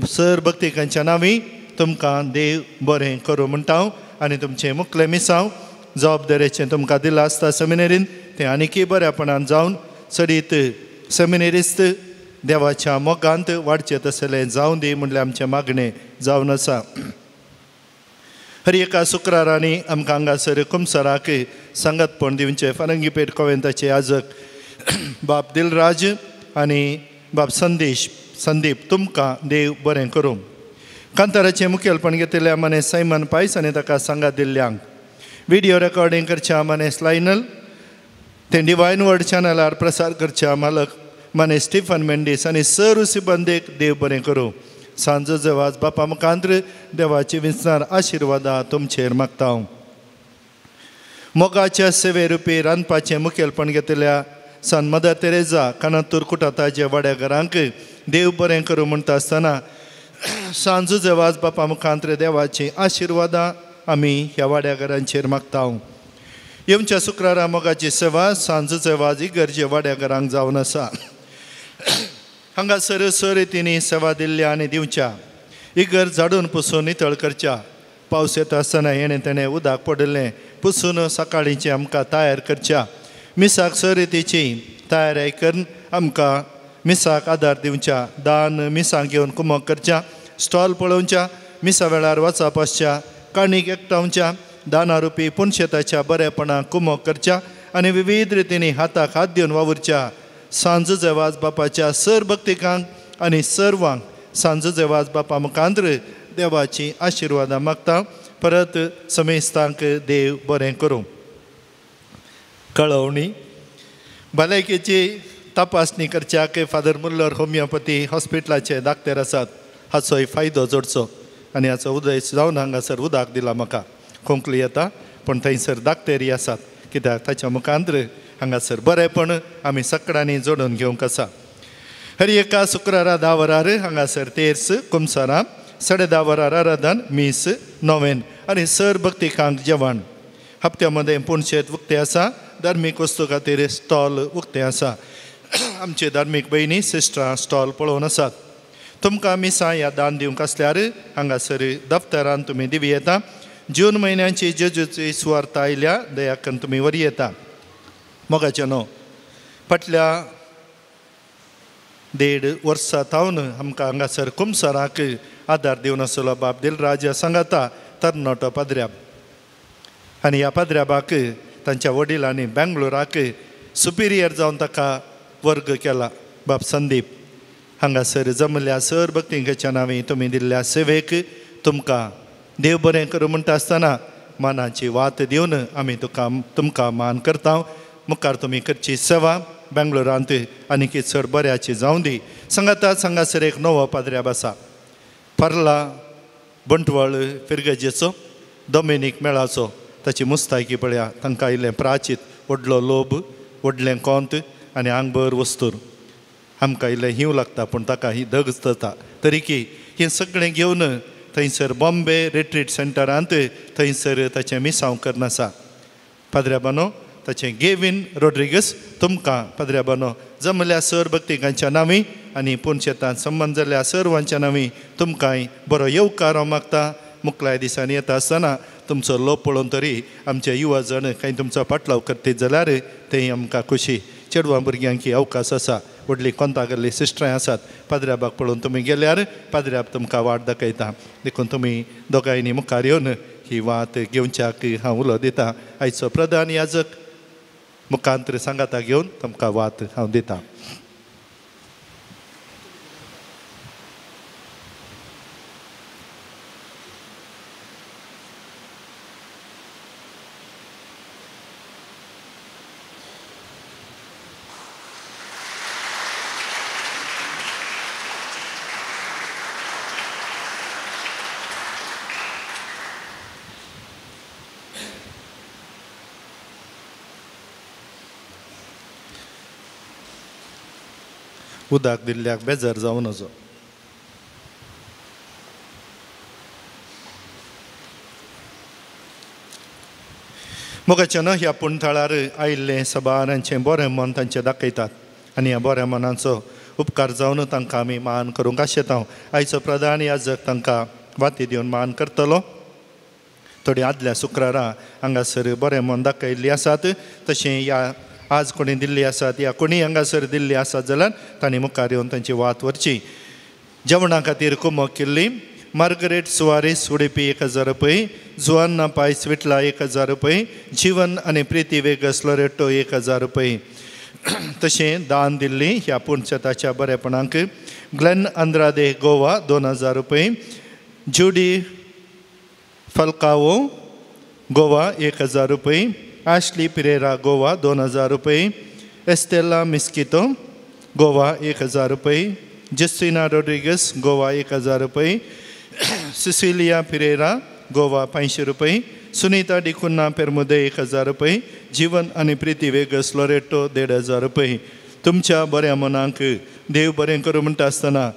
सर भक्तिकांच्या नांवी तुमकां देव बरें करूं म्हणटा हांव आनी तुमचें मुखलें मिसांव जबाबदारेचें तुमकां दिलां आसता सेमिनेरीन तें आनीकय बऱ्यापणान जावन चडीत सेमिनेरिस्त देवाच्या मोगांत वाडचें तसलें जावं दी म्हणल्यार आमचें मागणें जावन आसा. हर एका शुक्रारांनी आमकां हांगासर कुमसराक सांगातपण दिवचें फारंगीपेठ कोवेंताचे याजक बाब दिलराज आनी बाब संदेश संदीप तुमकां देव बरें करूं. कांताराचें मुखेलपण घेतिल्ल्या माने सायमन पायस आनी ताका सांगात दिल्ल्यांक विडियो रेकॉर्डिंग करच्या मानेस लायनल तें डिवायन वर्ड चॅनलार प्रसार करच्या मालक माने स्टिफन मेंडीस आनी सर सिबंदीक देव बरें करूं. सांजो जवाज बापा मुखांत्र देवाची विंचणार आशिर्वादां तुमचेर मागता हांव. मोगाच्या सेवे रुपी रांदपाचें मुखेलपण घेतिल्ल्या सन मदर तेरेजा कानातूर कुटाताचे वाड्या घरांक देव बरें करूं म्हणटा आसतना सांजो जवाज बापा मुखांत्र देवाची आशिर्वादां आमी ह्या वाड्या घरांचेर मागता. येवच्या शुक्रारा मोगाची सेवा सांजो जवाज इगर्जे वाड्या घरांक जावन आसा. हांगासर सरितींनी सेवा दिल्ल्या आनी दिवच्या इगर्ज झाडून पुसून नितळ करच्या. पावस येता आसतना हेणें तेणें उदक पडिल्लें पुसून सकाळींचें आमकां तयार करच्या. मिसाक सरितीची तयारी करून आमकां मिसाक आदार दिवच्या. दान मिसांक घेवन कुमक करच्या. स्टॉल पळोवच्या. मिसा वेळार वचप आसच्या. काणीक एकठांवच्या. दाना रुपी पुनशेताच्या बरेपणाक कुमक करच्या आनी विविध रितींनी हाताक हात दिवन वावुरच्या. सांजो जेवाज बापाच्या सर भक्तिकांक आनी सर्वांक सांजो जेवाज बापा मुखांत्र देवाची आशिर्वादां मागता. परत समेस्तांक देव बरें करूं. कळोवणी भलायकेची तपासणी करच्याक फादर मुल्लर होमियोपॅथी हॉस्पिटलाचे डाक्टर आसात. हाचोय फायदो जोडचो आनी हाचो उदय जावन हांगासर उदक दिला म्हाका. खोंकली येता पूण थंयसर डाक्टरी आसात कित्याक ताच्या मुखांत्र हांगासर बरेंपण आमी सगळ्यांनी जोडून घेवंक आसा. हर एका शुक्रारा 10 वरार हांगासर तेर्स कुमसारां 10:30 वरार आराधन मीस नोवेन आनी सर भक्तिकांक जेवण. हप्त्या मदें पुणशेत उक्तें आसा. धार्मीक वस्तू खातीर स्टॉल उक्तें आसा. आमचे धार्मीक भयणी सिस्टरां स्टॉल पळोवन आसात. तुमकां मिसां ह्या दान दिवंक आसल्यार हांगासर दफ्तरान तुमी दिवी येता. जून म्हयन्याची जेजूची सुवार्ता आयल्या दया करून तुमी वरी येता. मोगाचें न्हू फाटल्या 1.5 वर्सां थावन आमकां हांगासर कुमसराक आदार दिवन आसलो बाब दिलराज सांगाता तरणाटो पाद्र्याब आनी ह्या पाद्र्याबाक तांच्या वडिलांनी बेंगलोराक सुपिरियर जावन ताका वर्ग केला. बाब संदीप हांगासर जमल्या सर भक्तिंच्या नांवी तुमी दिल्ल्या सेवेक तुमकां देव बरें करूं म्हणटा आसतना मानाची वात दिवन आमी तुका तुमकां मान करता. मुखार तुमी करची सेवा बेंगलोरांत आनीक चड बऱ्याची जावं दी. सांगाता हांगासर एक नवो पाद्र्याब आसा. पर्ला बंटवाळ फिरगजेचो डॉमिनीक मेळाचो ताची मुस्तायकी पळया. तांकां आयिल्लें प्राचीत व्हडलो लोब व्हडलें कोंत आनी आंगभर वस्तूर. आमकां इल्लें हींव लागता पूण ताका ही धग जाता. तरीकी हें सगळें घेवन थंयसर बॉम्बे रिट्रीट सेंटरांत थंयसर ताचें मिसांव करून आसा. पाद्र्याबानो ताचें गेवीन रोड्रिगस तुमकां पाद्र्याबानो जमल्या सर भक्तिकांच्या नांवी आनी पुनशेतान संबंद जाल्ल्या सर्वांच्या नांवी तुमकांय बरो येवकार हांव मागता. मुखल्या दिसांनी येता आसतना तुमचो लोक पळोवन तरी आमचे युवा जण कांय तुमचो पाटलाव करतीत जाल्यार तें आमकां खुशी. चेडवां भुरग्यांक अवकाश आसा. व्हडली कोंतागल्ली सिस्टरां आसात. पाद्र्याबाक पळोवन तुमी गेल्यार पाद्र्याब तुमकां वाट दाखयता. देखून तुमी दोगांयनी मुखार येवन ही वात घेवच्याक हांव उलो दिता. आयचो प्रधान याजक मुखांत्र सांगाता घेवन तुमकां वात हांव दिता. उदक दिल्ल्याक बेजार जावं नजो. मोगाच्यान ह्या पुणथळार आयिल्लें सभारांचें बरें मन तांचें दाखयतात आनी ह्या बऱ्या मनाचो उपकार जावन तांकां आमी मान करूंक आशेता. आयचो प्रधान याजक तांकां वाती दिवन मान करतलो. थोडी आदल्या शुक्रारा हांगासर बरें मन दाखयल्ली आसात, तशें ह्या आज कोणी दिल्ली आसात या कोणी हांगासर दिल्ली आसात जाल्यार तांणी मुखार येवन तांची वात व्हरची. जेवणा खातीर कुमक केल्ली मार्गरेट सुवारीस उडपी 1000 रुपये, जुआन्ना पायस विटला 1000 रुपये, जीवन आनी प्रिती वेगस लोरेटो 1000 रुपये. तशें दान दिल्ली ह्या पुणशेताच्या बरेपणाक ग्लेन आंद्रादे गोवा 2000 रुपये, जुडी फल्कावो गोवा 1000 रुपये, आशली पिरेरा गोवा 2000 रुपये, एस्टेला मिस्कितो गोवा 1000 रुपये, जस्टिना रोड्रिगस गोवा 1000 रुपये, सिसिलिया पिरेरा गोवा 500 रुपये, सुनीता डिकुन्ना पेरमुदे 1000 रुपये, जीवन आनी प्रिती वेगस लोरेटो 1500 रुपये. तुमच्या बऱ्या मनाक देव बरें करूं म्हणटा आसतना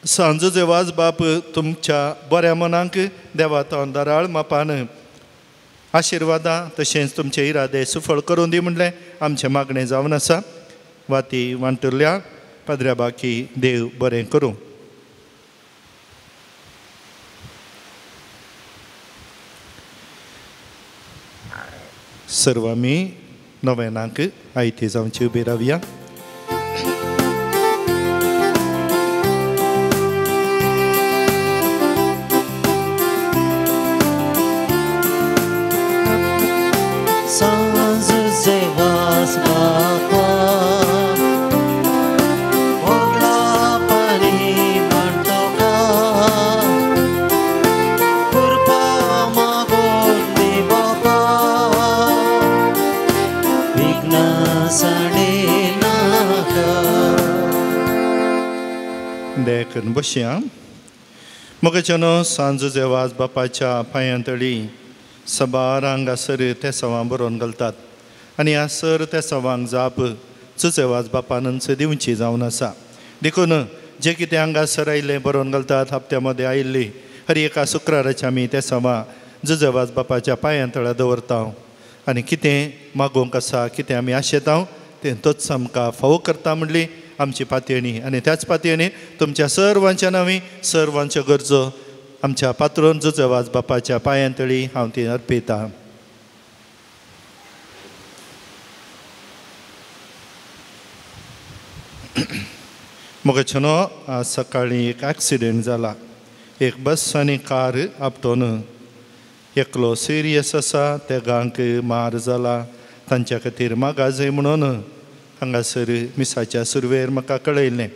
सांजो वाज बाप तुमच्या बऱ्या मनाक देवा तोंडाराळ मापान आशिर्वादा तशेंच तुमचे इरादे सुफळ करून दी म्हणलें आमचें मागणें जावन आसा. वाती वांटुरल्या पाद्र्या बाकी देव बरें करूं. सर्व आमी नव्यानाक आयती जावची उबी रावया. देखून बसया. मोगाच्यानो सांजो जेवाज बापाच्या पांयां तळी सबार हांगासर ते सवां बरोवन घालतात आनी ह्या सर त्या सवांक जाप चुचेवाज बापानच दिवची जावन आसा. देखून जे कितें हांगासर आयिल्लें बरोवन घालतात हप्त्या मदें आयिल्ली हर एका शुक्राराचे आमी ते सवां जुजेवाज बापाच्या पांयां तळा दवरता आनी कितें मागोवंक आसा कितें आमी आशेता तें तोच आमकां फावो करता म्हणली आमची पातयणी. आनी त्याच पातयणी तुमच्या सर्वांच्या नांवी सर्वांच्यो गरजो आमच्या पात्रोन जुजेवाज बापाच्या पांयां तळी हांव ती अर्पिता. मोगाच्यानो आज सकाळीं एक एक्सिडेंट जाला. एक बस आनी कार आपटोन एकलो सिरियस आसा, तेगांक मार जाला. तांच्या खातीर मागाजय म्हणून हांगासर मिसाच्या सुरवेर म्हाका कळयल्लें.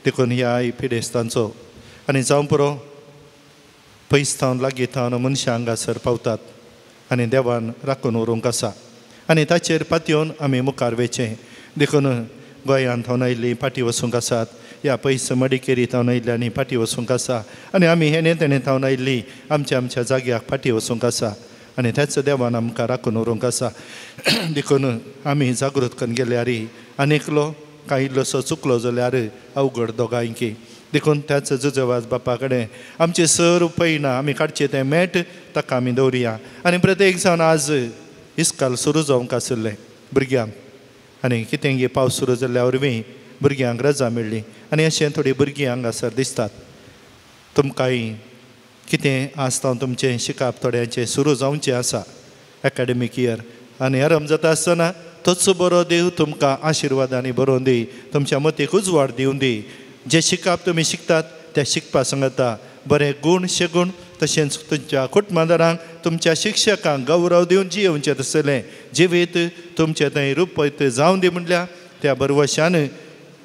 देखून ह्या पिडेस्तांचो आनी जावं पुरो पयस थावन लागीं थावन मनशां हांगासर पावतात आनी देवान राखून व्हरूंक आसा आनी ताचेर पातयेवन आमी मुखार वयचें. देखून गोंयांत थावन आयिल्लीं फाटीं वचूंक आसात, ह्या पयस मडिकेरी थावन आयिल्ली आनी फाटीं वचूंक आसा आनी आमी हेणे तेणे थावन आयिल्ली आमच्या आमच्या जाग्याक फाटीं वचूंक आसा आनी त्याच देवान आमकां राखून व्हरूंक आसा. देखून आमी जागृत करून गेल्यार आनी एकलो कांय इल्लोसो चुकलो जाल्यार अवघड दोगांयकी. देखून त्याच जुजेवाज बापा कडेन आमचे सर पयना आमी काडचें तें मेट ताका आमी दवरुया. आनी प्रत्येक जावन आज इस्काल सुरू जावंक आशिल्लें भुरग्यांक आनी कितें गे पावस सुरू जाल्ल्या वरवीं भुरग्यांक रजा मेळ्ळी आनी अशें थोडीं भुरगीं हांगासर दिसतात. तुमकांय कितें आज तावन तुमचें शिकप थोड्यांचें सुरू जावचें आसा एकाडेमीक इयर आनी आरंभ जाता आसतना तोच बरो देव तुमकां आशिर्वादांनी बरोवन दी, तुमच्या मतीक उजवाड दिवन दी. जे शिकप तुमी शिकतात त्या शिकपा सांगता बरे गूण शेगूण तशेंच तुमच्या कुटुंबादारांक तुमच्या शिक्षकांक गौरव दिवन जियोवचें तसलें जिवीत तुमचें थंय रुपयत जावन दी म्हणल्यार त्या बरवशान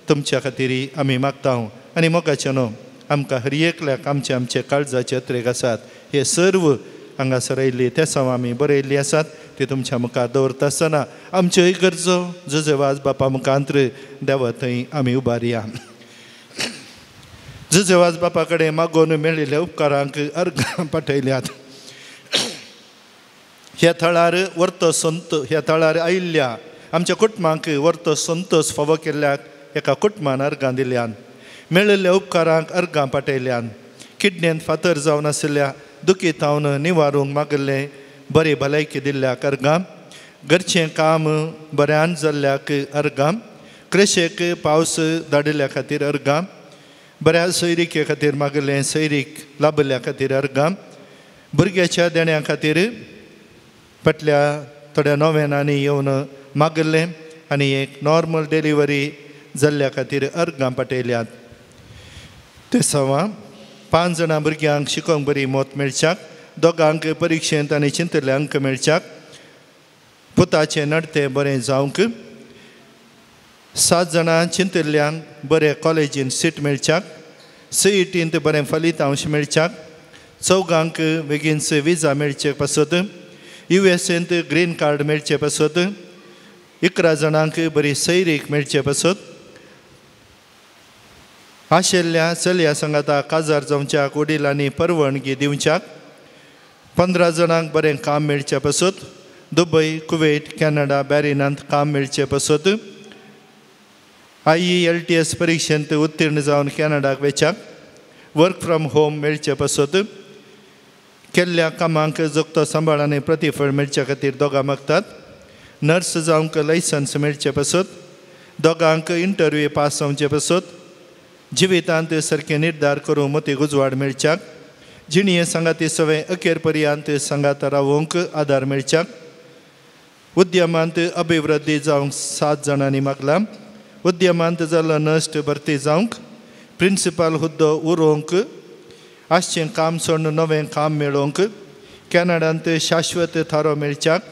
तुमच्या खातीर आमी मागता. आनी मोगाचें न्हू आमकां हर एकल्याक आमचे आमचे काळजाचे अत्रेक आसात हे सर्व हांगासर आयिल्ली तेसांव आमी बरयल्ली आसात ती तुमच्या मुखार दवरता आसतना आमच्योय गरजो जुजेवाज बापा मुखांत्र देवा थंय आमी उबारया. जुजेवाज बापा कडेन मागोवन मेळिल्ल्या उपकारांक अर्घां पाठयल्यात. ह्या थळार वर्तो संत ह्या थळार आयिल्ल्या आमच्या कुटुंबांक वर्तो संतोष फावो केल्ल्याक एका कुटुंबान अर्गां दिल्यान मेळिल्ल्या उपकारांक अर्गां पाटयल्यान किडनेंत फातर जावन आशिल्ल्या दुखीतावन निवारूंक मागिल्लें बरी भलायकी दिल्ल्याक अर्गां घरचें काम बऱ्यान जाल्ल्याक अर्गां कृशेक पावस धाडिल्ल्या खातीर अर्गां बऱ्या सोयरिके खातीर मागिल्लें सोयरीक लाबिल्ल्या खातीर अर्गां भुरग्याच्या देण्या खातीर फाटल्या थोड्या नोव्हेनांनी येवन मागिल्लें आनी एक नॉर्मल डिलिव्हरी जाल्ल्या खातीर अर्गां पाटयल्यात. ते सवा 5 जाणां भुरग्यांक शिकोवंक बरी मत मेळच्याक दोगांक परिक्षेंत आनी चिंतिल्ले अंक मेळच्याक पुताचें नडतें बरें जावंक 7 जाणां चिंतिल्ल्यांक बरें कॉलेजींत सीट मेळच्याक सीईटींत बरें फलितांश मेळच्याक 4 बेगीनच विजा मेळचे पासत यूएसएंत ग्रीन कार्ड मेळचे पासत 11 जाणांक बरी सैरीक मेळचे पासत आशिल्ल्या चलया सांगाता काजार जावच्याक वडिलांनी परवानगी दिवच्याक 15 जाणांक बरें काम मेळचे पासत दुबय कुवेट कॅनडा बॅरिनांत काम मेळचे पासत IELTS परिक्षेंत उत्तीर्ण जावन कॅनडाक वेच्याक वर्क फ्रॉम होम मेळचे पासत केल्ल्या कामांक जोगतो सांबाळ आनी प्रतिफळ मेळचे खातीर 2 मागतात नर्स जावंक लायसन्स मेळचे पासत 2 इंटरव्यू पास जावचे पासत जिवितांत सारकें निर्धार करूंक मतीक उजवाड मेळच्याक जिणये सांगाती सगळें अखेर पर्यंत सांगात रावोवंक आदार मेळच्याक उद्यमांत अभिवृद्धी जावंक 7 जाणांनी मागलां उद्यमांत जाल्लो नश्ट भरती जावंक प्रिंसिपल हुद्दो उरोवंक आसचें काम सोडून नवें काम मेळोवंक कॅनडांत शाश्वत थारो मेळच्याक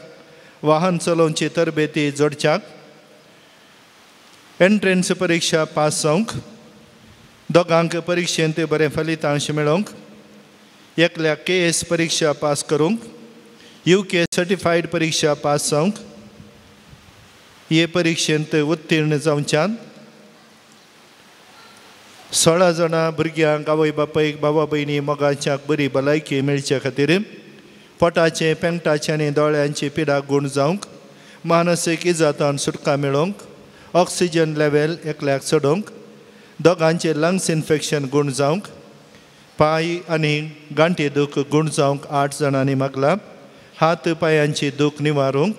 वाहन चलोवची तरबेती जोडच्याक एंट्रन्स परिक्षा पास जावंक 2 परिक्षेंत बरें फलितांश मेळोवंक एकल्या KS परिक्षा पास करूंक UK सर्टिफायड परिक्षा पास जावंक हे परिक्षेंत उत्तीर्ण जावच्यान 16 जाणां भुरग्यांक आवय बापायक बाबा भयणी मोगाच्याक बरी भलायकी मेळचे खातीर पोटाचें पेंगटाचें आनी दोळ्यांची पिडा गूण जावंक मानसीक इजातान सुटका मेळोवंक ऑक्सिजन लेवल एकल्याक चडोवंक 2 लंग्स इन्फेक्शन गूण जावंक पांय आनी गांठी दूख गूण जावंक 8 जाणांनी मागलां हात पांयांची दूख निवारूंक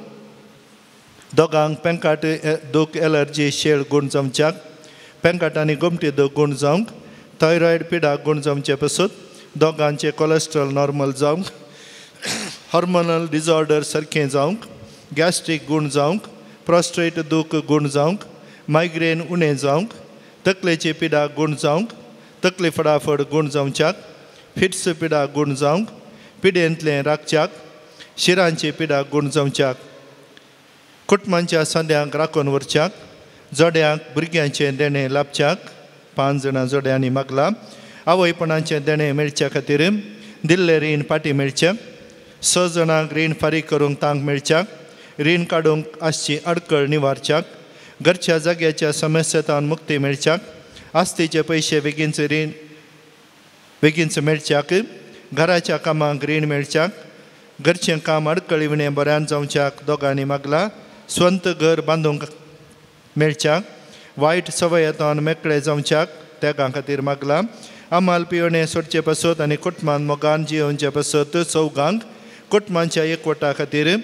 2 पेंकाट दूख एलर्जी शेळ गूण जावच्याक पेंकाट आनी गोमटी दूख गूण जावंक थायरॉयड पिडा गूण जावचे पासत 2 कोलेस्ट्रॉल नॉर्मल जावंक हॉर्मोनल डिसऑर्डर सारकें जावंक गॅस्ट्रीक गूण जावंक प्रोस्ट्रेट दूख गूण जावंक मायग्रेन उणें जावंक तकलेची पिडा गूण जावंक तकली फटाफट गूण जावच्याक फिट्स पिडा गूण जावंक पिडेंतलें राखच्याक शिरांची पिडा गूण जावच्याक कुटुंबांच्या सांद्यांक राखून व्हरच्याक जोड्यांक भुरग्यांचें देणें लाभच्याक 5 जाणां जोड्यांनी मागलां आवयपणाचें देणें मेळच्या खातीर दिल्लें रीण फाटीं मेळचें 6 जाणांक रीण फारीक करूंक तांक मेळच्याक रीण काडूंक आसची अडकळ निवारच्याक घरच्या जाग्याच्या समस्येंतावन मुक्ती मेळच्याक आस्तीचे पयशे बेगीनच रीण बेगीनच मेळच्याक घराच्या कामांक रीण मेळच्याक घरचें काम अडकळी विणें बऱ्यान जावच्याक 2 मागलां स्वंत घर बांदूंक मेळच्याक वायट सवयेंतावन मेकळे जावच्याक त्यागां खातीर मागलां आमाल पिवणें सोडचे पासत आनी कुटुंबान मोगान जियोवचे पासत 4 कुटुंबांच्या एकवटा खातीर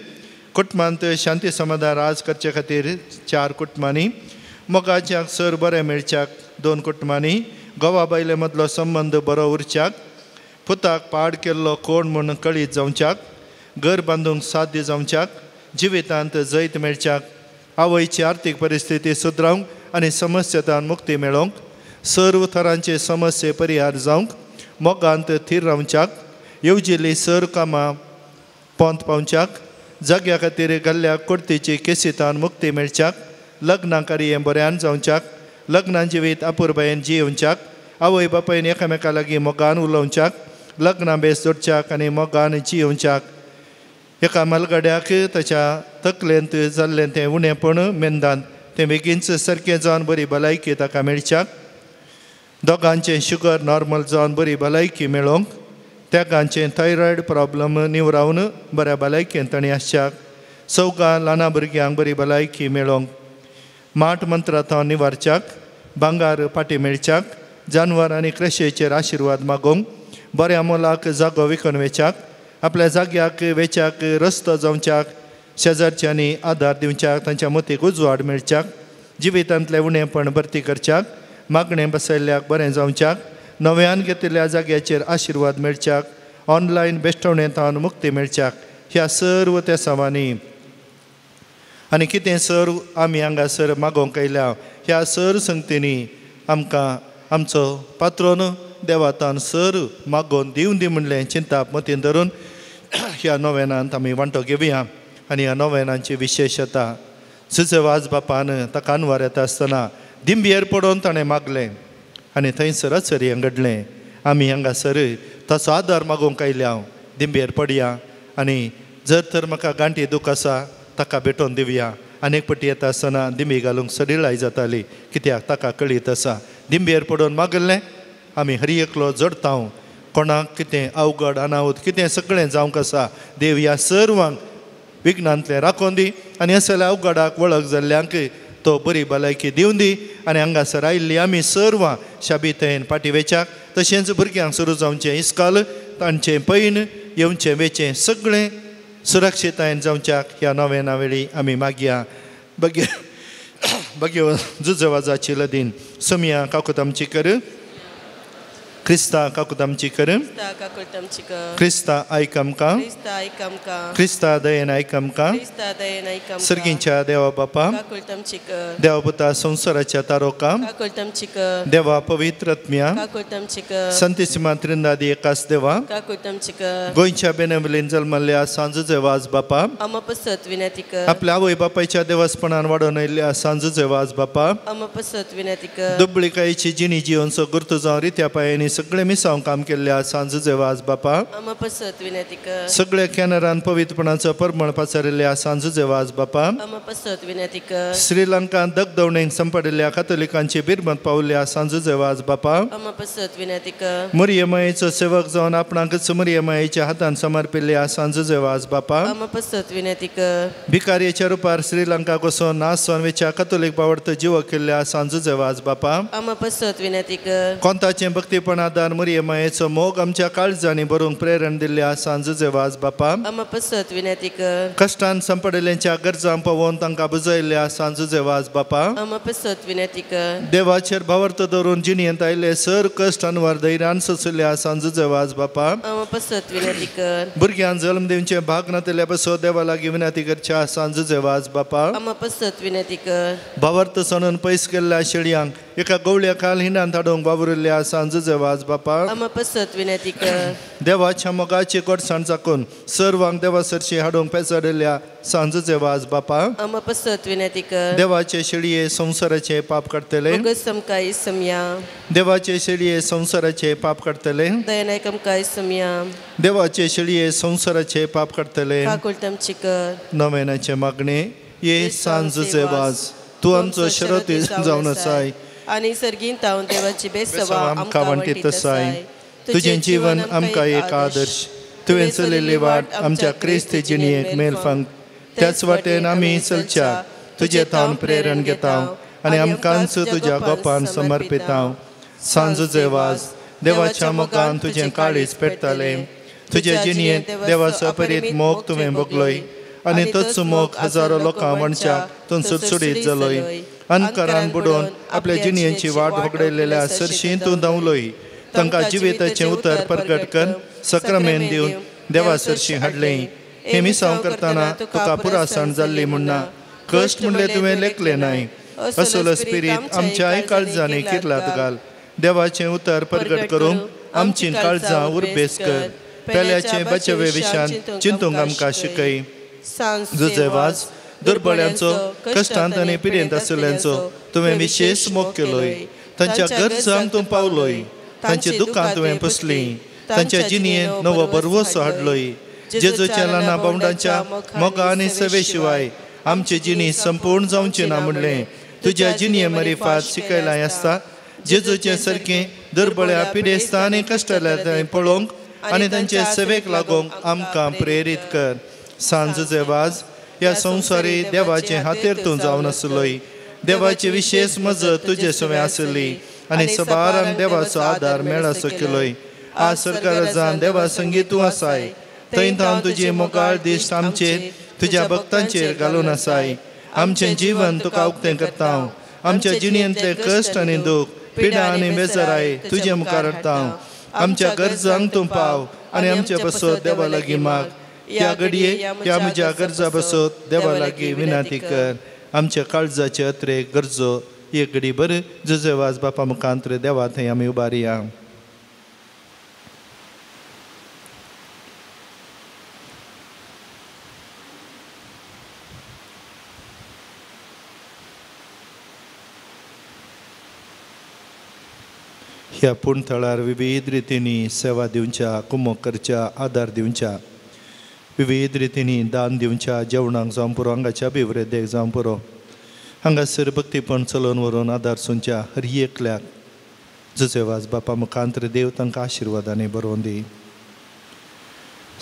कुटुंबांत शांती समाधान राज करचे खातीर 4 कुटुंबांनी मोगाच्याक सर बरें मेळच्याक 2 कुटुंबांनी गोवा बायले मदलो संबंद बरो उरच्याक पुताक पाड केल्लो कोण म्हूण कळीत जावच्याक घर बांदूंक साध्य जावच्याक जिवितांत जैत मेळच्याक आवयची आर्थीक परिस्थिती सुदरावंक आनी समस्येंतान मुक्ती मेळोवंक सर्व थरांचे समस्ये परिहार जावंक मोगांत थीर रावच्याक येवजिल्ली सर कामां पोंत पावच्याक जाग्या खातीर घाल्ल्या कोर्तीची केसीतान मुक्ती मेळच्याक लग्ना कार्य बऱ्यान जावच्याक लग्नां जिवीत अपुरबायेन जियोवच्याक आवय बापायन एकामेका लागीं मोगान उलोवच्याक लग्नां बेस जोडच्याक आनी मोगान जियोवच्याक एका मालगाड्याक ताच्या तकलेंत जाल्लें तें उणेपण मेंदान तें बेगीनच सारकें जावन बरी भलायकी ताका मेळच्याक 2 शुगर नॉर्मल जावन बरी भलायकी मेळोवंक 3 थायरॉयड प्रॉब्लम निवरावन बऱ्या भलायकेन तांणी आसच्याक 4 ल्हान भुरग्यांक बरी भलायकी मेळोवंक माठ मंत्रांत निवारच्याक भांगार पाटी मेळच्याक जानवर आनी क्रेशेचेर आशिर्वाद मागोवंक बऱ्या मोलाक जागो विकून वेच्याक आपल्या जाग्याक वेच्याक रस्तो जावच्याक शेजारच्यांनी आदार दिवच्याक तांच्या मतीक उजवाड मेळच्याक जिवितांतलें उणेपण भरती करच्याक मागणें बसयल्ल्याक बरें जावच्याक नव्यान घेतिल्ल्या जाग्याचेर आशिर्वाद मेळच्याक ऑनलायन बेश्टवणेंतावन मुक्ती मेळच्याक ह्या सर्व त्या सवांनी आनी कितें सर आमी हांगासर मागोवंक आयल्या ह्या सर संगतींनी आमकां आमचो पात्रोन देवातान सर मागोवन दिवन दी म्हणलें चिंताप मतीन धरून ह्या नोवेनांत आमी वांटो घेवया. आनी ह्या नोवेनांची विशेशता सुजवाज बापान ताका अनवार येता आसतना दिंबयेर पडोवन ताणें मागलें आनी थंयसरच हें घडलें. आमी हांगासर ताचो आदार मागोवंक आयल्या हांव दिंबयेर पडया आनी जर तर म्हाका गांठी दूख आसा ताका भेटोवन दिवया. आनी एक पटी येता आसतना दिंबी घालूंक सडिलाय जाताली कित्याक ताका कळीत आसा. दिंबयेर पडोवन मागलें आमी हर एकलो जडता कोणाक कितें अवघड अनावत कितें सगळें जावंक आसा देव ह्या सर्वांक विघ्नांतलें राखोवन दी आनी असल्या अवघडाक वळख जाल्ल्यांक तो बरी भलायकी दिवन दी. आनी हांगासर आयिल्ली आमी सर्वां शाबीतयेन फाटीं वेच्याक तशेंच भुरग्यांक सुरू जावचें इस्काल तांचें पैन येवचें वेचें सगळें सुरक्षितायेन जावच्याक ह्या नव्या वेळी आमी मागया. बगे बगे जुजवाजाची लदीन सोमिया काकूत आमची कर क्रिस्ता काकूत आमची कर क्रिस्ता आयक आमकां क्रिस्ता दयेन आयक आमकां सर्गींच्या देवा बापा देवा पुता संवसाराच्या तारोका देवा पवित्र आत्म्या संतीसिमा त्रिंदादी एकास देवा गोंयच्या बेनवलीन जल्मल्ल्या सांजुचे वाज बापा आपल्या आवय बापायच्या देवासपणान वाडोवन आयिल्ल्या सांजुचे वाज बापा दुबळिकायेची जिणी जिवनचो गुर्तू जावन रित्या पायांनी सगळे मिसांव काम केल्ल्या सांजुचे वाज बापा सगळे कॅनरान पवित्रपणाचो परमळ पाचारिल्ल्या सांजुचे वाज बापा श्रीलंकान दगदवणेक संपडिल्ल्या कातोलिकांची बिरमत पावल्ल्या सांजुचे वाज बापा मुरियमायेचो सेवक जावन आपणाकच मुरियमायेच्या हातान समर्पिल्ल्या सांजुचे वाज बापा भिकाऱ्याच्या रुपार श्रीलंकाक वचून नास जावन वेच्या कातोलीक बावडतो जीव केल्ल्या सांजुचे वाज बापा कोंताचें भक्तीपण आदार मुरियमायेचो मोग आमच्या काळजांनी भरूंक प्रेरण दिल्ल्या सांजुचे वाज बापा कश्टान संपडिल्ल्यांच्या गरजां पळोवन तांकां बुजयल्ल्या सांजुचे वाज बापा देवाचेर भावार्थ धरून जिणेंत आयिल्ले सर कश्ट अनवर धैर्यान सोंशिल्ल्या सांजुचे वाज बापा भुरग्यान जल्म दिवचें भाग नातिल्ल्या पसो देवा लागीं विनंती करच्या सांजुचे वाज बापा भावार्थ सणून पयस केल्ल्या शेळयांक एका गवळ्या खाल हिंडान धाडूंक वावुरिल्ल्या सांजुचे वाज बापा देवाच्या मोगाची गोडसाण चाकून सर्वांक देवा सरशी हाडूंक पेचाडिल्ल्या सांजुचे वाज बापा देवाचे शेळये संवसाराचे पाप काडटले देवाचे शेळये संवसाराचे पाप काडटले देवाचे शेळये संवसाराचे पाप काडटले. नवेनाचे मागणे ये सांजुचे वाज तूं आमचो शरती जावन आसाय
आनी सर्गीन तावन देवाची बेसवा
आमकां वांटीत आसाय. तुजें जीवन आमकां एक आदर्श तुवें चलयल्ली वाट आमच्या क्रिस्त जिणेक मेलफांक त्याच वाटेन आमी चलच्या तुजे तावन प्रेरण घेता आनी आमकांच तुज्या गोपान समर्पिता. सांजुचे वाज देवाच्या मोगान तुजें काळीज पेटतालें तुजे जिणेंत देवाचो परीत मोग तुवें भोगलोय आनी तोच मोग हजारो लोकां वणच्याक तूं सुडसुडीत जालोय. अनकरान बुडोवन आपल्या जिणेची वाट होगडयलेल्या सरशी तूं धांवलोय तांकां जिविताचें उतर परगट कर सक्रामेन दिवन देवा सरशी हाडलें. हें मिसांव करतना तुका पुरासण जाल्ली म्हणना कश्ट म्हणलें तुवें लेखलें नाय असलो स्पिरीत आमच्याय काळजांनी किर्लात घाल. देवाचें उतर परगट करूंक आमची काळजां उर्बेस कर. पेल्याचें बचवे विशान चिंतूंक आमकां शिकय. जुजे वाज दुर्बळ्यांचो कश्टांत आनी पिडेंत आशिल्ल्यांचो तुवें विशेश मोग केलोय. तांच्या गरजांक तूं पावलोय तांची दुकां तुवें पुसलीं तांच्या जिणेंत नवो भरवसो हाडलोय. जेजूच्या ल्हाना भावंडांच्या मोगा आनी सेवे शिवाय आमची जिणी संपूर्ण जावची ना म्हणलें तुज्या जिणये मरिफात शिकयलां आसता. जेजूचें सारकें दुर्बळ्या पिडेस्तां आनी कश्टाल्या पळोवंक आनी तांचे सेवेक लागूंक आमकां प्रेरीत कर. सांजुचे वाज ह्या संवसारी देवाचे हातेर तूं जावन आसलोय. देवाची विशेष मजत तुजे सवें आसली आनी सबारांक देवाचो आदार मेळासो केलोय. आज सरकाराजान देवा संगीत तूं आसाय, थंय थावन तुजी मोगाळ दिश्ट आमचेर तुज्या भक्तांचेर घालून आसाय. आमचें जीवन तुका उक्तें करता, आमच्या जिणेंतले कश्ट आनी दूख, पिडा आनी बेजाराय तुजे मुखार हाडटा. आमच्या गरजांक तूं पाव आनी आमचे बसत देवा लागीं माग. ह्या घडये ह्या म्हज्या गरजा बसत देवा लागीं विनंती कर. आमच्या काळजाचे अत्रे गरजो एक घडी बरें जुजेवाज बापा मुखांत्र देवा थंय आमी उबारया. ह्या पूण थळार विविध रितींनी सेवा दिवच्या, कुमक करच्या, आदार दिवच्या, विविध रितींनी दान दिवच्या, जेवणाक जावं पुरो, हांगाच्या अभिवृद्धेक जावं पुरो, हांगासर भक्तीपण चलोवन व्हरून आदार सुनच्या हर एकल्याक जुजेवाज बापा मुखांत्र देव तांकां आशिर्वादांनी बरोवन दी.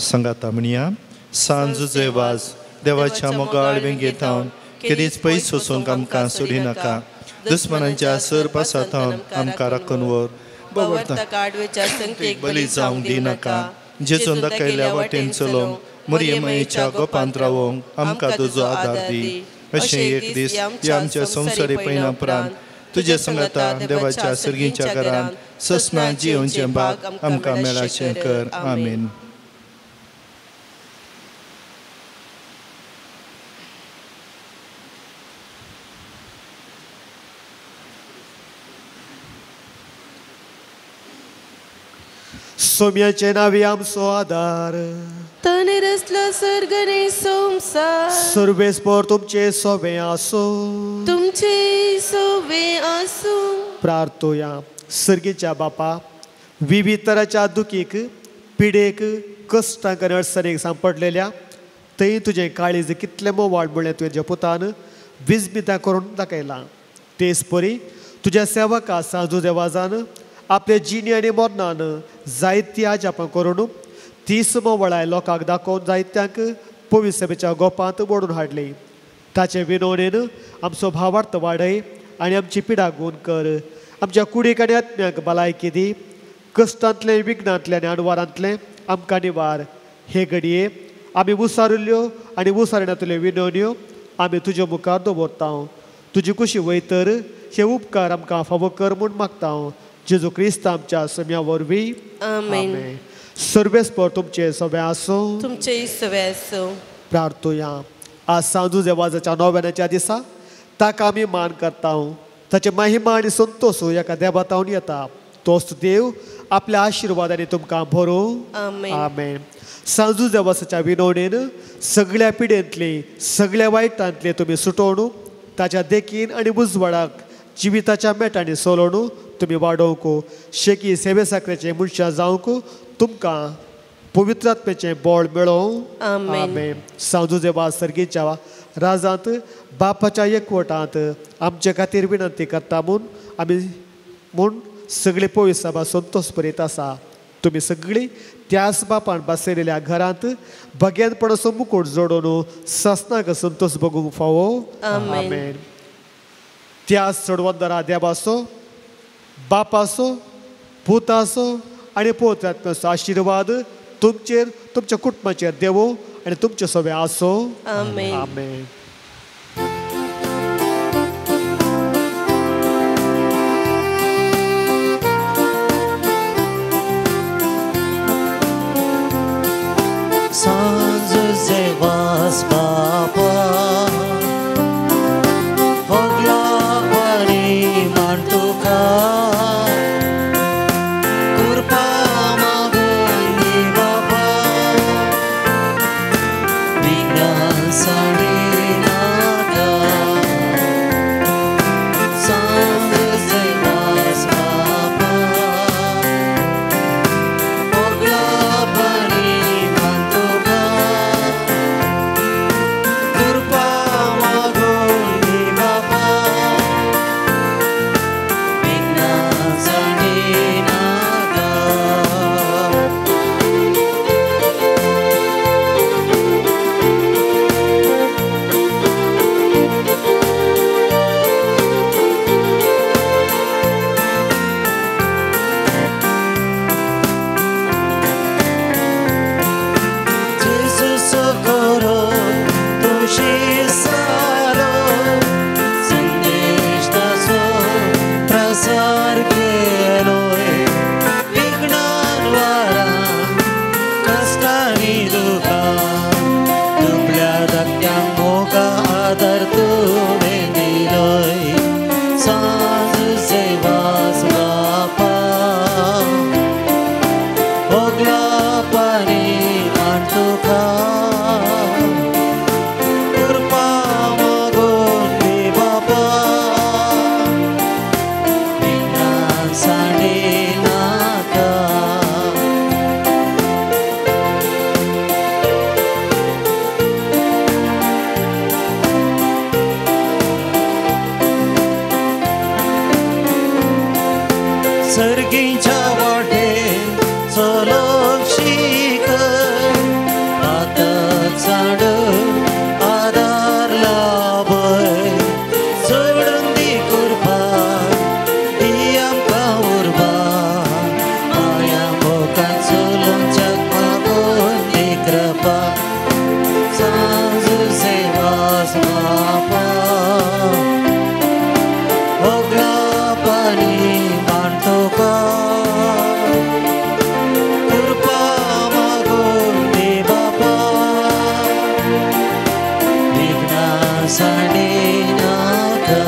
सांगाता म्हणया, सांज जुजेवाज देवाच्या मोगाळ वेंगेतावन केदीच पयस वचूंक आमकां सोडिनाका. दुस्मनांच्या सर पासाथावन आमकां राखून व्हर, बली जावंक दिनाका. जेजून दाखयल्या वाटेन चलोवंक, मरियमायेच्या गोपांत रावोंक आमकां तुजो आदार दी. अशें एक दीस ह्या आमच्या संवसारी पयना उपरांत तुज्या संगाता देवाच्या सर्गीच्या घरांत ससना जियोवचें भाग आमकां मेळाचें कर. आमेन.
सोम्याचे नावे आमचो आदार,
ताणें रचला सर्ग आनी संवसार.
सर्वेस्पर तुमचे सोबे आसूं,
तुमचे सोबे आसूं.
प्रार्थोया. सर्गीच्या बापा, विविध तराच्या दुखीक, पिडेक, कश्टांक आनी अडचणीक सांपडलेल्या थंय तुजें काळीज कितलें मोवाळ म्हणलें तुज्या पुतान विजमितां करून दाखयलां. तेच परी तुज्या सेवका सांजू देवाजान आपले जिणे आनी मरणान जायती आजापां करून तीस मोवळाय लोकांक दाखोवन जायत्यांक पवित्र सभेच्या गोपांत मोडून हाडली. ताचे विनवणेन आमचो भावार्थ वाडय आनी आमची पिडा गूण कर. आमच्या कुडीक आनी आत्म्याक भलायकी दी. कश्टांतलें, विघ्नांतलें आनी अणवारांतलें आमकां निवार. हे घडये आमी उसारिल्ल्यो आनी उसारणांतल्यो विनवण्यो आमी तुजे मुखार दवरता. तुजी कुशी वयतर हे उपकार आमकां फावो कर म्हूण मागता. जेजू क्रिस्त आमच्या सम्या वरवीं. आमेन. सर्वेस्पर तुमचे सगळे आसूं,
तुमचे सगळे आसूं.
प्रार्थोया. आज सांजू देवाच्या नोवेनाच्या दिसा ताका आमी मान करता. ताचे महिमा आनी संतोश एका देवातावन येता. तोच देव आपल्या आशिर्वादांनी तुमकां भरूं. आमेन. सांजू देवाच्या विनवणेन सगळ्या पिडेंतली, सगळ्या वायटांतली तुमी सुटोवणू ताच्या देखीन आनी उजवाडाक जिविताच्या मेटांनी सोलोवणू तुमी वाडोवंक, शेकी सेवे साकरेचे मनशां जावंक तुमकां पवित्र आत्म्याचें बळ मेळोवं. आमेन. सांजू देवा सर्गीच्या राजांत बापाच्या एकवटांत आमचे खातीर विनंती करता म्हूण आमी म्हूण सगळे पवित्र सभा संतोश परीत आसा. तुमी सगळीं त्याच बापान बसयलेल्या घरांत भगेनपणाचो मुकूट जोडून ससनाक संतोश भोगूंक फावो. आमेन. त्याच चडवंदरा देवाचो, बापाचो, पुताचो आनी पवित्र आत्म्याचो आशिर्वाद तुमचेर, तुमच्या कुटुंबाचेर देवो आनी तुमचे सगळे आसूं. आमेन. आमेन.
सांज बापा होगला बरी मान तुका, कृपा मागून दी बापा, विघ्नां साडी सर्गीच्या वाटेन चलोवंक शिकय पातक सांडून आदार लाभय सोडून दी कृपा दी आमकां उर्बा माया मोगान चलोवच्याक मागून दी कृपा सांजुसे वास बापा ओगळापानी मानतोका कृपा मागून दे बापा विघ्ना सांडे नाका.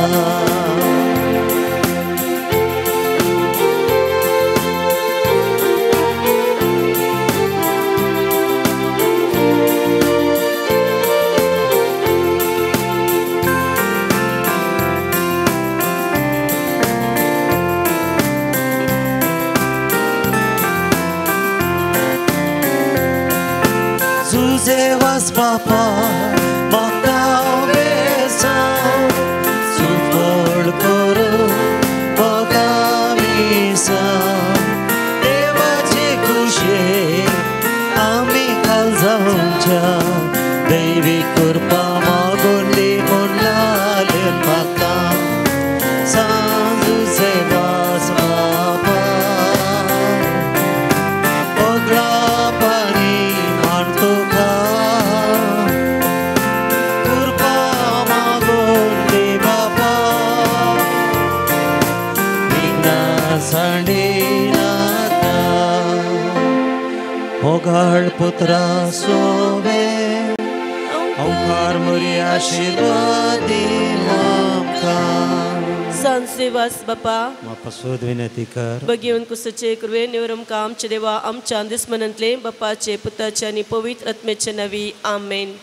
तुझे वास बापा म्हाका बेसांव सुफळ करूं मोगा मिसांव देवाचे खुशे आमी खाल जावच्या दैवी कृपा मागून दी म्हूण लालेन म्हाका सांजुसे वास बापा ओगळापानी मानतोका कृपा मागून दे बापा विघ्ना सांडे नाका. मोगाळ पुत्रा सोवे ओंकार मोरी आशिर्वाद दिला आमकां.
सांजुसे वास बापा
म्हाका विनंती कर
बगेवन कुसचे कृवे निवरम का आमचे देवा आमच्या दुस्मनांतले बापाचे पुताचे आनी पवित्र आत्म्याचे नावी आमेन.